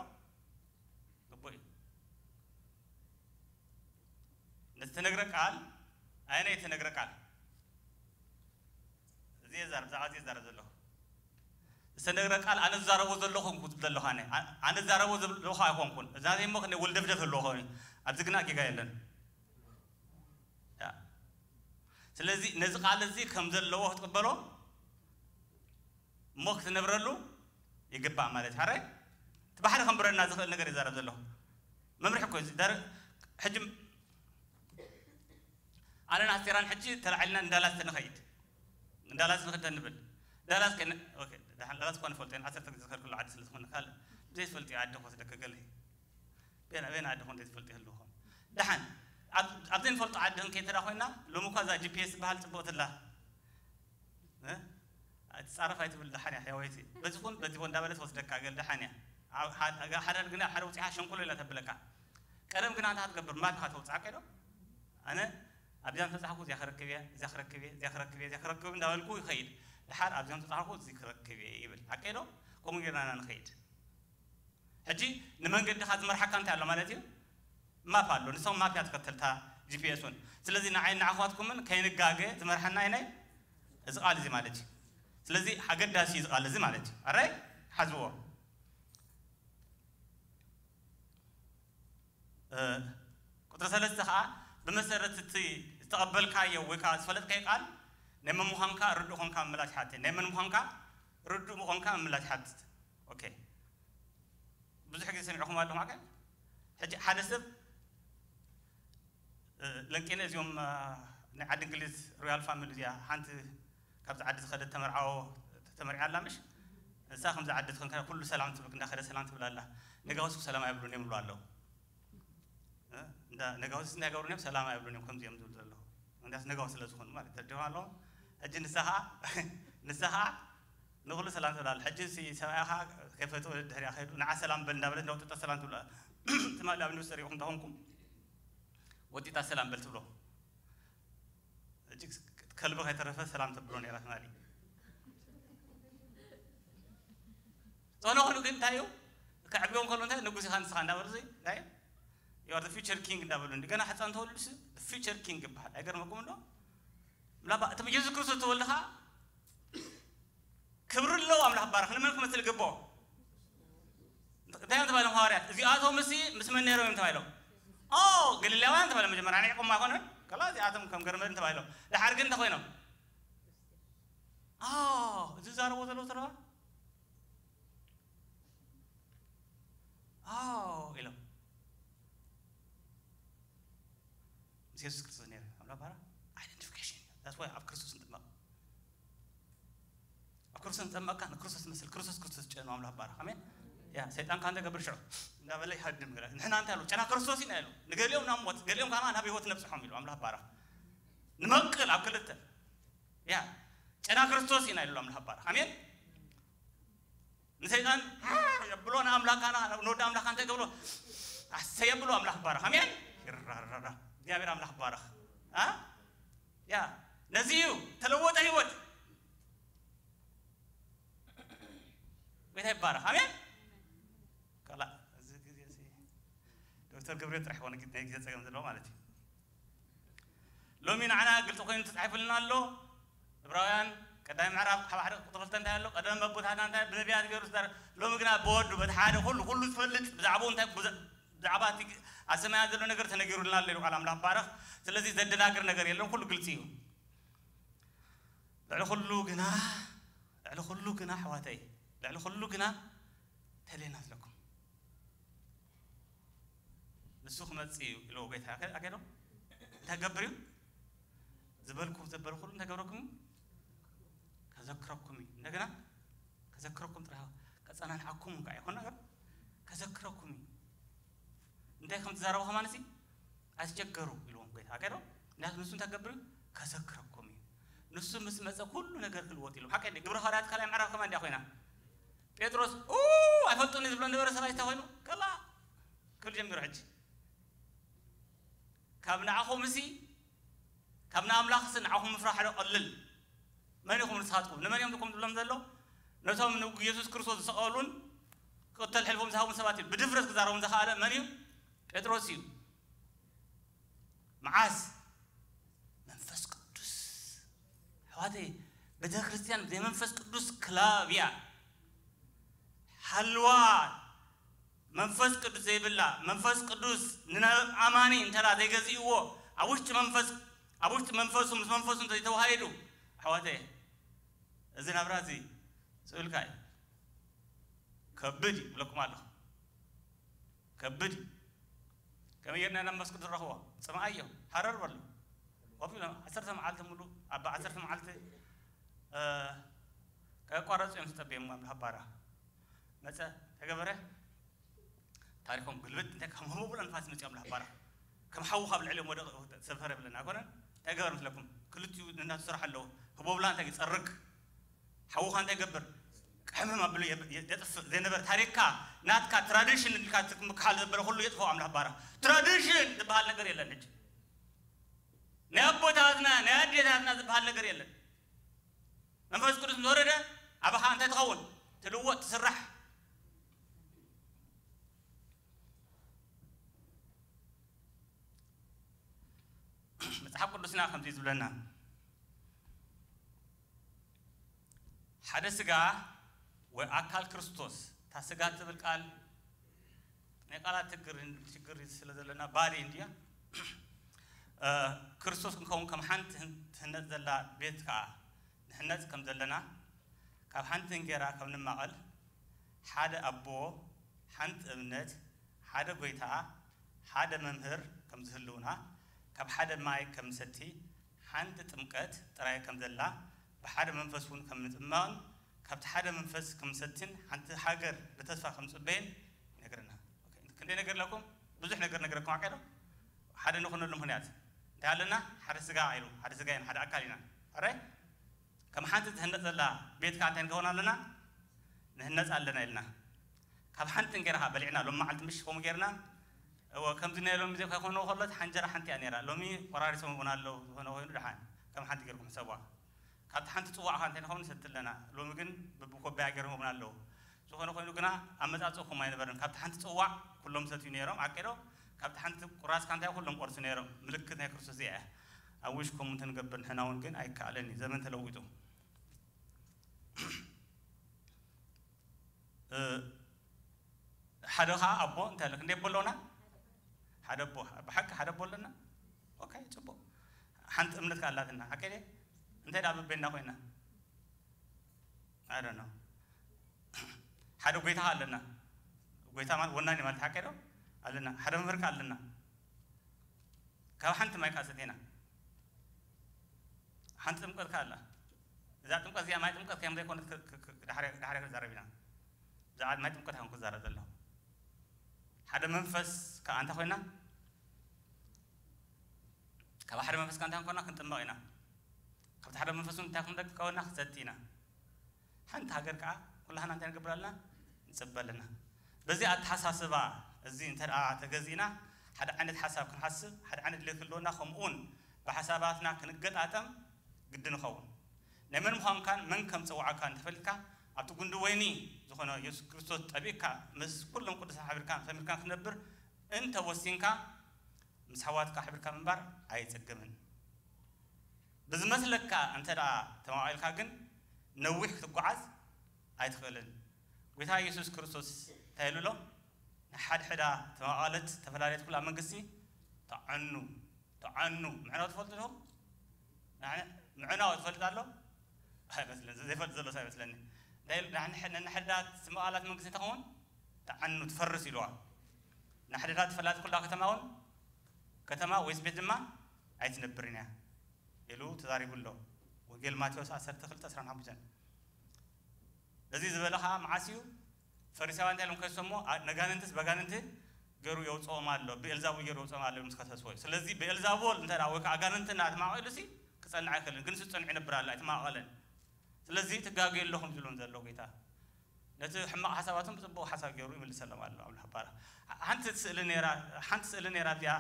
ግቡእ እዩ። ነቲ ዝተነግረ ቃል፣ ኣየናይ ዝተነግረ ቃል? እዚ እየ ዛረብ፣ ብዛዕባ እዚ እየ ዛረብ ዘለኹ። ዝተነግረ ቃል ኣነ ዝዛረቦ ዘለኹ እንኩ ዝብል ዘለኹ ኣነ። ኣ-፣ ኣነ ዝዛረቦ ዘለኹ ኣይኮንኩን። እዚ ናተይ እሞ ክንደይ ወልደፍደፍ ኣለዎ ኾይኑ። ኣብዚ ግና ጌጋ የለን። ያ። ስለዚ ነዚ ቃል እዚ ከም ዘለዎ ክትቅበሎ እሞ ክትነብረሉ ይግባእ ማለት እዩ። ሓራይ? እቲ ባሕሪ ከንብረና ዝኽእል ነገር ይዛረብ ዘለኹ። መምርሒ እኮ እዩ። ዳር-፣ ሕጂ ኣነን ኣስቴራን ሕጂ ተላዒልና ንዳላስ ንኸይድ። ንዳላስ ንኸይድ ንብል። ዳላስ ከነ-፣ ኦኬ፣ ደሓን ዳላስ እኳ ንፈልጦ ኢና፣ ዓሰርተ ግዜ ዝኸድኩሉ ዓዲ ስለ ዝኾነ ካልእ ብዘይትፈልጥዮ ዓዲ ክወስደኪ ገለ እዩ። ቤና፣ ቤና ዓዲ ኮን ዘይትፈልጡ ይህልውኹም። ደሓን፣ ኣብ፣ ኣብ ዘይንፈልጦ ዓዲ ክንከይድ እንተ ደኣ ኮይና፣ ሎሚ እኳ እዛ ጂ ፒ ኤስ ዝበሃል ጽብቕቲ ኣላ። እ? ኣይትጻረፍ ኣይትብል ደሓን እያ ሕያወይቲ። በዚ ኩን፣ በዚ ኩን እንዳበለት ትወስደካ ገል ደሓን እያ። ኣብ ሓ-፣ ሓዳር ግን ኣብ ሓደ ውጽኢኻ ሸንኩሎ ኢላ ተብለካ። ቀደም ግን ኣንታ ክትገብር ማፕ ኢኻ ተውጽእ፣ ሓቀይ ዶ? ኣነ ኣብዚኣ እንተጻሕኩ እዚኣ ክረክብ እየ፣ እዚኣ ክረክብ እየ፣ እዚኣ ክረክብ እየ፣ እዚኣ ክረክብ እንዳበልኩ ይኸይድ። ድሓር ኣብዚኣ እንተጻሕኩ እዚ ክረክብ እየ ይብል። ሓቀይ ዶ? ከምኡ ጌርና ኢና ንኸይድ። ሕጂ ንመንገድኻ ዝመርሓካ እንታይ ኣሎ ማለት እዩ? ማፕ ኣሎ። ንሶም ማፕ እያ ትኸተልታ፣ ጂ ፒ ኤስ እውን። ስለዚ ንዓይ ንዓኹባትኩምን ከይንጋገ ዝመርሓና ኣይናይ እዚ ቃል እዚ ማለት እዩ። ስለዚ ኣገዳሲ እዩ እዚ ቃል እዚ ማለት እዩ። ኣራይ ሓዝዎ። እ፣ ቁጽሪ ሰለስተ ኸዓ ብመሰረት እቲ ዝተቐበልካዮ ወይ ከዓ ዝፈለጥካዮ ቃል ናይ መን ምዃንካ ርዱእ ኾንካ ምምላስ ይሓትት። ናይ መን ምዃንካ ርዱእ ምዃንካ ምምላስ ይሓትት። ኦኬ። ብዙሕ ግዜ ሰሚዕኹም ኣለኹም። ኣከ ሕጂ ሓደ ሰብ፣ እ፣ ለንቄነ እዚኦም፣ እ፣ ናይ ዓዲ እንግሊዝ ሮያል ፋሚሊ እዚኣ ሓንቲ ካብዚ ዓዲ ዝኸደት ተመርዓዎ ተመርዓ ኣላ ምሽ? እሳ ከምዚ ዓዲ ትኾን ከላ ኩሉ ሰላም ትብል፣ እንዳኸደ ሰላም ትብል ኣላ። ነጋውስ ሰላም ኣይብሉን እዮም ይብሉ ኣለዉ። እ፣ እንዳ ነጋውስ እንታይ ይገብሩን እዮም? ሰላም ኣይብሉን እዮም ከምዚ እዮም ዝብሉ ዘለዉ። እንዳስ ነጋውስ ስለ ዝኾኑ ማለት ተረዲኹም ኣለኹም። ሕጂ ንሳ ኸዓ ንሳ ኸዓ ንኹሉ ሰላም ትብል ኣላ። ሕጂ ሲ ሰብኣያ ኸዓ ከይፈትወ ድሕሪኣ ከይዱ ንዓ ሰላም በል እንዳበለት እንዳወጠጠ ሰላም ትብሎ። ትማሊ ኣብ ኒውስ ሪኢኹም ተኾንኩም ወጢጣ ሰላም በል ትብሎ። ሕጂ ከልቢ ከይተረፈ ሰላም ተብሎ ነይራ ትማሊ። ዝኾነ ኹሉ ግን እንታይ እዩ? ከዕብዮም ከሎ እንታይ ንጉስ ኢኻ ንስኻ እንዳበሉ እዚ እንታይ እዩ? You are the future king እንዳበሉ እንዲ ገና ሕፃን ተወልዱስ future king ይበሃል። ኣይገርመኩም እንዶ? ምላባ እቲ ብየሱስ ክርስቶስ ተወልድኻ ክብሪ ኣለዎ ኣምላኽ ባረኽ። ንመን ክመስል ይግብኦ? እንታይ እዮም ተባሂሎም ሃዋርያት? እዚኣቶም እሲ ምስ መን ነይሮም እዮም ተባሂሎም? ኦ፣ ገሊላውያን ተባሂሎም። መጀመርያ ንዕቆም ኣይኮነን። ከላ እዚኣቶም ከም ገርመልን ተባሂሎም። ደሓር ግን እንታይ ኮይኖም? ኦ፣ እዚ ዝዛረቦ ዘለዉ ተረባ? ኦ፣ ኢሎም። ምስ የሱስ ክርስቶስ ነይረ። ኣምላኽ ባራ ኣይደንቲፊኬሽን እዩ። That's why ኣብ ክርስቶስ ንጥመቕ። ኣብ ክርስቶስ ንጠመቕካ ንክርስቶስ ትመስል፣ ክርስቶስ ክርስቶስ ጨኑ ኣምላኽ ባራ። ኣሜን። ያ ሰይጣን ካንተ ገብር ሽዑ እንዳበለ ይሃድም ይላል። ንሕና እንታይ ኣሉ? ጨና ክርስቶስ ኢና ኢሉ። ንገሊኦም ናብ ሞት፣ ገሊኦም ካና ናብ ህይወት ነብጽሖም ኢሉ ኣምላኽ ባራ። ንመቅል ኣብ ክልተ። ያ ጨና ክርስቶስ ኢና ኢሉ ኣምላኽ ባራ። ኣሜን። ንሰይጣን የብሎ ንኣምላኽ ካና ንወዲ ኣምላኽ ካንተ ገብሎ ኣሰ የብሎ ኣምላኽ ባራ። ኣሜን። ይራራራ። እግዚኣብሔር ኣምላኽ ባራ። ኣ? ያ ነዚ እዩ ተለወጠ ህይወት። ጎይታ ይባረኽ። ኣሜን። ከላ እዚ ግዜ እዚ ዶክተር ገብርኤል ጥራሕ ይኾን ግዜ ናይ ግዜ ጸገም ዘለዎ ማለት እዩ። ሎሚ ንዓና ግልጺ ኮይኑ ተጻሒፉልና ኣሎ። ዕብራውያን ቀዳማይ ምዕራፍ ካብ ሓደ ቁጽሪ ክልተ እንታይ ኣሎ? ቀደም ኣቦታትና እንታይ ብነቢያት ገይሩ ዝተረ-፣ ሎሚ ግና ብወዱ በቲ ሓደ ኩሉ፣ ኩሉ ዝፈልጥ ብዛዕባኡ እንታይ ብዛ-፣ ብዛዕባ እቲ ኣብ ሰማያት ዘሎ ነገር ተነጊሩልና ኣሎ ኢሉ ቃል ኣምላኽ ባረኽ። ስለዚ ዘደናግር ነገር የለን፣ ኩሉ ግልጺ እዩ። ልዕሊ ኩሉ ግና፣ ልዕሊ ኩሉ ግና ኣሕዋተይ፣ ልዕሊ ኩሉ ግና ተለና ኣለኩም። ንሱ ክመጽእ እዩ ኢልዎ ጎይታ። ኣከ-፣ ኣከዶ እንታይ ገብር እዩ? ዝበልኩ ዘበለ ኩሉ እንታይ ገብረኩም እዩ? ከዘክረኩም እዩ። እንደገና ከዘክረኩም ጥራሕ፣ ከጸናንዓኩም እንኳ ኣይኮነ ነገር፣ ከዘክረኩም እዩ። እንታይ ከም ትዛረቡ ከማን እዚ ኣትቸገሩ ኢልዎም ጎይታ። ኣከዶ እንዳት ንሱ እንታይ ገብር እዩ? ከዘክረኩም እዩ። ንሱ ምስ መጸ ኩሉ ነገር ክልወጥ ኢሉ። ሓቀ እንደ ግብረ ሃዋርያት ካልኣይ ምዕራፍ ከማን እንዲያ ኮይና። ጴጥሮስ፣ ኡ፣ ኣይፈልጡን ዝብሎ ነበረ ሰብኣይ እንታይ ኮይኑ? ከላ ክብል ጀሚሩ ሕጂ። ካብ ንዓኹም እሲ፣ ካብ ንኣምላኽ እሲ ንዓኹም ምፍራሕ ዶ ቀልል? መን ኢኹም ንስኻትኩም? ንመን እዮም ድኩም ዝብሎም ዘሎ? ነቶም ንጉ-፣ የሱስ ክርስቶስ ዝሰቐሉን ክቕተል ሕልፎም ዝሃቡን ሰባት እዩ። ብድፍረት ክዛረቦም ዝኸኣለ መን እዩ? ጴጥሮስ እዩ። መዓስ? መንፈስ ቅዱስ። ኣሕዋተይ፣ ቤተ ክርስቲያን ብዘይ መንፈስ ቅዱስ ክላብ እያ። ሓልዋ መንፈስ ቅዱስ ዘይብላ፣ መንፈስ ቅዱስ ንናብ ኣማኒ እንተላ ዘይገዚእዎ፣ ኣብ ውሽጢ መንፈስ፣ ኣብ ውሽጢ መንፈሱ፣ ምስ መንፈሱ እንተዘይተዋሃሂዱ፣ ኣሕዋተይ፣ እዚ ናብራ እዚ ስእልካ እዩ። ከብድ እዩ፣ ብለኩም ኣለኹ። ከብድ እዩ። ከመይ ጌርና ኢና መንፈስ ቅዱስ ንረኽቦ? ጽምኣዮ፣ ሃረር በሉ። ኮፍ ኢሎም ዓሰርተ መዓልቲ ሙሉ፣ ኣብ ዓሰርተ መዓልቲ፣ እ፣ ከየቋረጹ እዮም ዝጠብዮም ኣብ ሃባራ። መጸ፣ ተገበረ። ታሪኾም ግልብጥ፣ እንታይ ከም ህቦብላ ንፋስ መጺኦም ኣብ ሃባራ። ከም ሓዊ ካብ ልዕሊኦም ወደቐ፣ ሰፈረ ብለና ኣይኮነን? እንታይ ገበር ምስለኩም? ክልቲኡ እናተሰርሐ ኣለዎ። ህቦብላ እንታይ ይጸርግ? ሓውኻ እንታይ ይገብር? ሕምም ኣብሉ የብ-፣ የ-፣ የጥፍእ። ዘይነበረ ታሪኽካ፣ ናትካ፣ ትራዲሽን ኢልካ ትምክሓል ዘበለ ኩሉ የጥፍኦ ኣምላኽ ባራ። ትራዲሽን ዝበሃል ነገር የለን ሕጂ። ናይ ኣቦታትና ናይ ኣዴታትና ዝበሃል ነገር የለን። መንፈስ ቅዱስ ምስ ወረደ ኣባኻ እንታይ ትኸውን? ትልወጥ፣ ትስራሕ። መጽሓፍ ቅዱስና ከምዚ ዝብለና፣ ሓደ ስጋ ወይ ኣካል ክርስቶስ፣ እታ ስጋ ትብል ቃል ናይ ቃላት ችግር ችግር ስለ ዘለና ባዲ እንድያ። እ፣ ክርስቶስ ክንከውን ከም ሓንቲ ህን- ትህነጽ ዘላ ቤት ከኣ ንሕነጽ ከም ዘለና፣ ካብ ሓንቲ እንጌራ ከም ንማቐል፣ ሓደ ኣቦ፣ ሓንቲ እምነት፣ ሓደ ጎይታ፣ ሓደ መምህር ከም ዝህልውና፣ ካብ ሓደ ማይ ከም ንሰቲ፣ ሓንቲ ጥምቀት ጥራይ ከም ዘላ፣ ብሓደ መንፈስ እውን ከም ንጥመቕን ካብቲ ሓደ መንፈስ ከም ንሰትን ሓንቲ ሃገር ብተስፋ ከም ንጽበይን ይነግረና። ኦኬ፣ ክንደይ ነገር ኣለኩም? ብዙሕ ነገር ነገረኩም። ኣቀዶ ሓደ ንኾነሉ ምኽንያት እንታይ ኣለና? ሓደ ስጋ ኢሉ፣ ሓደ ስጋ ኢና፣ ሓደ ኣካል ኢና። ኣራይ ከም ሓንቲ ትህነጽ ዘላ ቤት ከኣ እንታይ ንከውን ኣለና? ንህነጽ ኣለና ኢልና። ካብ ሓንቲ እንጌራ ከኣ በሊዕና፣ ሎም መዓልቲ ምሽ ከምኡ ጌርና። እወ፣ ከምዚ ናይ ሎሚ ዘይኮነ ከሎ፣ ሓንጀራ ሓንቲ እያ ነይራ። ሎሚ ቆራሪሶም እውን ኣለዉ፣ ዝኾነ ኮይኑ ደሓን። ከም ሓንቲ ጌርኩም ሕሰብዋ። ካብቲ ሓንቲ ጽዋዕ ከኣ እንታይ ንኸውን ንሰቲ ኣለና። ሎሚ ግን በብኮባያ ጌሮም እውን ኣለዉ። ዝኾነ ኮይኑ ግና ኣመጻጽእኹም ኣይነበረን። ካብቲ ሓንቲ ጽዋዕ ኩሎም ሰትዩ ነይሮም፣ ኣቀዶ። ካብቲ ሓንቲ ቁራስ ከኣ እንታይ ኩሎም ቆርሱ ነይሮም። ምልክት ናይ ክርስቶስ እዚኣ እያ። ኣብ ውሽ ከምኡ እንተንገብር ንሕና እውን ግን ኣይከኣለን እዩ። ዘመን ተለዊጡ። እ፣ ሓደ ኸዓ ኣቦ እንታይ ኣሎ? ክንደይ ኣቦ ኣለውና? ሓደ ኣቦ። ብሓቂ ሓደ ኣቦ ኣለና? ኦኬ፣ ጽቡቕ። ሓንቲ እምነት ከኣ ኣላትና። ሓቂ ድየ? እንታይ ደኣ በበይና ኮይና? I don't know። ሓደ ጎይታ ከኣ ኣለና። ጎይታ ማለት ወናኒ ማለት ሓቂ ዶ? ኣለና። ሓደ መምህር ከኣ ኣለና። ካብ ሓንቲ ማይ ከኣ ሰቲና። ሓንቲ ጥምቀት ከኣ ኣላ። እዛ ጥምቀት እዚኣ ማይ ጥምቀት ከም ዘይኮነት ክ-፣ ክ-፣ ክ-፣ ዳሕረ-፣ ዳሕረ ክንዛረብ ኢና። ብዛዕባ ማይ ጥምቀት ከም ክዛረብ ዘለኹ። ሓደ መንፈስ ከኣ እንተ ኮይና፣ ካብ ሓደ መንፈስ ከኣ እንተ ኮይና ክንጥመቕ ኢና። ካብቲ ሓደ መንፈስ እውን እንታይ ክንረክብ ከወና ክሰቲ ኢና። ሓንቲ ሃገር ከኣ ኩላህና እንታይ ንገብር ኣለና? ንጽበ ኣለና። በዚ ኣተሓሳስባ እዚ እንተ ደኣ ተገዚእና፣ ሓደ ዓይነት ሓሳብ ክንሓስብ፣ ሓደ ዓይነት ድሌት ክህልወና፣ ከምኡውን ብሓሳባትና ክንገጣጠም ግዲ ንኸውን። ናይ መን ምዃንካን መን ከም ጸውዓካን እንተፈሊጥካ፣ ኣብቲ ጉንዲ ወይኒ ዝኾነ የሱስ ክርስቶስ ጠቢቕካ፣ ምስ ኩሎም ቅዱሳን ሓቢርካ ሰሚርካን ክትነብር እንተ ወሲንካ፣ ምስ ኣሕዋትካ ኣሕቢርካ ምንባር ኣየጸግምን። ብዝመስለካ እንተ ደኣ ተማቒልካ ግን ነዊሕ ክትጓዓዝ ኣይትኽእልን። ጐይታ የሱስ ክርስቶስ እንታይ ኢሉ ኣሎ? ንሓድሕዳ ተማቓለት ተፈላለየት ኩላ መንግስቲ ተዓኑ፣ ተዓኑ። ምዕናው ትፈልጡ ዲኹም? ንዓነ-፣ ምዕናው ትፈልጥ ኣሎ? ኣይመስለኒ፣ ዘይፈልጥ ዘሎ ሰብ ኣይመስለኒ። እንታይ ኢሉ? ንሓድሕዳ ተማቓላት መንግስቲ ተኸውን ተዓኑ፣ ትፈርስ ኢልዋ። ንሓድሕዳ ተፈላለየት ኩላ ከተማ እውን ከተማ ወይስ ቤት ድማ ኣይትነብርን እያ ኢሉ ተዛሪቡ ኣሎ። ወንጌል ማቴዎስ ዓሰርተ ክልተ ዕስራን ሓሙሽተን። እዚ ዝበለ ኸዓ መዓስ እዩ? ፈሪሳውያን እንታይ ኢሎም ከሰሞ? ኣ-፣ ነጋንንትስ በጋንንቲ ገይሩ የውፅኦም ኣሎ፣ ብኤልዛቡል ገይሩ የውፅኦም ኣሎ ምስ ከሰስዎ እዩ። ስለዚ ብኤልዛቡል እንተ ደኣ ወይ ከዓ ኣጋንንቲ እናተማቐሉ ሲ ክጸንዕ ኣይክእልን፣ ግን እሱ ጸኒዑ ይነብር ኣሎ፣ ኣይተማቐለን። ስለዚ ትጋገዩ ኣለኹም ዝብሎም ዘሎ ጌታ። ነቲ ሕማቕ ሓሳባቶም ብጽቡቕ ሓሳብ ገይሩ ይምልሰሎም ኣሎ ኣምላኽ ባርያ። ሓንቲ ስእሊ ነይራ፣ ሓንቲ ስእሊ ነይራ እዚኣ፣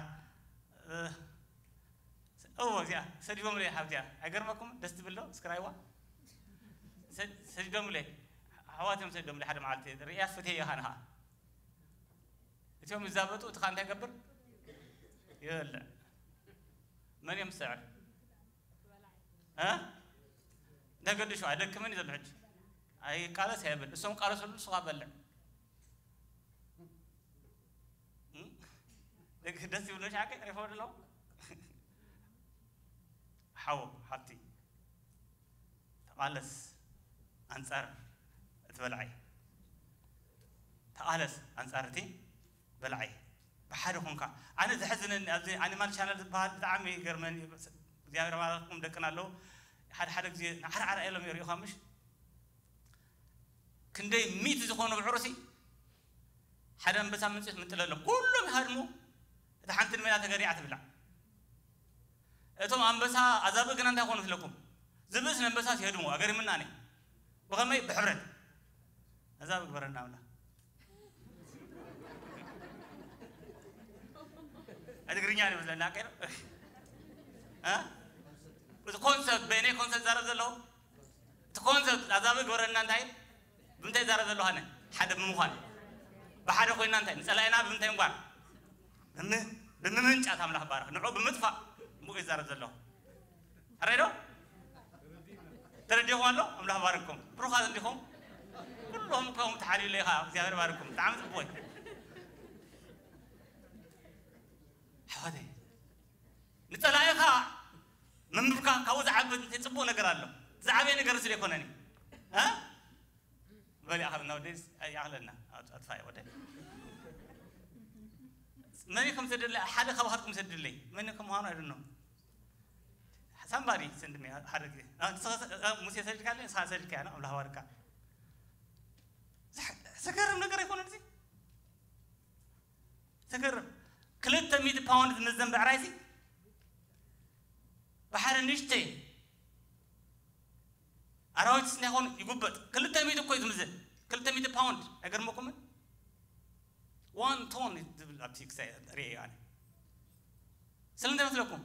እ፣ እዎ እዚኣ ሰዲቦምለይ ሓብቲኣ። ኣይገርመኩም? ደስ ትብል ዶ? እስኪ ራይዋ። ሰ-፣ ሰዲዶምለይ። ኣሕዋት እዮም ሰዲዶምለይ ሓደ መዓልቲ። ርእያ ፈትየ ኢኻ ንኻ። እቲኦም ይዛበጡ፣ እቲ ኻእ እንታይ ይገብር? ይበልዕ። መን እዮም ዝስዕር? እ? እንታይ ገድሾ? ኣይደክምን እዩ ዘሎ ሕጂ። ኣይቃለስ ኣይብል። እሶም ቃለስሉ፣ ንሱ ኻእ በልዕ። እም? ደግ-፣ ደስ ይብሉ ሻቂ ሪፎ ደሎ። ሓው፣ ሓብቲ፣ ተቓለስ ኣንጻር እቲ በልዓይ። ተቓለስ ኣንጻር እቲ በልዓይ። ብሓደ ኾንካ። ኣነ ዘሕዝነኒ ኣብዚ ኣኒማል ቻነል ዝበሃል ብጣዕሚ ይገርመኒ። እግዚኣብሔር ባረኽኩም ደቅና ኣለዉ። ሓደ ሓደ ግዜ ንዓርዓር ኢሎም ይርእዩኻ ምሽ? ክንደይ ሚእቲ ዝኾኑ ብዕሩሲ ሓደ ኣንበሳ ምንጽፍ ምጥለሎም። ኩሎም ይሃድሙ። እታ ሓንቲ ንሜዳ ተገሪዓ ትብላዕ። እቶም ኣንበሳ ኣዛብእ ግና እንታይ ኾኑ ትለኩም? ዝብእስ ንኣንበሳስ ይህድሙ። ኣገሪምና ኣነ። ብኸመይ? ብሕብረት። ኣዛብእ ግበረና ኣምላኽ። ትግርኛ ነው ይመስለና፣ ቀይሮ። እ? እቲ ኮንሰርት በይነይ ኮንሰርት ዛረብ ዘለኹ እቲ ኮንሰርት ኣዛብ ግበረና እንታይ ብምንታይ ዛረብ ዘለኹ ኣነ ሓደ ብምዃን ብሓደ ኮይና እንታይ ንጸላኢና ብምንታይ ምጓር ብምምንጫት ኣምላኽ ባረኽ ንዑ ብምጥፋእ ምኡ ይዛረብ ዘለኹ ኣረዶ ተረዲኹም ኣሎ ኣምላኽ ባርኩም ብሩኻት እንዲኹም ኩሎም ከም ተሓልዩለይ ከዓ እግዚኣብሔር ባርኩም ብጣዕሚ ጽቡቅ ሓወተይ ንጸላኢኻ ምምርካ ካብኡ ዝዓቢ ጽቡቅ ነገር ኣሎ ዝዓበየ ነገር ስለ ይኮነኒ እ በል ይኣኽለና ወደይ ይኣኽለና ኣጥፋ ወደ መን ከም ዘደለ ሓደ ካብ ሃትኩም ዘድለይ መን ከም ምዃኑ ኣይደኖ ሳምባዲ ስንድሜ ሓደ ግዜ ሙሴ ሰድካለ ንስኻ ሰድካ ያለ ኣምላኽ ባርካ ዘገርም ነገር ኣይኮነን እዚ ዘገርም ክልተ ሚእቲ ፓውንድ ዝምዘን ብዕራይሲ ብሓደ ንሽተይ ኣራዊት ስኒኾን ይጉበጥ ክልተ ሚእቲ እኮ እዩ ዝምዘን ክልተ ሚእቲ ፓውንድ ኣይገርመኩምን ዋን ቶን ዝብል ኣብቲ ክሳይ ርእየ ኣነ ስለምንታይ መስለኩም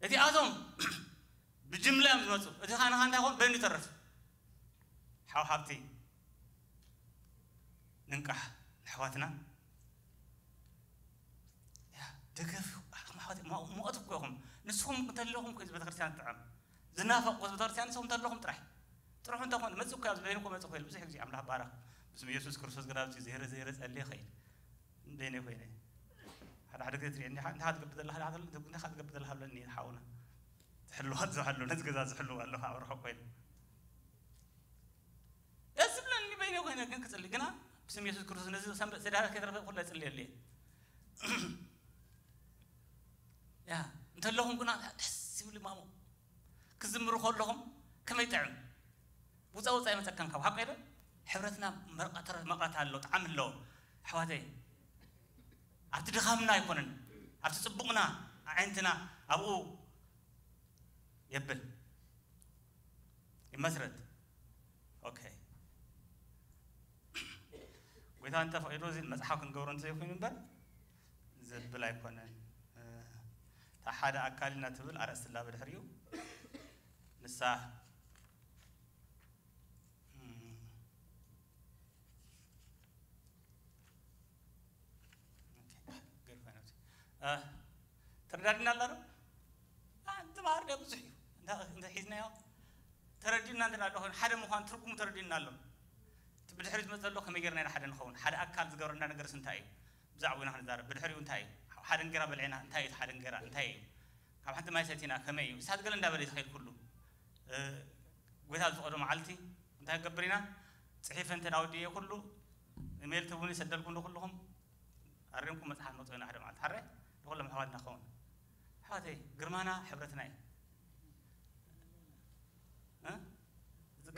እቲኣቶም ብጅምላ እዮም ዝመፁ እቲ ኻንኻ እንታይ ኾን በይኑ ይተርፍ ሓው ሓብቲ ንንቃሕ ንሕዋትና ደገፍ ሙቐት እኮ ኢኹም ንስኹም እንተለኹም ኮ ቤተክርስትያን ትጥዕም ዝናፈቕ ኮ ቤተክርስትያን ንስኹም እንተለኹም ጥራሕ ጥርሑ እንተኾን መፅእ እኮ ኣብዚ በይኑ ኮ መፅእ ኮይሉ ብዙሕ ግዜ ኣምላኽ ባረኽ ብስም የሱስ ክርስቶስ ግን ኣብዚ ዘይረ ዘይረ ጸልየ ኸይድ በይነ ኮይነ ሓደ ሓደ ግዜ ትሪኦ እንታይ ትገብር ዘለኻ እንታይ ትገብር ዘለኻ ብለኒ ሓውና ዝሕልዋ ዝሕሉ ነዚ ገዛ ዝሕልዋ ኣለኻ ኣብ ርሑቕ ኮይኑ ደስ ዝብለኒ በይነ ኮይነ ግን ክጽሊ ግና ብስም የሱስ ክርስቶስ ነዚ ሰንበት ሰዳታት ከይተረፈ ኩላ ይጽልየሉ እየ ያ እንተለኹም ግና ደስ ዝብል ማሞ ክዝምሩ ከለኹም ከመይ ጥዕም ውፃ ውፃ ይመፀካን ካብ ሓቂ ዶ ሕብረትና መቐረት ኣሎ ጣዕሚ ኣለዎ ኣሕዋተይ ኣብቲ ድኻምና ኣይኮነን ኣብቲ ፅቡቕና ኣዒንትና ኣብኡ የብል ይመስረት ኦኬ ጎይታ እንተፈቂዶ እዚ መፅሓፍ ክንገብሮ እንተዘይኮይኑ እምበር ዘብል ኣይኮነን እታ ሓደ ኣካል ኢና ትብል ኣርእስቲ ላ ብድሕሪኡ ንሳ ተረዳድና ኣላ ዶ ትምሃር ደ ብዙሕ እዩ እንተ ሒዝናዮ ተረዲና እንተ ኣሎ ሓደ ምዃን ትርጉሙ ተረዲና ኣሎ እቲ ብድሕሪ ዝመፅ ዘሎ ከመይ ጌርና ኢና ሓደ ንኸውን ሓደ ኣካል ዝገበረና ነገርስ እንታይ እዩ ብዛዕባ ኢና ክንዛረብ ብድሕሪኡ እንታይ እዩ ሓደ እንጌራ በልዕና እንታይ እዩ ሓደ እንጌራ እንታይ እዩ ካብ ሓንቲ ማይ ሰቲና ከመይ እዩ እሳት ገለ እንዳበለ ዝኸይድ ኩሉ ጎይታ ዝፈቐዶ መዓልቲ እንታይ ክገብር ኢና ፅሒፈ እንተ ዳውድየ ኩሉ ኢሜል ትቡኒ ሰደልኩም ዶ ኩልኹም ኣሪምኩም መፅሓፍ መፅኦ ኢና ሓደ መዓልቲ ሓራይ ንኩሎም ኣሕዋትና ክኸውን ኣሕዋተይ ግርማና ሕብረትና እዩ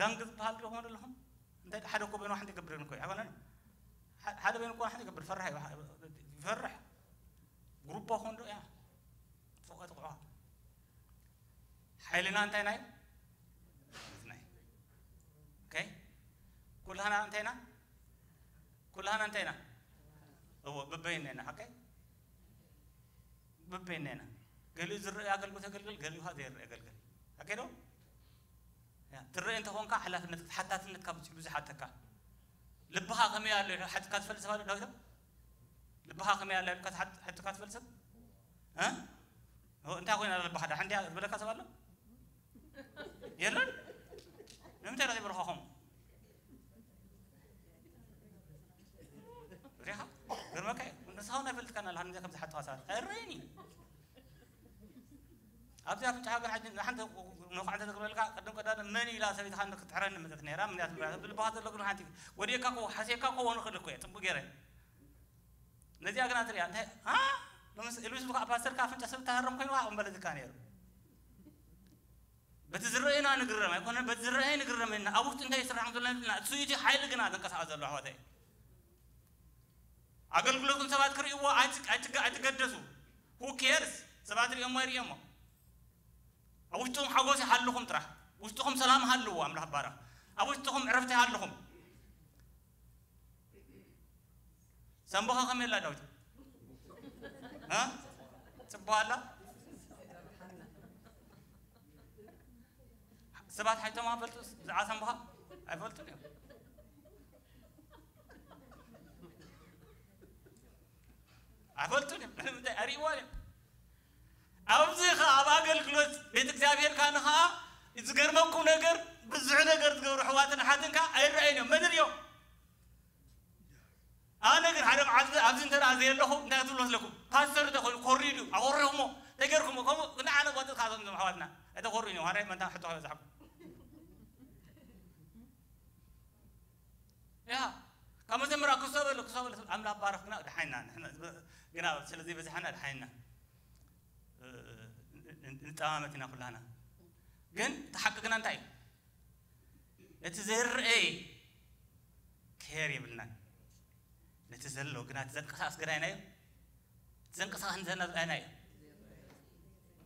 ጋንግ ዝበሃል ዶ ኾን ኣለኹም እንታይ ሓደ እኮ በይኑ ሓንቲ ይገብር እኮ ኣይኮነን ሓደ በይኑ እኮ ሓንቲ ይገብር ፈራሕ ይፈርሕ ግሩፖ ኾን ዶ እያ ፎቆ ጥቕዖ ሓይልና እንታይ ናይ ናይ ኩላና እንታይ ኢና ኩላና እንታይ ኢና እዎ ብበይና ኢና ሓቀይ ብበይና ኢና ገሊኡ ዝረአ ኣገልግሎት ኣገልግል ገሊኡ ዘይረአ ኣገልግል ሓቀይ ዶ ትረአ እንተኾንካ ሓላፍነት ሓታትነት ካብ ብዙሕ ኣተካ ልብኻ ከመይ ኣሎ ሓትካ ትፈልጥ ሰብ ኣሎ ዳዊት ልብኻ ከመይ ኣሎ ኢልካ ሓትካ ትፈልጥ ሰብ እንታይ ኮይና ልባኻ ዳሓ እንዲያ ዝበለካ ሰብ ኣሎ የለን ንምንታይ ዳ ይብርኸኹም ሪኻ ግርመካ እዩ ንስኻ እውን ኣይፈልጥካን ኣለኻ ከምዚ ሓጥኻ ሰባት ኣይረይኒ ኣብዚ ኣፍንጫኻ ግን ሓንቲ ነዃዕ እንተተግብረልካ ቅድም ቀዳም መን ኢላ ሰበይትኻ ክትሕረኒ መፀት ነይራ ምክንያቱ ብልባኻ ዘሎ ግን ሓንቲ ወዲእካ ኮ ሓሴካ ኮ ንኽእል እኮ እየ ፅቡቅ ገይረ ነዚኣ ግና ትሪኣ እንታይ ኢሉስ ከዓ ፓስተርካ ኣፍንጫ ሰብ ተሃረም ኮይኑ ኣቕንበለትካ ነይሩ በቲ ዝረአየና ንግረም ኣይኮነን በቲ ዝረአየ ንግረም ኢና ኣብ ውሽጢ እንታይ ይስራሕ ዘሎ እሱ እቲ ሓይሊ ግና ዘንቀሳቐስ ዘሎ ኣሕዋተይ ኣገልግሎትን ሰባት ክርእይዎ ኣይትገደሱ who cares ሰባት ርእዮሞ ኣይርእዮሞ ኣብ ውሽጥኹም ሓጎስ ይሃልኹም ጥራሕ ውሽጥኹም ሰላም ሃልዎ ኣምላኽ ባረኽ ኣብ ውሽጥኹም ዕረፍቲ ይሃልኹም ሰንቦኻ ከመይ ኣላ ዳዊት እ? ትበሃላ ሰባት ሓይቶም ኣፈልጡ ዝዓሰምብኻ ኣይፈልጡን እዮም። ኣይፈልጡን እዮም። ምንም እንታይ ኣርእይዋ እዮም። ኣብዚ ኸዓ ኣብ ኣገልግሎት ቤት እግዚኣብሔር ካን ኸዓ ዝገርመኩም ነገር ብዙሕ ነገር ዝገብሩ ኣሕዋትን ኣሓትን ከዓ ኣይረኣዩን እዮም። መን ርእዮም? ኣነ ግን ሓደ መዓልቲ ኣብዚ እንተ ደኣ ዘየለኹ እንታይ ክትብሉ መስለኩም? ፓስተር እንተ ኮይኑ ኮሪዱ ኣኾሪኹሞ ተገርኩሞ ከምኡ ንዓነ ቦጥት ካቶም ዞም ኣሕዋትና ኣይተኾርዩን እዮም። ሃራይ መንታ ሕቶ ከበዛሕኩም ያ ካብ መዘምራ ክሶ በሉ ክሶ በሉ ኣምላኽ ባረኽና ድሓይና ንሕና ግና ስለ ዘይበዝሓና ድሓይና ንጠማመት ኢና ኩላና። ግን እቲ ሓቂ ግና እንታይ እዩ? እቲ ዘይረኣይ ኬር የብልናን። ነቲ ዘሎ ግና እቲ ዘንቀሳቕስ ግና ኣይናዮ። እቲ ዘንቀሳቕስ ንዘና ኣይናዮ።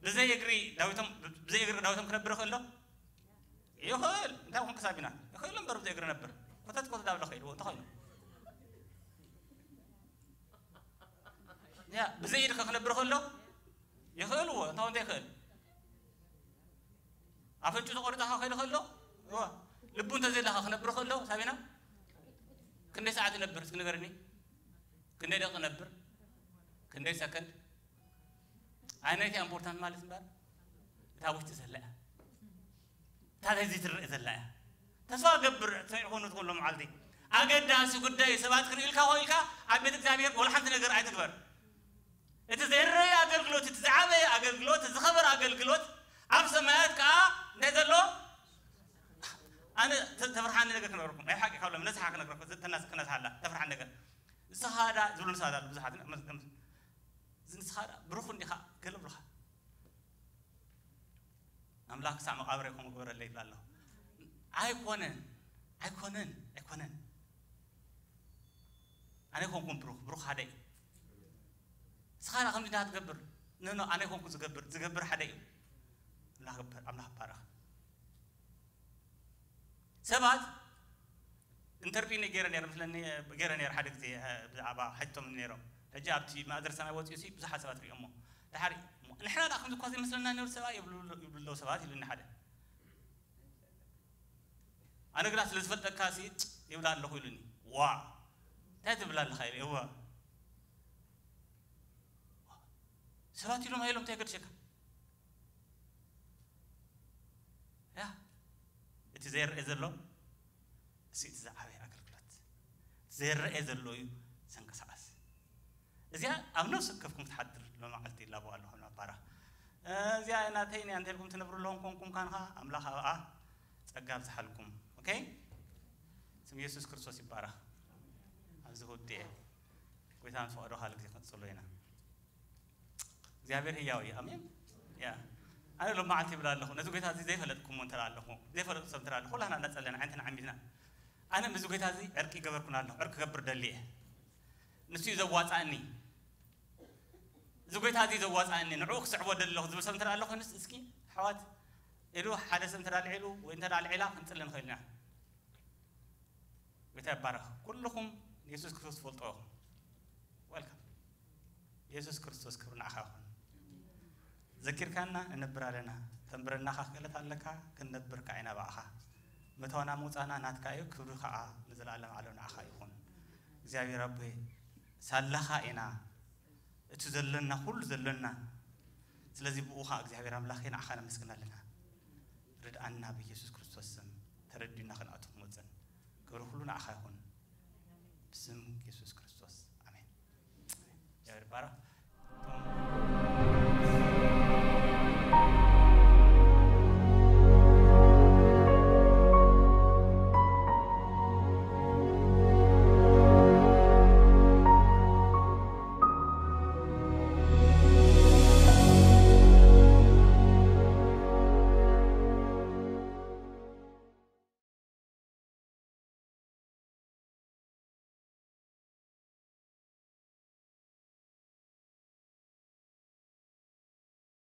ብዘይ እግሪ ዳዊቶም ብዘይ እግሪ ዳዊቶም ክነብር ይኽእል ዶ? ይኽእል። እንታይ ኹን ክሳብ ኢና ይኽእል እምበር ብዘይ እግሪ ነብር። ኮተት ኮተት ኣብ ለኸ ኢልዎ እንተኾይኑ ያ ብዘይ ኢድ ክነብር ከሎ ይኽእልዎ እንታው እንታይ ይኽእል ኣፍንጩ ተቆሪጣ ከ ከይሉ ከሎ እዋ ልቡ እንተዘይላኻ ክነብር ከሎ ሳቢና ክንደይ ሰዓት ይነብር እስኪ ንገርኒ? ክንደይ ደቂ ነብር? ክንደይ ሰከንድ? ኣይነይቲ ኢምፖርታንት ማለት እምበር እታ ውሽጢ ዘላ እያ። እታ ተዚ ትረአ ዘላ እያ። ተስፋ ገብር ሰሚዕኹም ትኾኑ ሎም መዓልቲ ኣገዳሲ ጉዳይ ሰባት ክርእልካ ኮይልካ ኣብ ቤት እግዚኣብሔር ወላ ሓንቲ ነገር ኣይትግበር። እቲ ዘይረኣይ ኣገልግሎት እቲ ዝዓበየ ኣገልግሎት እቲ ዝኸበረ ኣገልግሎት ኣብ ሰማያት ከዓ እንታይ ዘሎ ኣነ ተፍርሓኒ ነገር ክነግረኩም ናይ ሓቂ ካብሎም ነስሓ ክነግረኩም ተናስ ክነስሓላ ተፍርሓኒ ነገር ንስኻ ዳ ዝብሉ ሰባት ኣሉ ብዙሓት ንስኻ ዳ ብሩኽ እንዲኻ ገለ ብሉኻ ኣምላኽ ክሳዕ መቓብረይ ከምኡ ግበረለይ ይብል ኣሎ። ኣይኮነን ኣይኮነን ኣይኮነን። ኣነ ይኮንኩም ብሩኽ ብሩኽ ሓደ እዩ። ንስኻ ዳ ከምዚ እንዳትገብር ንኖ ኣነ ይኮንኩ ዝገብር ዝገብር ሓደ እዩ። ኣምላኽ ይባረኽ። ሰባት ኢንተርቪው ገይረ ነይረ ምስለኒ ገይረ ነይረ ሓደ ግዜ ብዛዕባ ሓቶም ነይሮም ሕጂ ኣብቲ ማእዘር ሰማይ ወፂኡ ሲ ብዙሓት ሰባት ሪኦሞ ድሓሪ ንሕና ዳ ከምዚ እኳ ዘይመስለና ነሩ ሰብኣይ ይብሉ ኣለዉ ሰባት ኢሉኒ ሓደ ኣነ ግና ስለ ዝፈልጠካ ሲ ይብላ ኣለኹ ኢሉኒ ዋ እንታይ ትብላ ኣለኻ ኢለ እዋ ሰባት ኢሎም ኣይሎም እንታይ ገድሸካ ያ እቲ ዘይረአ ዘሎ እሱ እቲ ዝዓበየ ኣገልግሎት እቲ ዘይረአ ዘሎ እዩ ዘንቀሳቐስ እዚኣ ኣብ ነፍሲ ከፍኩም ትሓድር ሎማዓልቲ ይላቦ ኣለኹ ናባራ እዚኣ ናተይ ኒያ እንተልኩም ትነብሩ ኣለኹም ኮንኩም ካንኻ ኣምላኽ ኣብኣ ጸጋ ኣብዝሓልኩም ኦኬ ስም የሱስ ክርስቶስ ይባረኽ ኣብዚ ውድኤ ጎይታ ምስ ፈቐዶ ካልእ ግዜ ክንጽሎ ኢና እግዚኣብሔር ህያው እዩ ኣሜን ያ ኣነ ሎም መዓልቲ ይብል ኣለኹ ነዚ ጎይታ እዚ ዘይፈለጥኩሞ እንተ ኣለኹ ዘይፈለጡ ሰብ እንተ ኣለኹ ኩላና እናጸለና ዓይነትና ዓሚትና ኣነ ምስ ጎይታ እዚ ዕርቂ ገበርኩን ኣለኹ ዕርቂ ገብር ደሊ እየ ንሱ እዩ ዘዋጻእኒ እዚ ጎይታ እዚ ዘዋጻእኒ ንዕኡ ክስዕቦ ደለኹ ዝብል ሰብ እንተ ኣለኹ ንስ እስኪ ኣሕዋት ኢሉ ሓደ ሰብ እንተ ልዒሉ ወይ እንተ ልዒላ ክንጽሊ ንኽእል ኢና ጎይታ ይባረኽ ኩልኹም ንየሱስ ክርስቶስ ትፈልጦ ኢኹም ወልካም የሱስ ክርስቶስ ክብሪ ንዓኻ ይኹን ዘኪርካና ንነብር ኣለና ተንብረናኻ ክእለት ኣለካ ክንነብር ከዓ ኢና ብኣኻ ምእታውና ምውፃእና ናትካ እዩ ክብሪ ከዓ ንዘለኣለም ዓለም ንዓኻ ይኹን እግዚኣብሔር ኣቦይ ሳላኻ ኢና እቲ ዘሎና ኩሉ ዘሎና ስለዚ ብኡ ከዓ እግዚኣብሔር ኣምላኽ ንዓኻ ነመስግን ኣለና ርድኣና ብኢየሱስ ክርስቶስ ስም ተረዲና ክንኣቱ ክንወፅን ክብሪ ኩሉ ንዓኻ ይኹን ብስም ኢየሱስ ክርስቶስ ኣሜን እግዚኣብሔር ይባረኽ